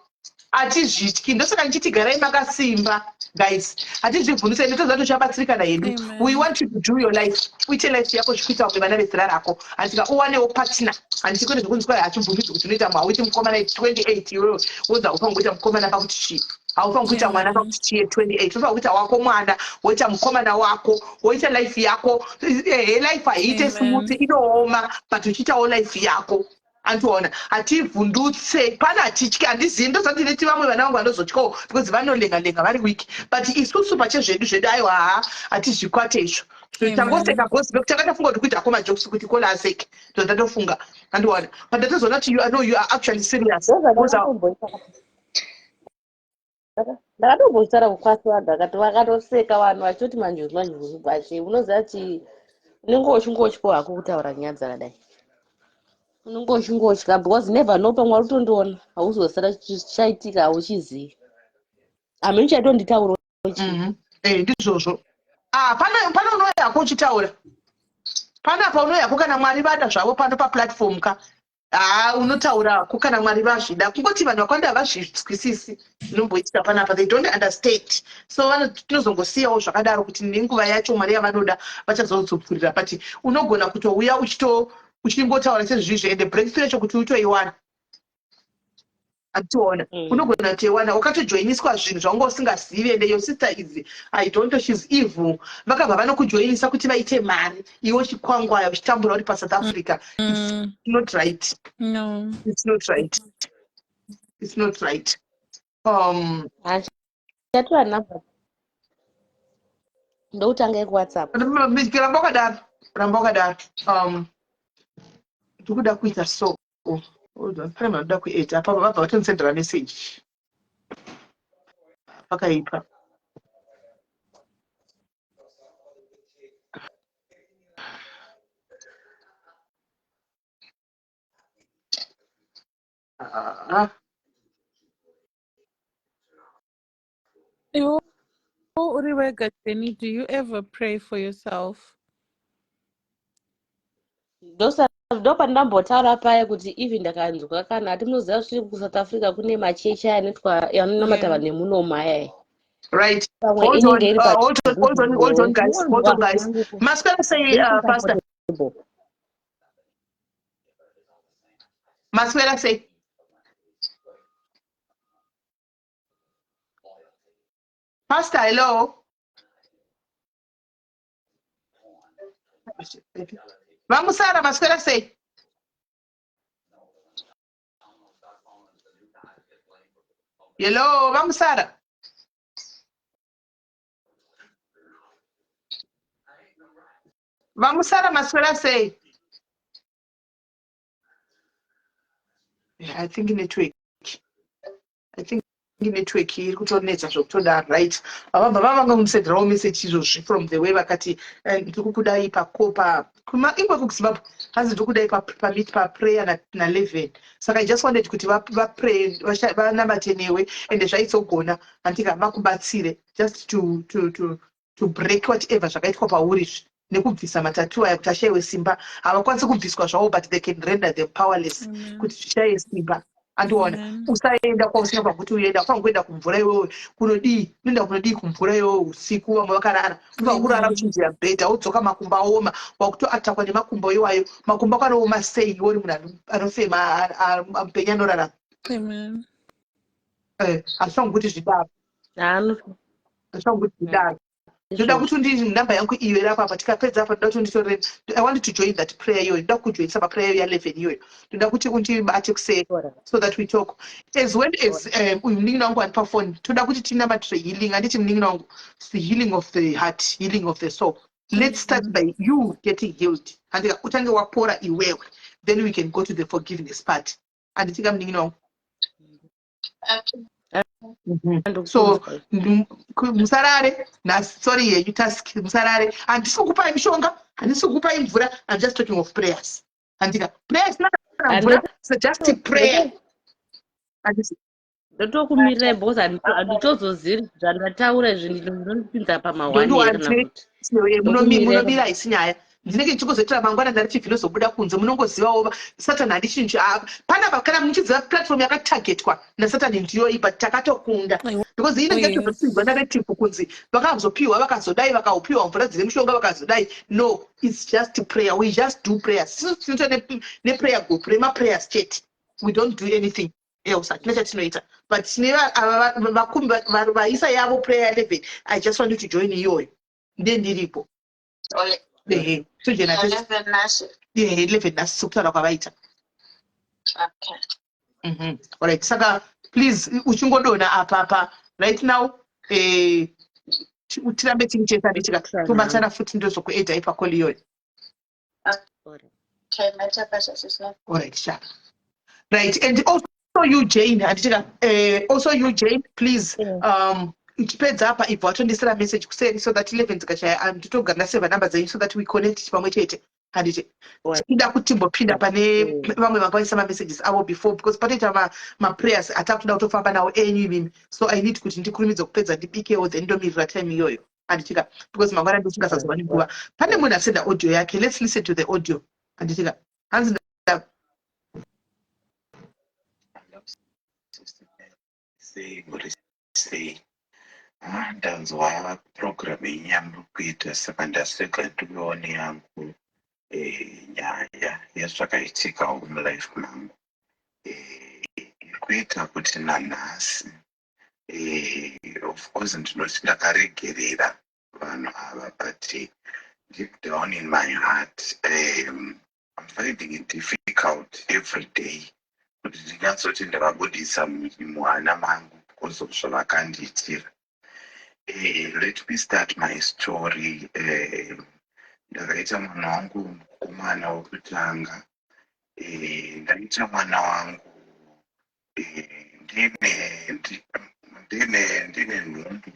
hatizvityi. Ndosaka ndichiti garai makasimba, guys, hatizvibvunise ende toziva tochabatsirikana hedu. We Amen. want you to do your life, uite life yako zvichiita vamwe vana vezera rako, handika uwanewo partner. Handiti kwete zvekunzwa hachibvumidzwi kuti unoita hauiti mukomana 28, iwewe wonzi haufangi kuita mukomana pakuti chii, haufangi kuita mwana Amen. pakuti chii. 28 unofanira kuita wako mwana, woita mukomana wako, woita life yako. Ehe, life haiite smooth, Amen. inooma, but uchiitawo life yako. Andiona hativhundutse pana, hatityi, handizivi. Ndozandineti vamwe vana vangu vanozotyawo because vanolenga lenga vari weak, but isusu pachezvedu zvedu, aiwa, ha, hatizvikwate izvo. Amen. Tangoseka gosi pekutanga tafunga kuti kuita hako majokes kuti kola aseke, ndozvandatofunga, andiona, but ndatozoona kuti you are, no, you are actually serious because Ndozvandakatomboita, ndakatombotaura kukwasi, vanhu vakati vakatoseka, vanhu vachitoti manjuzu manjuzu, but unoziva kuti unenge uchingotyawo hako kutaura nyaya dzakadai, unenge uchingotya because never know, pamwe uri kutondiona, hauzosara chichaitika, hauchizivi, hamene chaitonditaurawo chii. Eh, ndizvozvo. Ah, pano pano unoyako uchitaura panapa, unoyako kana Mwari vada zvavo pano paplatform ka. Haa, unotaurako kana Mwari vazvida. Kungoti vanhu vakawanda havazvinzwisisi zvinomboitika panapa, they don't understand, so tinozongosiyawo zvakadaro kuti nenguva yacho Mwari yavanoda vachazozopfurira. But unogona kutouya uchito uchingotaura sezvizvo, ende breakthrough yacho kuti utoiwana, ationa unogona kutoiwana wakatojoiniswa zvinhu zvaunga usingazivi. Ende your sister is, I don't know, she's evil. Vakabva vanokujoinisa kuti vaite mari, iwe uchikwangwaya, uchitambura uri paSouth Africa. It's not right. No. It's not right, it's not right. Handichatora namba, ndokutanga yekuWhatsApp. Ramba wakadaro, ramba wakadaro. Ndikuda kuita so. Hold on, pane vanoda kuita apa, vabva vatondisendera message, pakaipa. Ah. Iwe uri wega, Jenny, do you ever pray for yourself? Ndopandambotaura paya kuti even ndakanzwa kana ati munoziva zviri kuSouth Africa, kune machechi aya anoitwa anonamata vanhu nemunomo aya. Right. Pamwe Hold on, inenge iri hold on, hold on, hold on, padhuze guys. Hold ndinonzwa on, guys. hangu ku- Maswera sei, ndiri Pastor? comfortable. Maswera sei? Pastor, hello. Vamusara, maswera sei? Hello, vamusara. Vamusara, maswera sei? Yeah, I think network. I think network iri kutonetsa zvekutodaro right. Vabva vavanga kundisenderawo message izvozvi from the way vakati ndiri kukudai pakopa ingwe kuzimbabwe hanzi ndiri kudai pameet paprayer na11 saka I just wanted kuti vapray vanamate newe ende zvaizogona handika vakubatsire just to break whatever zvakaitwa pauri izvi nekubvisa matatu aya kuti ashaiwe simba. Havakwanisi kubviswa zvavo, but they can render them powerless kuti zvishaye simba, andiona. Amen. Usaenda kwausina pakuti uenda ufanira kuenda kumvura iwewe. Kunodii? Unoenda kunodii kumvura iwewe usiku vamwe vakarara? Unofanira kurara Amen. uchinzira bhedha, wodzoka makumbo aoma, wakutoatakwa nemakumbo iwayo. Makumbo ako anooma sei iwe uri munhu anofema, mupenyu, anorarama? Amen. Hazvifaniri kuti zvidaro. Haano Hazvifaniri kuti zvidaro. Ndoda kuti undi namba yangu iyo iri apa. Tikapedza apa, ndoda kuti unditorere. I want to join that prayer iyoyo. Ndoda kujoinisa paprayer ya11 iyoyo. Ndoda kuti undibate kuseri so that we talk as well as uyu munin'ina wangu ari pafoni. Toda kuti tinamatire healing, handiti munin'ina wangu? It's the healing of the heart, healing of the soul. Let's start by you getting healed, handika? Utange wapora iwewe, then we can go to the forgiveness part, handitika munin'ina wangu? Okay. So Ndokunzwa. Musarare nhasi. Sorry yenyu task. Musarare. Handisi kukupai mishonga, handisi kukupai mvura. I'm just talking of prayers, handika? Prayers kana mvura, so just prayer. Ndotokumirirai because handitozozivi zvandataura izvi. Ndinondipinza pamahwani here kana kuti ndokumirira. Munomira, haisi nyaya. Ndinenge ndichikuzoitira mangwana narrative inozobuda kunze. Munongozivawo Satani handi chinhu panapa. Kana muchiziva platform yakatargetwa naSatani ndiyoyi, but takatokunda because inenge yatozopinzwa narrative kunzi vakazopiwa, vakazodai, vakaupiwa mvura dzine mushonga, vakazodai. No, it's just prayer. We just do prayers. Isusu tinoita neprayer group remaprayers chete. We don't do anything else, hatina chatinoita. But tine ava vakumbi vaisa yavo prayer 11. I just want you to join iyoyo, ndiye ndiripo. Ehe, tojoina. 11 nhasi? Ehe, 11 nhasi, sekutaura kwavaita. Okay. Alright, saka please uchingodonha apa apa right now, tirambe tichichesa ndichika tobatana futi, ndozokuedha ipacall iyoyo. Okay, maita basa, sisi. Alright, sharp. Right, and also you, Jane, handitika? Also you, Jane, please, uchipedza apa ibva watondisira message kuseri so that 11 dzikachaya nditogara ndaseva namba dzenyu so that we connect pamwe chete, handiti? Tida kuti timbopinda pane vamwe vanga vaisa mamessages avo before, because patoita maprayers atakutoda kutofamba nawo enyu imimi. So I need kuti ndikurumidze kupedza, ndibikewo, then ndomirira time iyoyo, handitika? Because mangwana ndichingasazova nenguva. Pane munhu asenda audio yake. Let's listen to the audio, handitika? Hanzi Sei, muri sei? Ah, ndanzwa program yenyu yamuri kuita, saka ndaseka ndikuone yangu nyaya yezvakaitikawo mulife mangu. Iri kuita kuti nanhasi, of course ndinoti ndakaregerera vanhu ava, but deep down in my heart I'm finding it difficult every day kuti ndinyatsoti ndavabudisa muhana mangu because of zvavakandiitira. Let me start my story. Ndakaita mwana wangu mukomana wekutanga. Ndaita mwana wangu ndine nhumbu.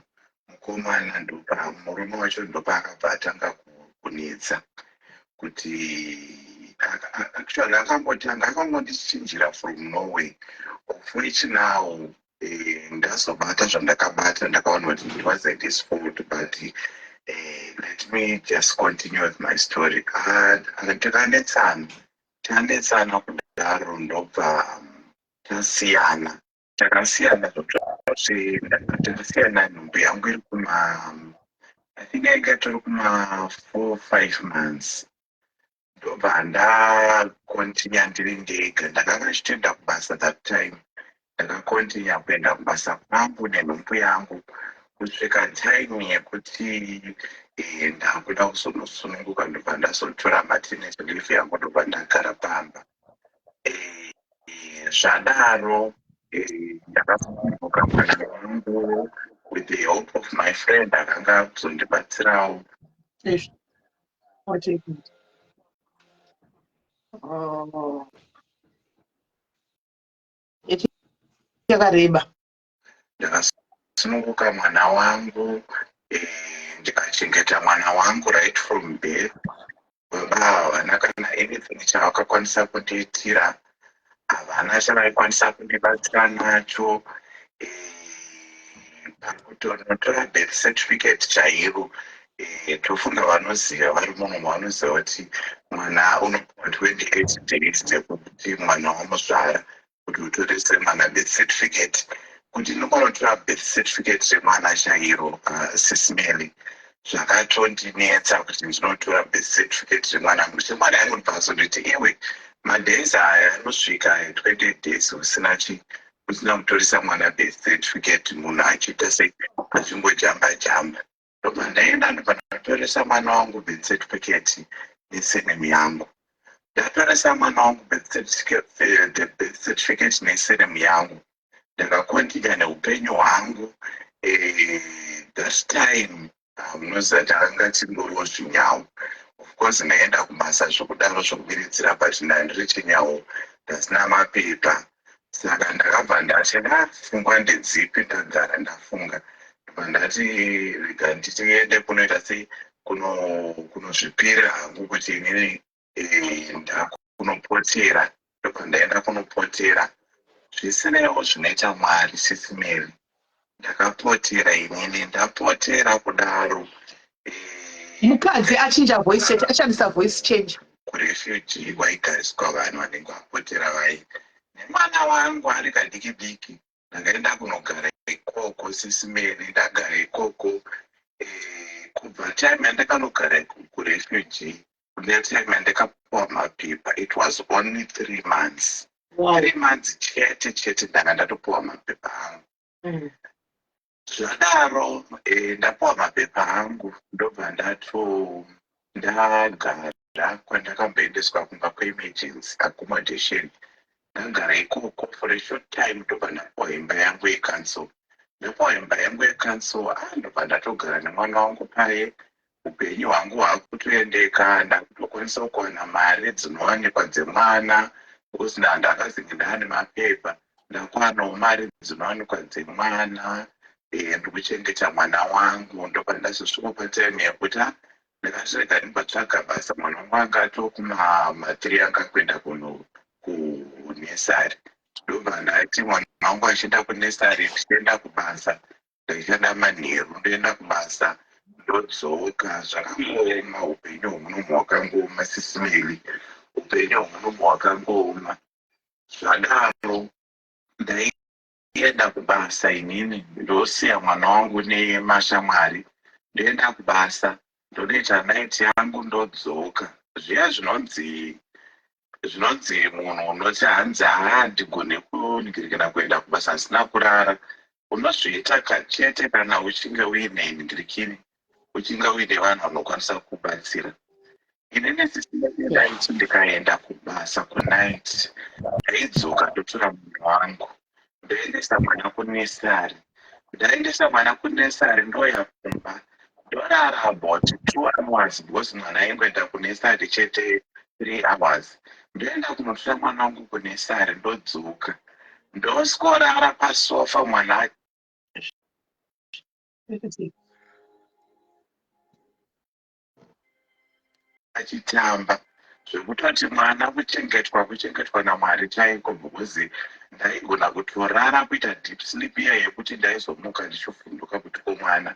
Mukomana ndopa murume wacho ndopaakabva atanga kunetsa kuti actually akangotanga akangondichinjira from nowhere, of which now ndazobata zvandakabata, ndakaona kuti it wasn't his fault. But let me just continue with my story. Takanetsana, tanetsana kudaro, ndobva tasiyana. Takasiyana. Ndakasiyana nhumbu yangu iri kuma, I think yainge itori kuma 4, 5 months. Ndobva ndacontinue ndiri ndega. Ndakanga ndichitoenda kubasa that time. Ndakacontinue kuenda kubasa kwangu nenhumbu yangu kusvika time yekuti ndakuda kuzonosununguka. Ndobva ndazotora maternity leave yangu, ndobva ndagara pamba. Zvadaro ndakasununguka mwana wangu with the help of my friend akanga akuzondibatsirawo. Izvi. What happened? Oh. Iti yakareba. Ndakasununguka mwana wangu, ndikachengeta mwana wangu right from birth. Baba havana kana anything chavakakwanisa kundiitira, havana chavaikwanisa kundibatsira nacho. Pakutonotora birth certificate chairo, tofunga vanoziva vari muno vanoziva kuti mwana unopiwa 28 days dzekuti mwana wamuzvara kuti utorese mwana birth certificate. Kuti ndinonotora birth certificate remwana chairo, Sis Melly, zvakatondinetsa kuti ndinotora birth certificate remwana. Kuti mwana yangu ndibvazonditi, "Iwe, madays aya anosvika 20 days usina chi usina kutoresa mwana birth certificate." Munhu achiita sei, achingojamba jamba. Ndobva ndaenda, ndobva ndatoresa mwana wangu birth certificate nesurname yangu. Ndatoresa mwana wangu the birth certificate nesurname yangu, ndakacontinue neupenyu hwangu. That time, munoziva takanga tingoriwo zvinyau. Of course ndaenda kubasa zvokudaro zvokubiridzira, but ndandiri chinyau, ndasina mapepa. Saka ndakabva ndati, "Ah, pfungwa ndedzipi?" Ndagara ndafunga, ndobva ndati, "Rega nditiende kunoita sei, kunozvipira hangu kuti inini ndakunopotera." Ndobva ndaenda kunopotera. Zvisineiwo zvinoita Mwari, Sis Melly, ndakapotera inini. Ndapotera kudaro, Mukadzi achinja voice chete, ashandisa voice change. Kurefugee kwaigariswa vanhu vanenge vapotera vai nemwana wangu ari kadiki diki. Ndakaenda kunogara ikoko, Sis Melly. Ndagara ikoko, kubva time yandakanogara kurefugee kune time yandakapuwa mapepa, it was only 3 months. 3 months chete chete, ndanga ndatopuwa mapepa angu. Zvadaro, ndapuwa mapepa angu, ndobva ndato ndagara kwandakamboendeswa kumba kweemergency accommodation. Ndagara ikoko for a short time, ndobva ndapuwa imba yangu yecouncil. Ndapuwa imba yangu yecouncil, ah, ndobva ndatogara nemwana wangu paye. Upenyu hwangu hwakutoendeka, ndakutokwanisa kuwana mari dzinowanikwa dzemwana because ndakazinge ndaane mapepa. Ndakuwanawo mari dzinowanikwa dzemwana, ndikuchengeta mwana wangu. Ndobva ndazosvika patime yekuti, ah, ndakasvika ndimbotsvaga basa. Mwana wangu anga atokuma3, anga kuenda kunursery. Ndobva ndati mwana wangu achienda kunursery, ndichienda kubasa. Ndaishanda manheru, ndoenda kubasa, ndodzoka. Zvakangooma, upenyu hwemunomu hwakangooma, Sis Melly, upenyu hwemunomu hwakangooma. Zvadaro, ndaienda kubasa inini, ndosiya mwana wangu nemashamwari, ndoenda kubasa, ndonoita night yangu, ndodzoka. Zviya zvinonzi munhu unoti hanzi, "Haa, ndigone kuningirikana kuenda kubasa asina kurara." Unozviita kachete kana uchinge uine ningirikini, uchinge uine vanhu vanokwanisa kubatsira. Inini ndaiti ndikaenda kubasa kunight, ndaidzoka, ndotora munhu wangu, ndoendesa mwana kunursery. Ndaendesa mwana kunursery, ndoya kumba, ndorara about 2 hours because mwana aingoenda kunursery chete 3 hours. Ndoenda kunotora mwana wangu kunursery, ndodzoka, ndoskorara pasofa mwana achitamba, zvekutoti mwana kuchengetwa naMwari chaiko, because ndaigona kutorara kuita deep sleep iya yekuti ndaizomuka ndichivhunduka kuti ko mwana.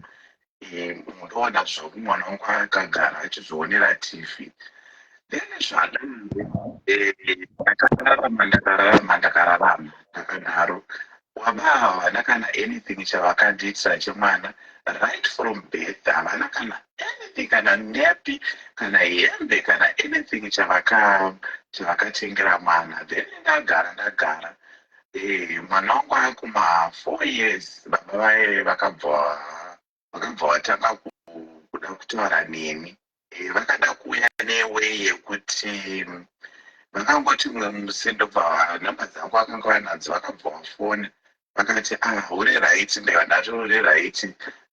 Ndoona zvoku mwana wangu akagara achizvionera TV. Then zvadaro, ndakararama, ndakararama, ndakararama ndakadaro. Waba. Baba ava havana kana anything chavakandiitira chemwana right from birth. Havana kana anything, kana nappy, kana hembe, kana anything chavakatengera mwana. Then ndagara ndagara, mwana wangu akuma 4 years, baba vaye vakabva vatanga kuda kutaura neni. Vakada kuuya neway yekuti vakangoti mumwe musi, ndobva nhamba dzangu vakanga vanadzo, vakabva vafona vakati, "Ah, uri right?" Ndaiva ndati, "Uri right?"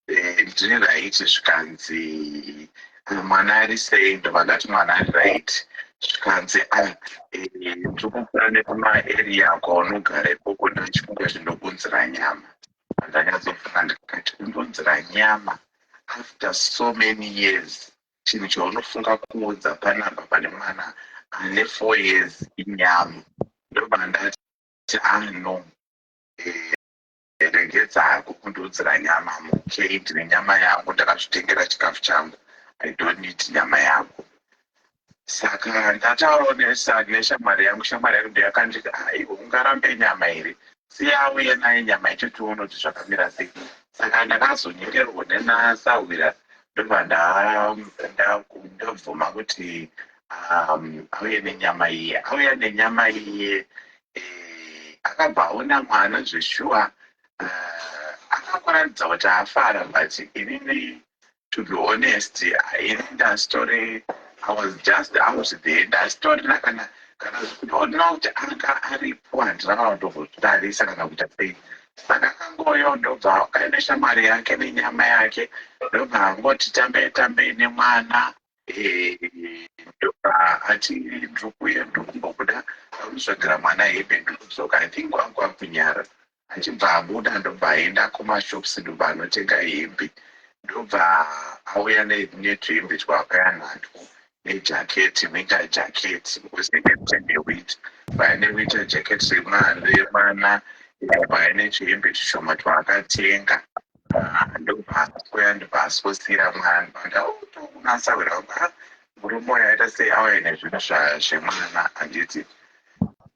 "Ndiri right." Zvikanzi, "Ah, mwana ari sei?" Ndobva ndati, "Mwana ari right." Zvikanzi, "Ah, ndiri kupfuura nekumaarea kwaunogara ikoko, ndachifunga kuti ndokunzira nyama." Ndanyatsofunga ndikati, kundonzira nyama after so many years, chinhu chaunofunga kuudza panapa pane mwana ane 4 years inyama. Ndobva ndati, "Ah, no, regedza hako kundiudzira nyama. Okay, ndine nyama yangu, ndakazvitengera chikafu changu. I don't need nyama yako." Saka ndataurawo neshamwari yangu. Shamwari yangu ndeyakanditi, "Aiwa, ungarambe nyama here? Siya auye naye nyama icho, tione kuti zvakamira sei." Saka ndakazonyengerwa nenasahwira, ndobva ndabvuma kuti auye nenyama iye. Auya nenyama iye, akabva aona mwana zveshuwa. Akakuratidza kuti afara, but inini, to be honest, ini ndasitori, I was just out there, ndasitorina kana kutoona kuti anga aripo. Handina kana kutombotarisa kana kuita sei. Saka akangoyo, ndobva aine shamwari yake nenyama yake, ndobva angoti tambei tambei nemwana. Ndobva ati, "Ndikuuya, ndikumbobuda kutsvagira mwana hembe, ndikudzoka." I think wangu akunyara. Achibva abuda, ndobva aenda kumashops, ndobva anotenga hembe, ndobva auya netuhembe twakauya natwo, nejaketi, winter jacket, because ndewinter, vaine winter jacket remwana, vaine tuhembe tushoma twaakatenga. Ndobva aswera, ndobva asosira mwana. Ndautonasawira, murume uyu aita sei auya nezvinhu zvemwana, handiti?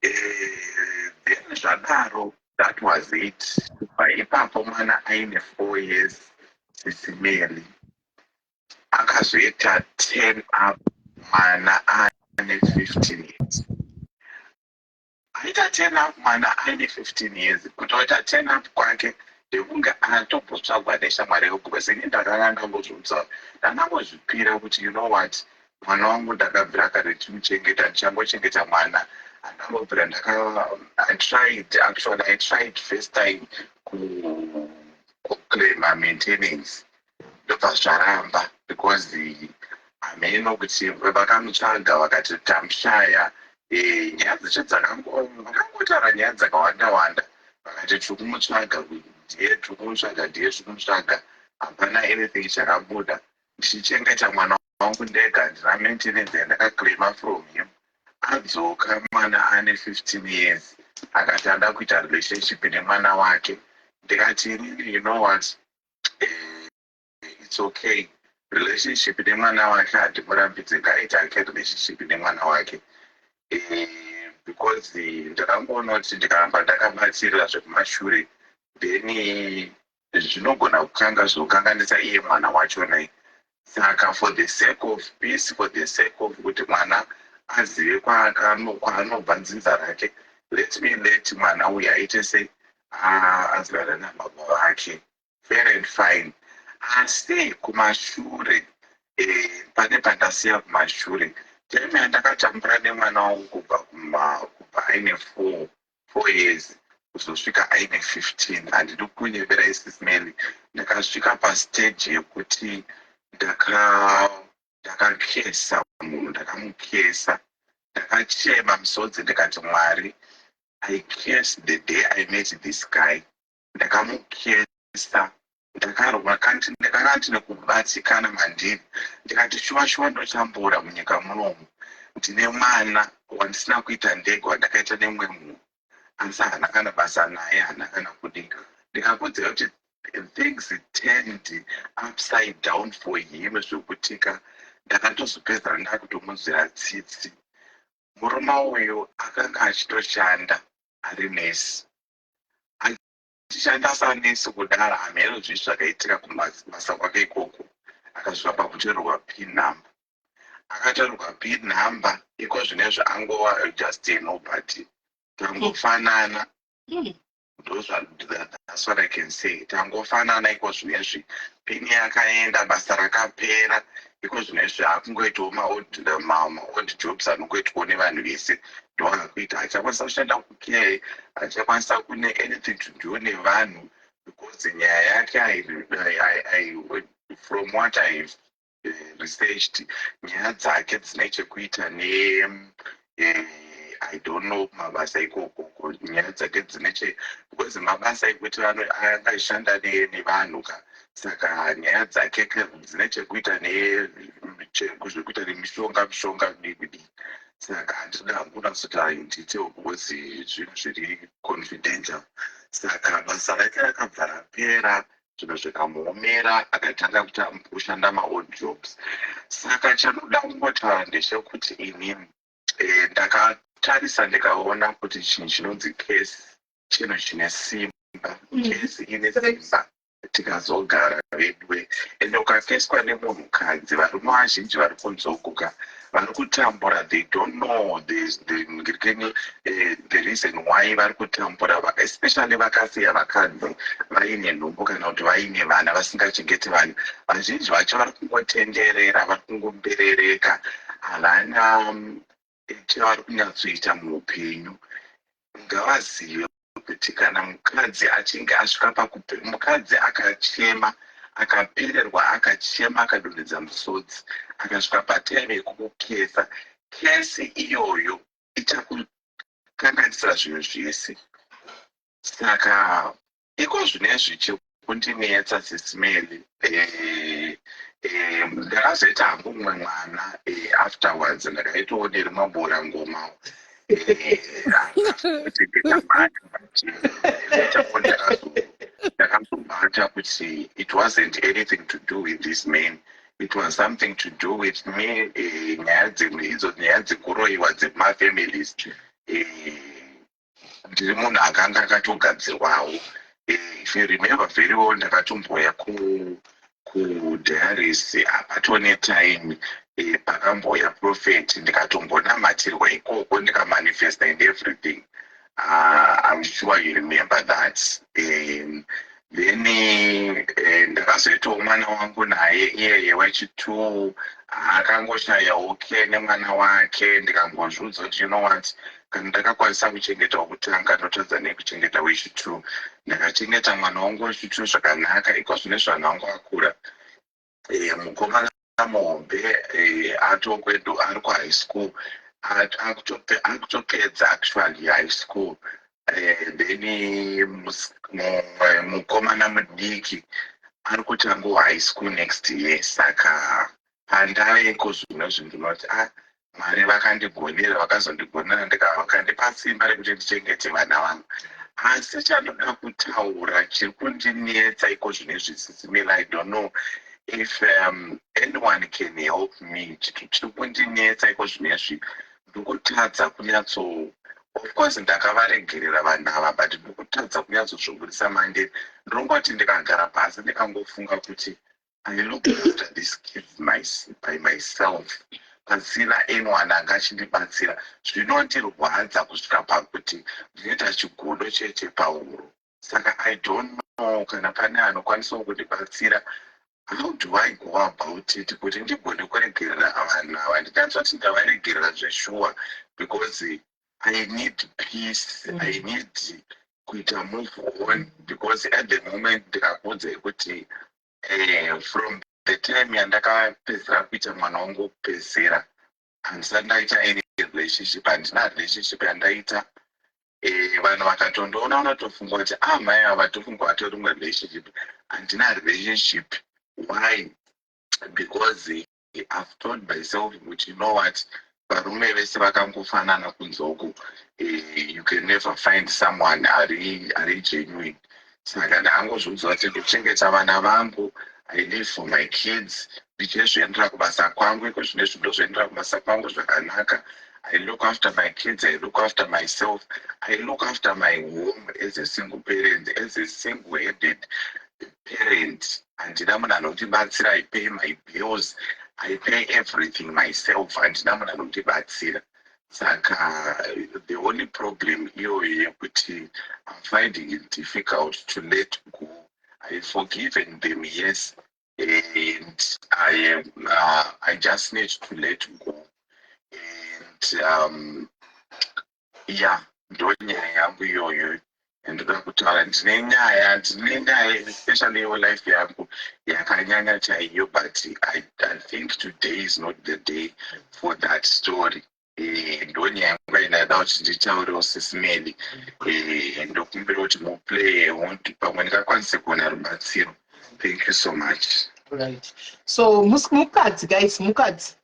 Then zvadaro, that was it. Kubva ipapo mwana aine 4 years, Sisi Mary, akazoita 10 up, mwana ane 15 years. Aita 10 up, mwana aine 15 years. Kuti waita 10 up kwake ndekunge atombotsvagwa neshamwari yangu, because ini ndakanga ndambozviudza, ndangangozvipira kuti, you know what, mwana wangu ndakabvira kare timuchengeta, ndichangochengeta mwana. Handambobvira ndaka, I tried, actually I tried first time kuclaima maintenance, ndobva zvaramba, because hameno kuti vakamutsvaga vakati tamushaya. Nyaya dzacho vakangotaura nyaya dzakawanda wanda, vakati tiri kumutsvaga, ndiye tiri kumutsvaga, ndiye tiri kumutsvaga. Hapana anything chakabuda. Ndichichengeta mwana wangu ndega, ndina maintenance yandakaclaima from him. Adzoka mwana ane 15 years, akati ada kuita relationship nemwana wake. Ndikati inini, you know what, it's okay, relationship nemwana wake handimurambidze, ngaaite ake relationship nemwana wake, because ndakangoona kuti ndikaramba ndakabatsirira zvekumashure, then zvinogona kukanga zvokanganisa iye mwana wacho nai. Saka for the sake of peace, for the sake of kuti mwana azive kwaanobva, nzinza rake, let me let mwana uyu aite sei, azivana nababa vake, fair and fine. Asi kumashure, pane pandasiya kumashure, time yandakatambura nemwana wangu kubva aine 4 years kuzosvika aine 15, handidi kunyevera, iSisi Mary, ndakasvika pastage yekuti ndakakesa munhu, ndakamukesa, ndakachema misodzi, ndikati, "Mwari, I curse the day I met this guy." Ndakamukesa, ndakarwa, ndakanga ndine kubatikana mandiri. Ndikati, "Shuwa shuwa ndotambura munyika munomu, ndine mwana wandisina kuita ndega, wandakaita nemumwe munhu, asi haana kana basa naye, haana kana kudinga." Ndikakudzira kuti things turned upside down for him, zvekutika ndakatozopedzera ndakutomunzwira tsitsi. Murume uyu akanga achitoshanda ari nesi. Achishanda sanesi kudara, hamhero zvii zvakaitika kumabasa kwake ikoko, akasvika pakutorerwa PIN number. Akatorerwa PIN number, iko zvinezvi angova just a nobody. Tangofanana. That's what I can say. Tangofanana iko zvinezvi. PIN yakaenda, basa rakapera. Iko zvinezvi akungoitawo maodd jobs anongoitwawo nevanhu vese, ndoakuita. Achakwanisa kushanda kucare, achakwanisa kune anything to do nevanhu, because nyaya yake, from what I've researched, nyaya dzake dzine chekuita ne I don't know, mabasa ikoko, nyaya dzake dzine che, because mabasa ekuti anga aishanda nevanhu ka. Saka nyaya dzake dzine chekuita nezvekuita nemishonga, mishonga, kudii kudii. Saka handida hangu kunatsotaura in detail because zvinhu zviri confidential. Saka basa rake rakabva rapera, zvinhu zvikamuomera, akatanga kushanda maodd jobs. Saka chanoda kungotaura ndechekuti inini ndakatarisa, ndikaona kuti chinhu chinonzi curse chinhu chine simba. Curse ine simba, tikazogara vedwe. Ende ukakeswa nemunhukadzi, varume vazhinji vari kunzokuka vari kutambura, they don't know ngirikeni the reason why vari kutambura, especially vakasiya vakadzi vaine nhumbu kana kuti vaine vana, vasingachengeti vana. Vazhinji vacho vari kungotenderera, vari kungomberereka, havana chavari kunyatsoita muupenyu. Ngavazive kuti kana mukadzi achinge asvika pakupe, mukadzi akachema, akapererwa, akachema, akadonhedza musodzi, akasvika patime yekukukesa, curse iyoyo ichakukanganisira zvinhu zvese. Saka iko zvinezvi chekundinetsa, Sis Melly, ndakazoita hangu mumwe mwana afterwards. Ndakaitawo nerimwe bora ngoma kuchengeta mwana, but later on ndakazobata kuti it wasn't anything to do with this man, it was something to do with me. Nyaya dzimwe idzo, nyaya dzekuroyiwa dzemafamilies. Ndiri munhu akanga akatogadzirwawo. If you remember very well, ndakatomboya kudiaries apatone time pakamboya prophet, ndikatombonamatirwa ikoko, ndikamanifesta and everything. I'm sure you remember that. Then ndakazoitawo mwana wangu naye iyeye wechi2, akangoshayawo ke nemwana wake. Ndikangozviudza kuti, you know what, kana ndakakwanisa kuchengeta wekutanga, ndotadza nekuchengeta wechi2? Ndakachengeta mwana wangu wechi2 zvakanaka. Iko zvine zvana wangu akura. Mukomana muhombe atokwedu ari kuhigh school, akutopedza actually high school. Then mumwe mukomana mudiki ari kutangawo high school next year. Saka pandaveko zvino zvinhu, ndinoti, ah, Mwari vakandigonera, vakazondigonera, vakandipa simba rekuti ndichengete vana vangu. Asi chandoda kutaura, chiri kundinetsa iko zvinezvi, Sis Melly, I don't know if anyone can help me. Chinhu chiri kundinetsa iko zvinezvi, ndikutadza kunyatso, of course ndakavaregerera vanhu ava, but ndikutadza kunyatsozvobudisa mandiri. Ndinongoti ndikagara pasi, ndikangofunga kuti I look after these kids by myself, pasina anyone anga achindibatsira, zvinondirwadza kusvika pakuti ndinoita chigodo chete pauro. Saka I don't know kana pane anokwanisawo kundibatsira. How do I go about it kuti ndigone kuregerera vanhu ava, ndinyatsoti ndavaregerera zveshuwa? Because I need peace. I need kuita move on, because at the moment, ndikakuudzai kuti from the time yandakapedzera kuita mwana wangu wokupedzisira, handisati ndaita any relationship, handina relationship yandaita. Vanhu vakatondiona vanotofunga kuti, ah, mai ava vatofunga vatori rimwe relationship. Handina relationship. Why? Because I've told myself kuti, you know what, varume vese vakangofanana kunzoku. You can never find someone ari genuine. Saka ndangozviudza kuti ndikuchengeta vana vangu. I live for my kids. Ndichizviendera kubasa kwangu iko zvinezvi, ndozviendera kubasa kwangu zvakanaka. I look after my kids, I look after myself, I look after my home as a single parent, as a single headed parent. Handina munhu anondibatsira. I pay my bills, I pay everything myself. Handina munhu anondibatsira. Saka the only problem iyoyo yekuti I'm finding it difficult to let go. I forgiven them, yes, and I just need to let go. And yeah, ndo nyaya yangu iyoyo yandoda kutaura. Ndine nyaya especially yelife yangu yakanyanya chaiyo, but I think today is not the day for that story. Ndo nyaya yangu yaindada kuti nditaurewo, Sis Melly. Ndokumbira kuti muplay, pamwe ndingakwanise kuona rubatsiro. Thank you so much. Right, so mukadzi, guys, mukadzi,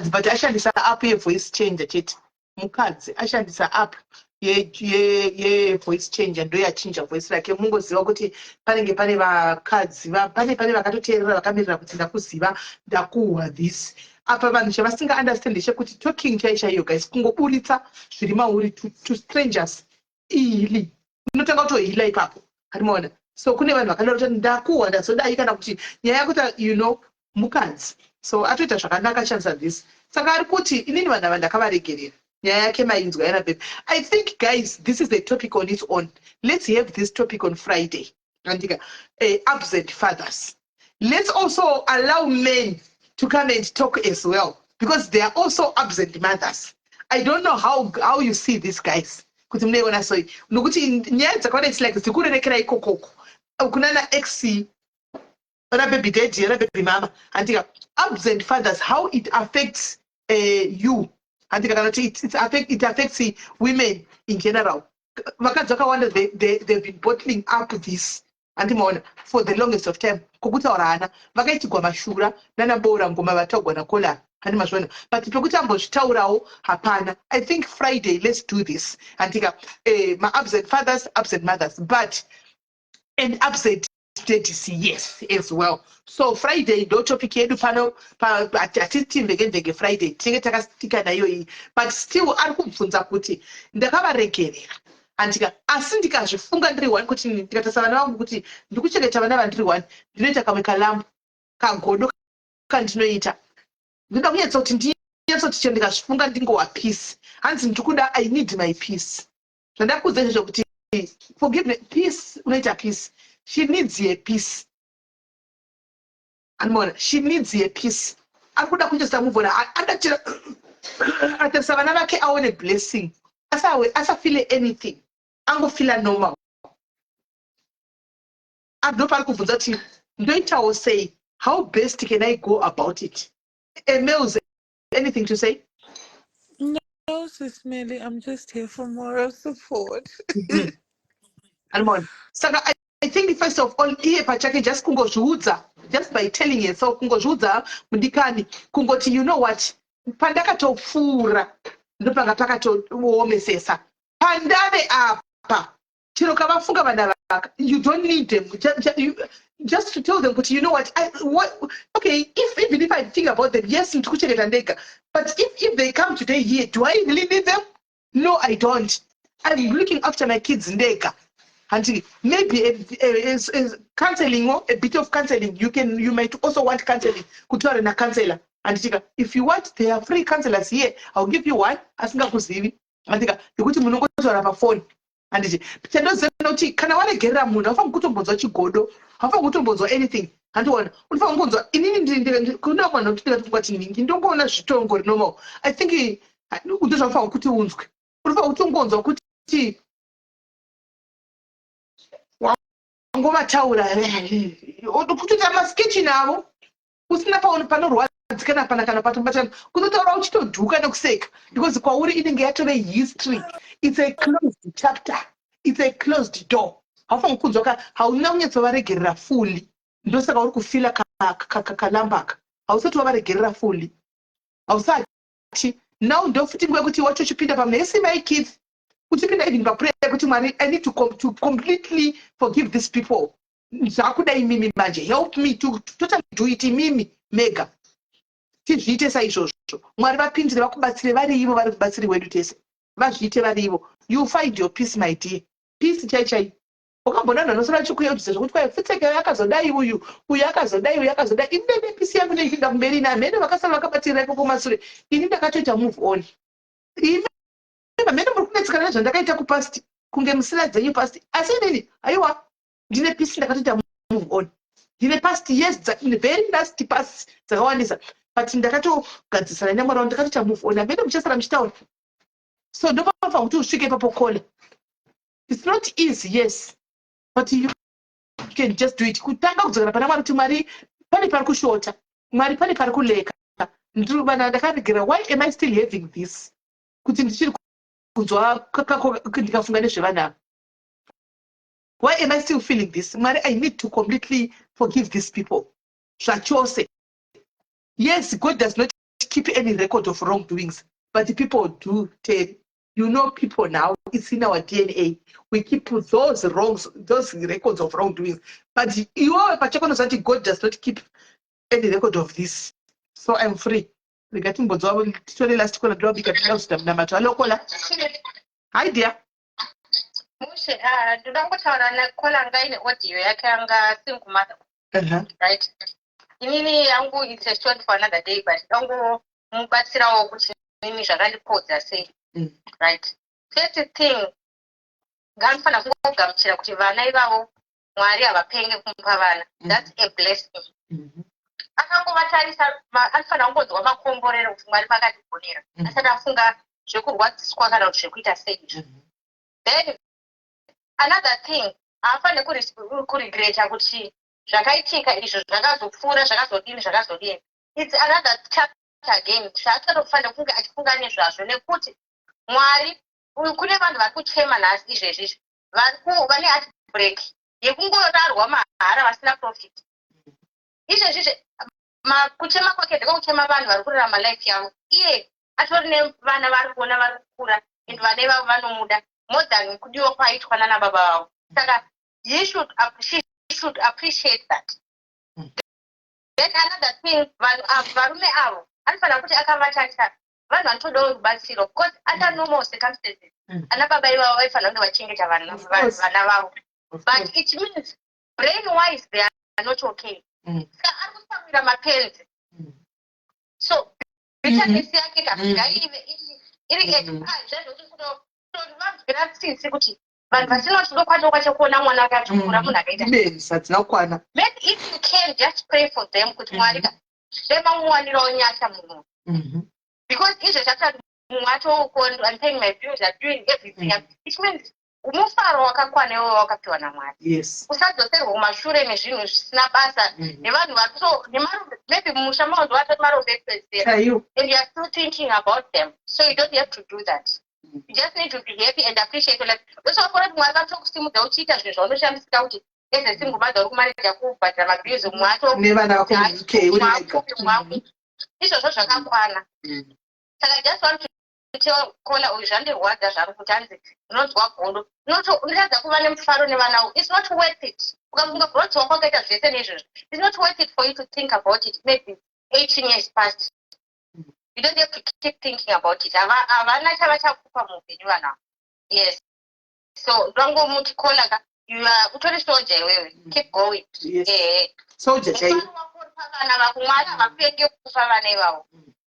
but ashandisa app yevoice changer chete. Mukadzi ashandisa app yevoice changer, ndo yachinja voice rake. Mungoziva kuti panenge pane vakadzi, pane vakatoteerera, vakamirira kuti ndakuziva, ndakuhwa this. Apa vanhu chavasinga understand chekuti talking chai chaiyo, guys, kungoburitsa zviri mauri to strangers, ihealing. Unotanga kutoheala ipapo, hatimaona? So kune vanhu vakadaro kuti ndakuhwa, ndazodai, kana kuti nyaya yekuti mukadzi so atoita zvakanaka, ashandisa this. Saka ari kuti inini vanhu ava ndakavaregerera. Nyaya yake mainzwa yana baby. I think, guys, this is a topic on its own. Let's have this topic on Friday, andika? Absent fathers. Let's also allow men to come and talk as well, because they are also absent mothers. I don't know how you see this, guys, kuti munoiona sei, nokuti nyaya dzakawanda, it's like dzikurerekera ikokoko kunana ex, ana baby daddy, ana baby mama, andika? Absent fathers, how it affects you, handika? Kana kuti it affects women in general. Vakadzi vakawanda, they've been bottling up this, handimaona, for the longest of time. Kwokutaura hana vakaitigwa mashura nanaboora ngoma vatagwa nakolara, handimazviona? But pekuti ambozvitaurawo hapana. I think Friday let's do this, handika? Ma-absent fathers, absent mothers, but and absent daddies, yes, as well. So Friday ndo topic yedu pano. Hatiti mvenge mvenge. Friday tinenge takastika nayo iyi, but still ari kubvunza kuti ndakavaregerera, handika? Asi ndikazvifunga ndiri one, kuti ndikatarisa vana vangu, kuti ndikuchengeta vana vandiri one, ndinoita kamwe kalambo kagodo kandinoita. Ndinoda kunyatsa kuti ndinyatsoti chero ndikazvifunga ndingowa peace. Hanzi ndikuda, I need my peace. Zvandakudza izvozvo kuti forgive, peace, unoita peace. She needs a peace, anoona she needs a peace. Ari kuda kunjosa move on. Adachira atarisa vana vake, aone blessing, asafeele anything, angofeela normal. Ndo paari kubvunza kuti ndoitawo sei? How best can I go about it? Males, anything to say? No, Sis Melly, I'm just here for moral support. Alimona, saka I think first of all, iye pachake just kungozviudza, just by telling herself, kungozviudza, mudikani, kungoti, you know what, pandakatopfuura ndopanga pakatoomesesa pandave apa. Chero kavafunga vana vaka, you don't need them. Just to tell them kuti, you know what, okay, if even if I think about them, yes, ndiri kuchengeta ndega, but if they come today here, do I really need them? No, I don't. I'm looking after my kids ndega, handiti? Maybe a counseling or a bit of counseling. You might also want counseling, kutaura nacounselor, handitika? If you want, there are free counselors here. I'll give you one asingakuzivi, handika? Yekuti munongotaura pafoni, handiti? Chandoziva kuti kana waregerera munhu, haufangi kutombonzwa chigodo, haufangi kutombonzwa anything, handiona? Unofanira kungonzwa inini kuna vanhu kuti ndikati ningi ndongoona zvitongo normal. I think ndozvaufanira kuti unzwe. Unofanira kutongonzwa kuti wangovataura, kutoita maskechi navo usina panorwadzikana pana kana patobatana, kutotaura uchitodhuka nekuseka, because kwauri inenge yatove history. It's a closed chapter, it's a closed door. Haufaniri kunzwa ka hauna kunyatsovaregerera fully. Ndosaka uri kufeela kalambaka. Hausati wavaregerera fully, hausati. Now ndofuti nguva yekuti wacho uchipinda pamhesi, my kids, uchipinda even paprayer yekuti Mwari, I need to completely forgive these people. Zvakuda imimi manje, help me to totally do it. Imimi mega tizviite saizvozvo. Mwari vapindire, vakubatsire vari ivo, vari mubatsiri wedu tese, vazviite vari ivo. You find your peace, my dear, peace chai chai. Wakambona vanhu vanosara vachikuyeuchidza zvokuti kwai pfutseke, akazodai uyu, uyu akazodai, uyu akazodai. Ini ndine peace yangu, neihinda kumberi. Ini hamene vakasara vakabatirira ikoko masure. Ini ndakatoita move on. Imi hamene muri kunetsekana nezvandakaita kupast, kunge musina dzenyu past, asi inini aiwa, ndine peace, ndakatoita move on. Ndine past, yes, very nasty past dzakawandisa, but ndakatogadzisana nemwari wangu, ndakatoita move on. Hamene muchasara muchitaura. So ndopanofanira kuti usvike ipapo, caller. It's not easy, yes, but you can just do it. Kutanga kudzokera pana Mwari kuti, "Mwari, pane pari kushota. Mwari, pane pari kuleka. Vana ndakaregera. Why am I still having this, kuti ndichiri kunzwa ndikafunga nezvevana ava? Why am I still feeling this? Mwari, I need to completely forgive these people zvachose." Yes, God does not keep any record of wrongdoings, but the people do tell. You know, people now, it's in our DNA, we keep those wrongs, those records of wrongdoings. But iwewe pachako unoziva kuti God does not keep any record of this, so I'm free. Rega timbonzwa, titore last caller. Ndovabika, tinoda kuzoita munamato. Hello, caller. Hi, dear. Mushe, ah, ndoda kungotaura nacaller anga ine audio yake, anga single mother. Right, inini yangu, it's a story for another day, but ndangomubatsirawo kuti inini zvakandipodza sei. Right, first thing, nganofanira kungogamuchira kuti vana ivavo, Mwari havapenge kumupa vana. That's a blessing. Akangovatarisa, anofanira kungonzwa makomborero kuti Mwari vakandigonera, asati afunga zvekurwadziswa kana kuti zvekuita sei izvo. Then another thing, haafaniri kuregreta kuti zvakaitika izvo zvakazopfuura, zvakazodini, zvakazodini. It's another chapter again zvaatofanira kunge achifunga nezvazvo, nekuti Mwari uyu, kune vanhu vari kuchema nhasi izvezvi izvi, vane heartbreak yekungorarwa mahara vasina profit izvezvi izvi. Kuchema kwake ndekwokuchema vanhu vari kurarama life yavo. Iye atori nevana vari kuona vari kukura, and vana ivavo vanomuda more than kudiwa kwaitwa nana baba vavo. Saka she should appreciate that. Then another thing, vanhu avo, varume avo, anofanira kuti akavatarisa, vanhu vanotodawo rubatsiro, because under normal circumstances, ana baba ivavo vaifanira kunge vachengeta vana Of course. vana vavo. Of But course. it means brain wise they are not okay. Saka ari kutsamwira mapenzi. So bitterness yake ka ngaive iri zvaizvoti kutovanzwira tsitsi kuti vanhu vasina chidokwadokwa chekuona mwana akachikura, munhu akaita Ibenzi, hadzina kukwana. Maybe if you can just pray for them kuti Mwari ka dai mamuwanirawo nyasha munhu, because izvo zvakati mumwe atouko, I'm paying my bills, I'm doing everything. It means mufaro wakakwana iwewe wakapiwa naMwari. Usadzoserwa kumashure nezvinhu zvisina basa, nevanhu varito maybe mumusha mavo ndo vatoti marombe ekupedzisira, Chaiwo. And you are still thinking about them. So you don't have to do that. You just need to be happy and appreciate your life. Usaona kuti Mwari vatokusimudza uchiita zvinhu zvaunoshamisika kuti as a single mother uri kumaneja kubhadhara mabills, mumwe ato Nevana vako muUK uri wega. Mwaku izvozvo zvakakwana. Saka just want to tell caller uyu, zvandirwadza zvari kuti hanzi unonzwa godo, unoratidza kuva nemufaro nevana. It's not worth it. Ukafunga growth wako wakaita zvese neizvozvo, it's not worth it for you to think about it. Maybe 18 years past, you don't have to keep thinking about it. Havana chavachakupa muupenyu vana. Yes, so ndangomuti, caller ka, you are utori soja iwewe, keep going. Ehe. Soja chaiwo. Mufaro wako uri pavana vako. Mwari havapenge kupa vana ivavo.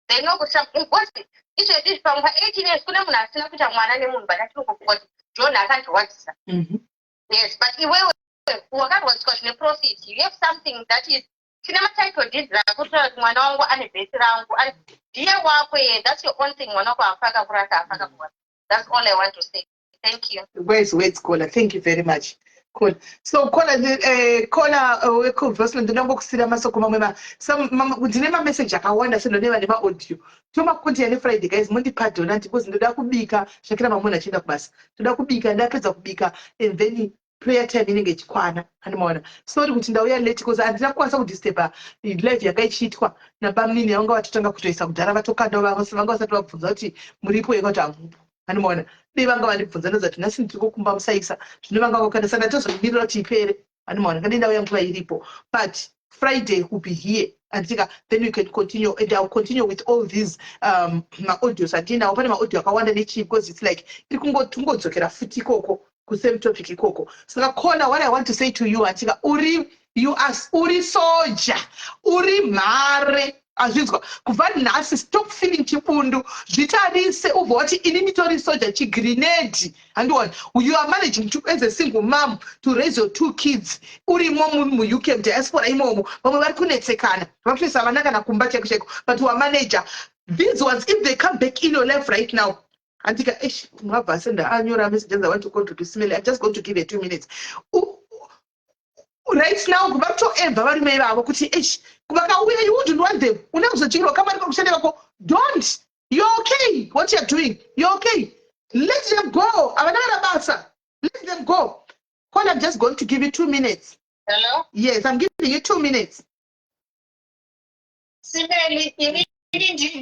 They know kuti because izvezvi pamwe pa18 years kune munhu asina kuita mwana nemunhu, but achiri kufunga kuti John akandirwadzisa. Yes, but iwewe wakarwadziswa zvine profit. You have something that is tine matitle deeds akutaura kuti mwana wangu ane bhesi rangu, ndiye wako ye. That's your own thing. Mwana wako hafa akakurasa, hafa akakurasa. That's all I want to say. Thank you. Wise words, caller. Thank you very much. Cool. So caller, caller wekuvhoslo, ndinongokusira masoko mamwe ma some ndine mameseji akawanda sendoneva nemaaudio. Tomakontinya neFriday, guys. Mundipardona because ndoda kubika zvakira mamwe achienda kubasa. Ndoda kubika, ndapedza kubika and then prayer time inenge ichikwana. Handimaona. Sorry kuti ndauya late because handina kukwanisa kudisturba live yanga ichiitwa nabamunini vanga vatotanga kutoisa kudhara, vatokanda vanga vasati vabvunza kuti muripo, yekati hamupo. Handimaona. Dei vanga vandibvunza, ndoza kuti nhasi ndiri kukumba musaisa zvino vanga vakanda, saka tozomirira kuti ipere. Handimaona. Ngadi ndauya nguva iripo, but Friday will be here. Anditika, then we can continue and I'll continue with all these maaudios andinawo. Pane maaudio akawanda nechii, because it's like iri kungodzokera futi ikoko kusame topic ikoko. Saka caller, what I want to say to you, anditika, uri, you are, uri soja, uri mhare, azvinzwa? Kubva nhasi, stop feeling chibundu. Zvitarise, ubva wati, "Ini nditori soja, chigrenade." Handiona, you are managing to, as a single mom, to raise your two kids urimo muUK, mudiaspora imomo. Vamwe vari kunetsekana, vari kutoisa vana kana kumba chaiko chaiko, but wamanager. These ones, if they come back in your life right now, andika, eish, mwabva asenda anyora messages. I want to contribute similarly. I'm just going to give you 2 minutes. Right now vari kutoemba varume ivavo kuti, eish, vakauya, you wouldn't want them. Una kuzodyirwa kamari kakushanda vako. Don't. You're okay. What you're doing, you're okay. Let them go. Havana kana basa. Let them go. Call, I'm just going to give you 2 minutes. Hello? Yes, I'm giving you 2 minutes. Simeli, ini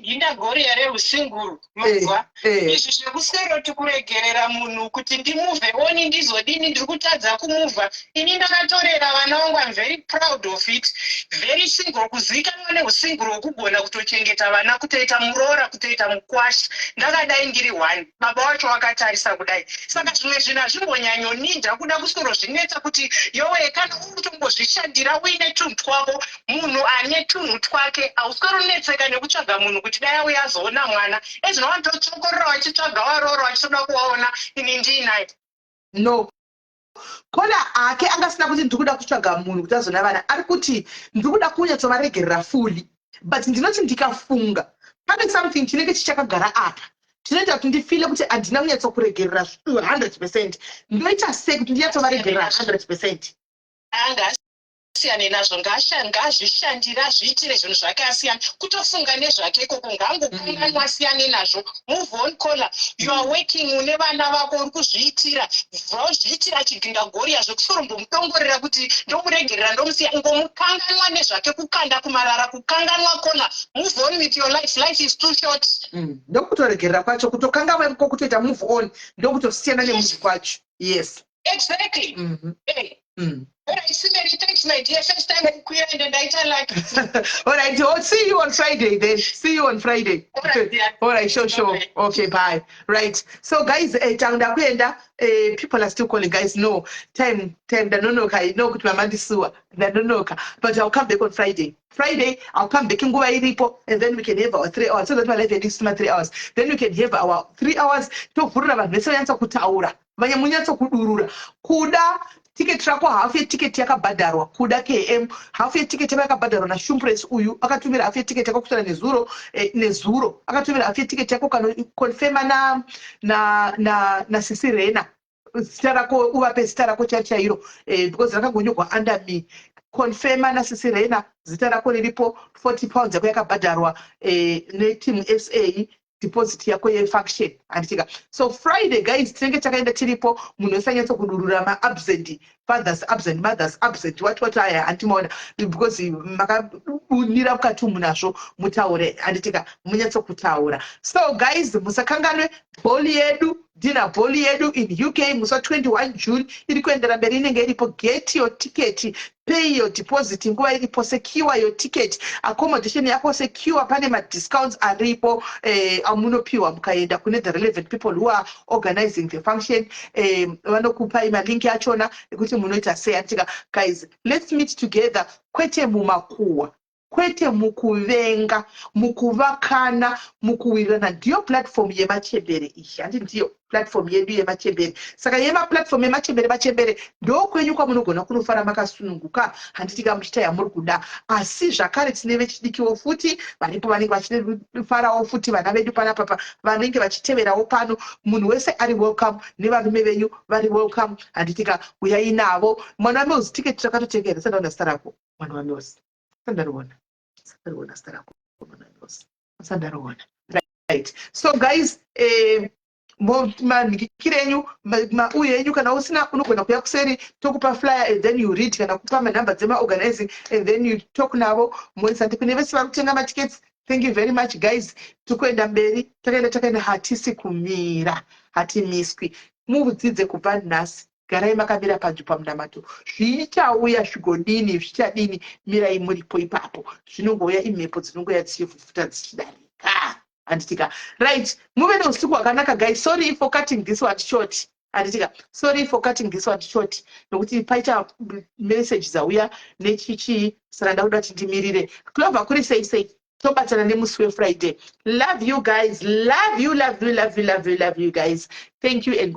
ndindagoriya reusinguru, munzwa? Eh. Izvi zvekusweroti kuregerera munhu kuti ndimove on, ndizodini? Ndiri kutadza kumuvha. Ini ndakatorera vana vangu. I'm very proud of it. Very single, kuzivikanwa neusinguru hwekugona kutochengeta vana, kutoita muroora, kutoita mukwasha. Ndakadai ndiri one, baba wacho wakatarisa kudai. Saka zvimwe zvinhu hazvimbonyanyoninja kuda kusoro zvinetsa kuti yowe, kana uri kutombozvishandira uine tunhu twako, munhu ane tunhu twake, hausweronetseka nekutsvaga munhu kuti dai auya azoona mwana. Ezvino vanototsokorora vachitsvaga varoora, vachitoda kuvaona ini ndiinaye. No, caller ake angasina kuti ndiri kuda kutsvaga munhu kuti azona vana. Ari kuti ndiri kuda kunyatsovaregerera fully, but ndinoti ndikafunga pane something chinenge chichakagara apa chinoita kuti ndifeele kuti handina kunyatsokuregerera 100%. Ndoita sei kuti ndinyatsovaregerera 100%? Anga asiyane nazvo, ngazvishandire, azviitire zvinhu zvake, asiyane kutofunga nezvake ikoko, ngangokanganwa, asiyane nazvo. Move on, caller. You are working, une vana vako, uri kuzviitira, vazviitira chigindagoriya zvekusorombomudongorera kuti ndomuregerera, ndomusiya. Ngomukanganwa nezvake, kukanda kumarara, kukanganwa. Caller, move on with your life. Life is too short. Ndokutoregerera kwacho, kutokanganwa iko, kutoita move on, ndokutosiyana nemunhu kwacho, yes. Exactly. Hey. Alright, Simeri, thanks my dear. First time kukwira ende ndaita lucky. All right, oh, see you on Friday then. See you on Friday. All right, dear. All right, sure. Bye-bye. Okay, bye. Right. So guys, tanga kuenda, people are still calling. Guys, no. Time, time, ndanonoka. I know kuti mama ndisuwa. Ndanonoka. But I'll come back on Friday. Friday, I'll come back nguva iripo and then we can have our 3 hours. So that my life is 3 hours. Then we can have our 3 hours. Tovhurira vanhu vese vanyatsa kutaura. Vanye munyatso kudurura. Kuda tiketi rako, hafu yetiketi yakabhadharwa. Kuda KM, hafu yetiketi yako yakabhadharwa naShumpres. Uyu akatumira hafu yetiketi yako kusvira nezuro, nezuro akatumira hafu yetiketi yako. Kanoconfirma na na na nasisi Rena zita rako, uvape zita rako chairo chairo, because rakangonyorwa under me. Confirma nasisi Rena zita rako riripo. £40 yako yakabhadharwa neteam SA, deposit yako yefunction, handitika? So Friday, guys, tinenge takaenda tiripo. Munhu wese anyatsokudurura maabsent fathers, absent mothers, absent what what aya, handimaona? Because makabunira mukati umu nazvo, mutaure, handitika? Munyatsokutaura. So guys, musakanganwe ball yedu, dinner ball yedu in UK musi wa21 June iri kuendera mberi, inenge iripo. Get your ticket, pay your deposit nguva iripo, secure your ticket, accommodation yako secure. Pane madiscounts aripo amunopiwa mukaenda kune the relevant people who are organizing the function. Vanokupai malinki achona ekuti munoita sei, atika? Guys, let's meet together, kwete mumakuhwa, kwete mukuvenga, mukuvakana, mukuwirirana. Ndiyo platform yemachembere iyi, handi? Ndiyo platform yedu yemachembere. Saka yemaplatform yemachembere, machembere ndokwenyu kwamunogona kunofara makasununguka, handitika? Muchiita yamuri kuda. Asi zvakare tine vechidikiwo futi varipo vanenge vachifarawo futi, vana vedu panapapa vanenge vachiteverawo pano. Munhu wese ari welcome, nevarume venyu vari welcome, handitika? Uyai navo. Mwana waMills, tiketi takatotenga. Sandaona zita rako, mwana waMills. Sandariona, sandariona zita rako, mwana waMills, sandariona. Right, so guys, manhikikiro enyu, mauyo enyu, kana usina unogona kuya kuseri, tokupa flyer and then you read, kana kupa manhamba dzemaorganizing and then you talk navo moisati. Kune vese vari kutenga matickets, thank you very much, guys. Tikuenda mberi, takaenda, takaenda, hatisi kumira, hatimiswi. Mudzidze kubva nhasi. Garai makamira panzvimbo pamunamato. Zvichauya zvigodini, zvichadini, mirai muripo ipapo. Zvinongouya imhepo dzinongouya dzichivhuvhuta dzichidarika. Handitika? Right, muve neusiku hwakanaka, guys. Sorry for cutting this one short. Handitika? Sorry for cutting this one short, nokuti paita message dzauya nechichii, saka ndakuda kuti ndimirire. Clover, kuri sei sei? Tobatana nemusi weFriday. Love you guys, love you, love you, love you, love you, love you guys. Thank you and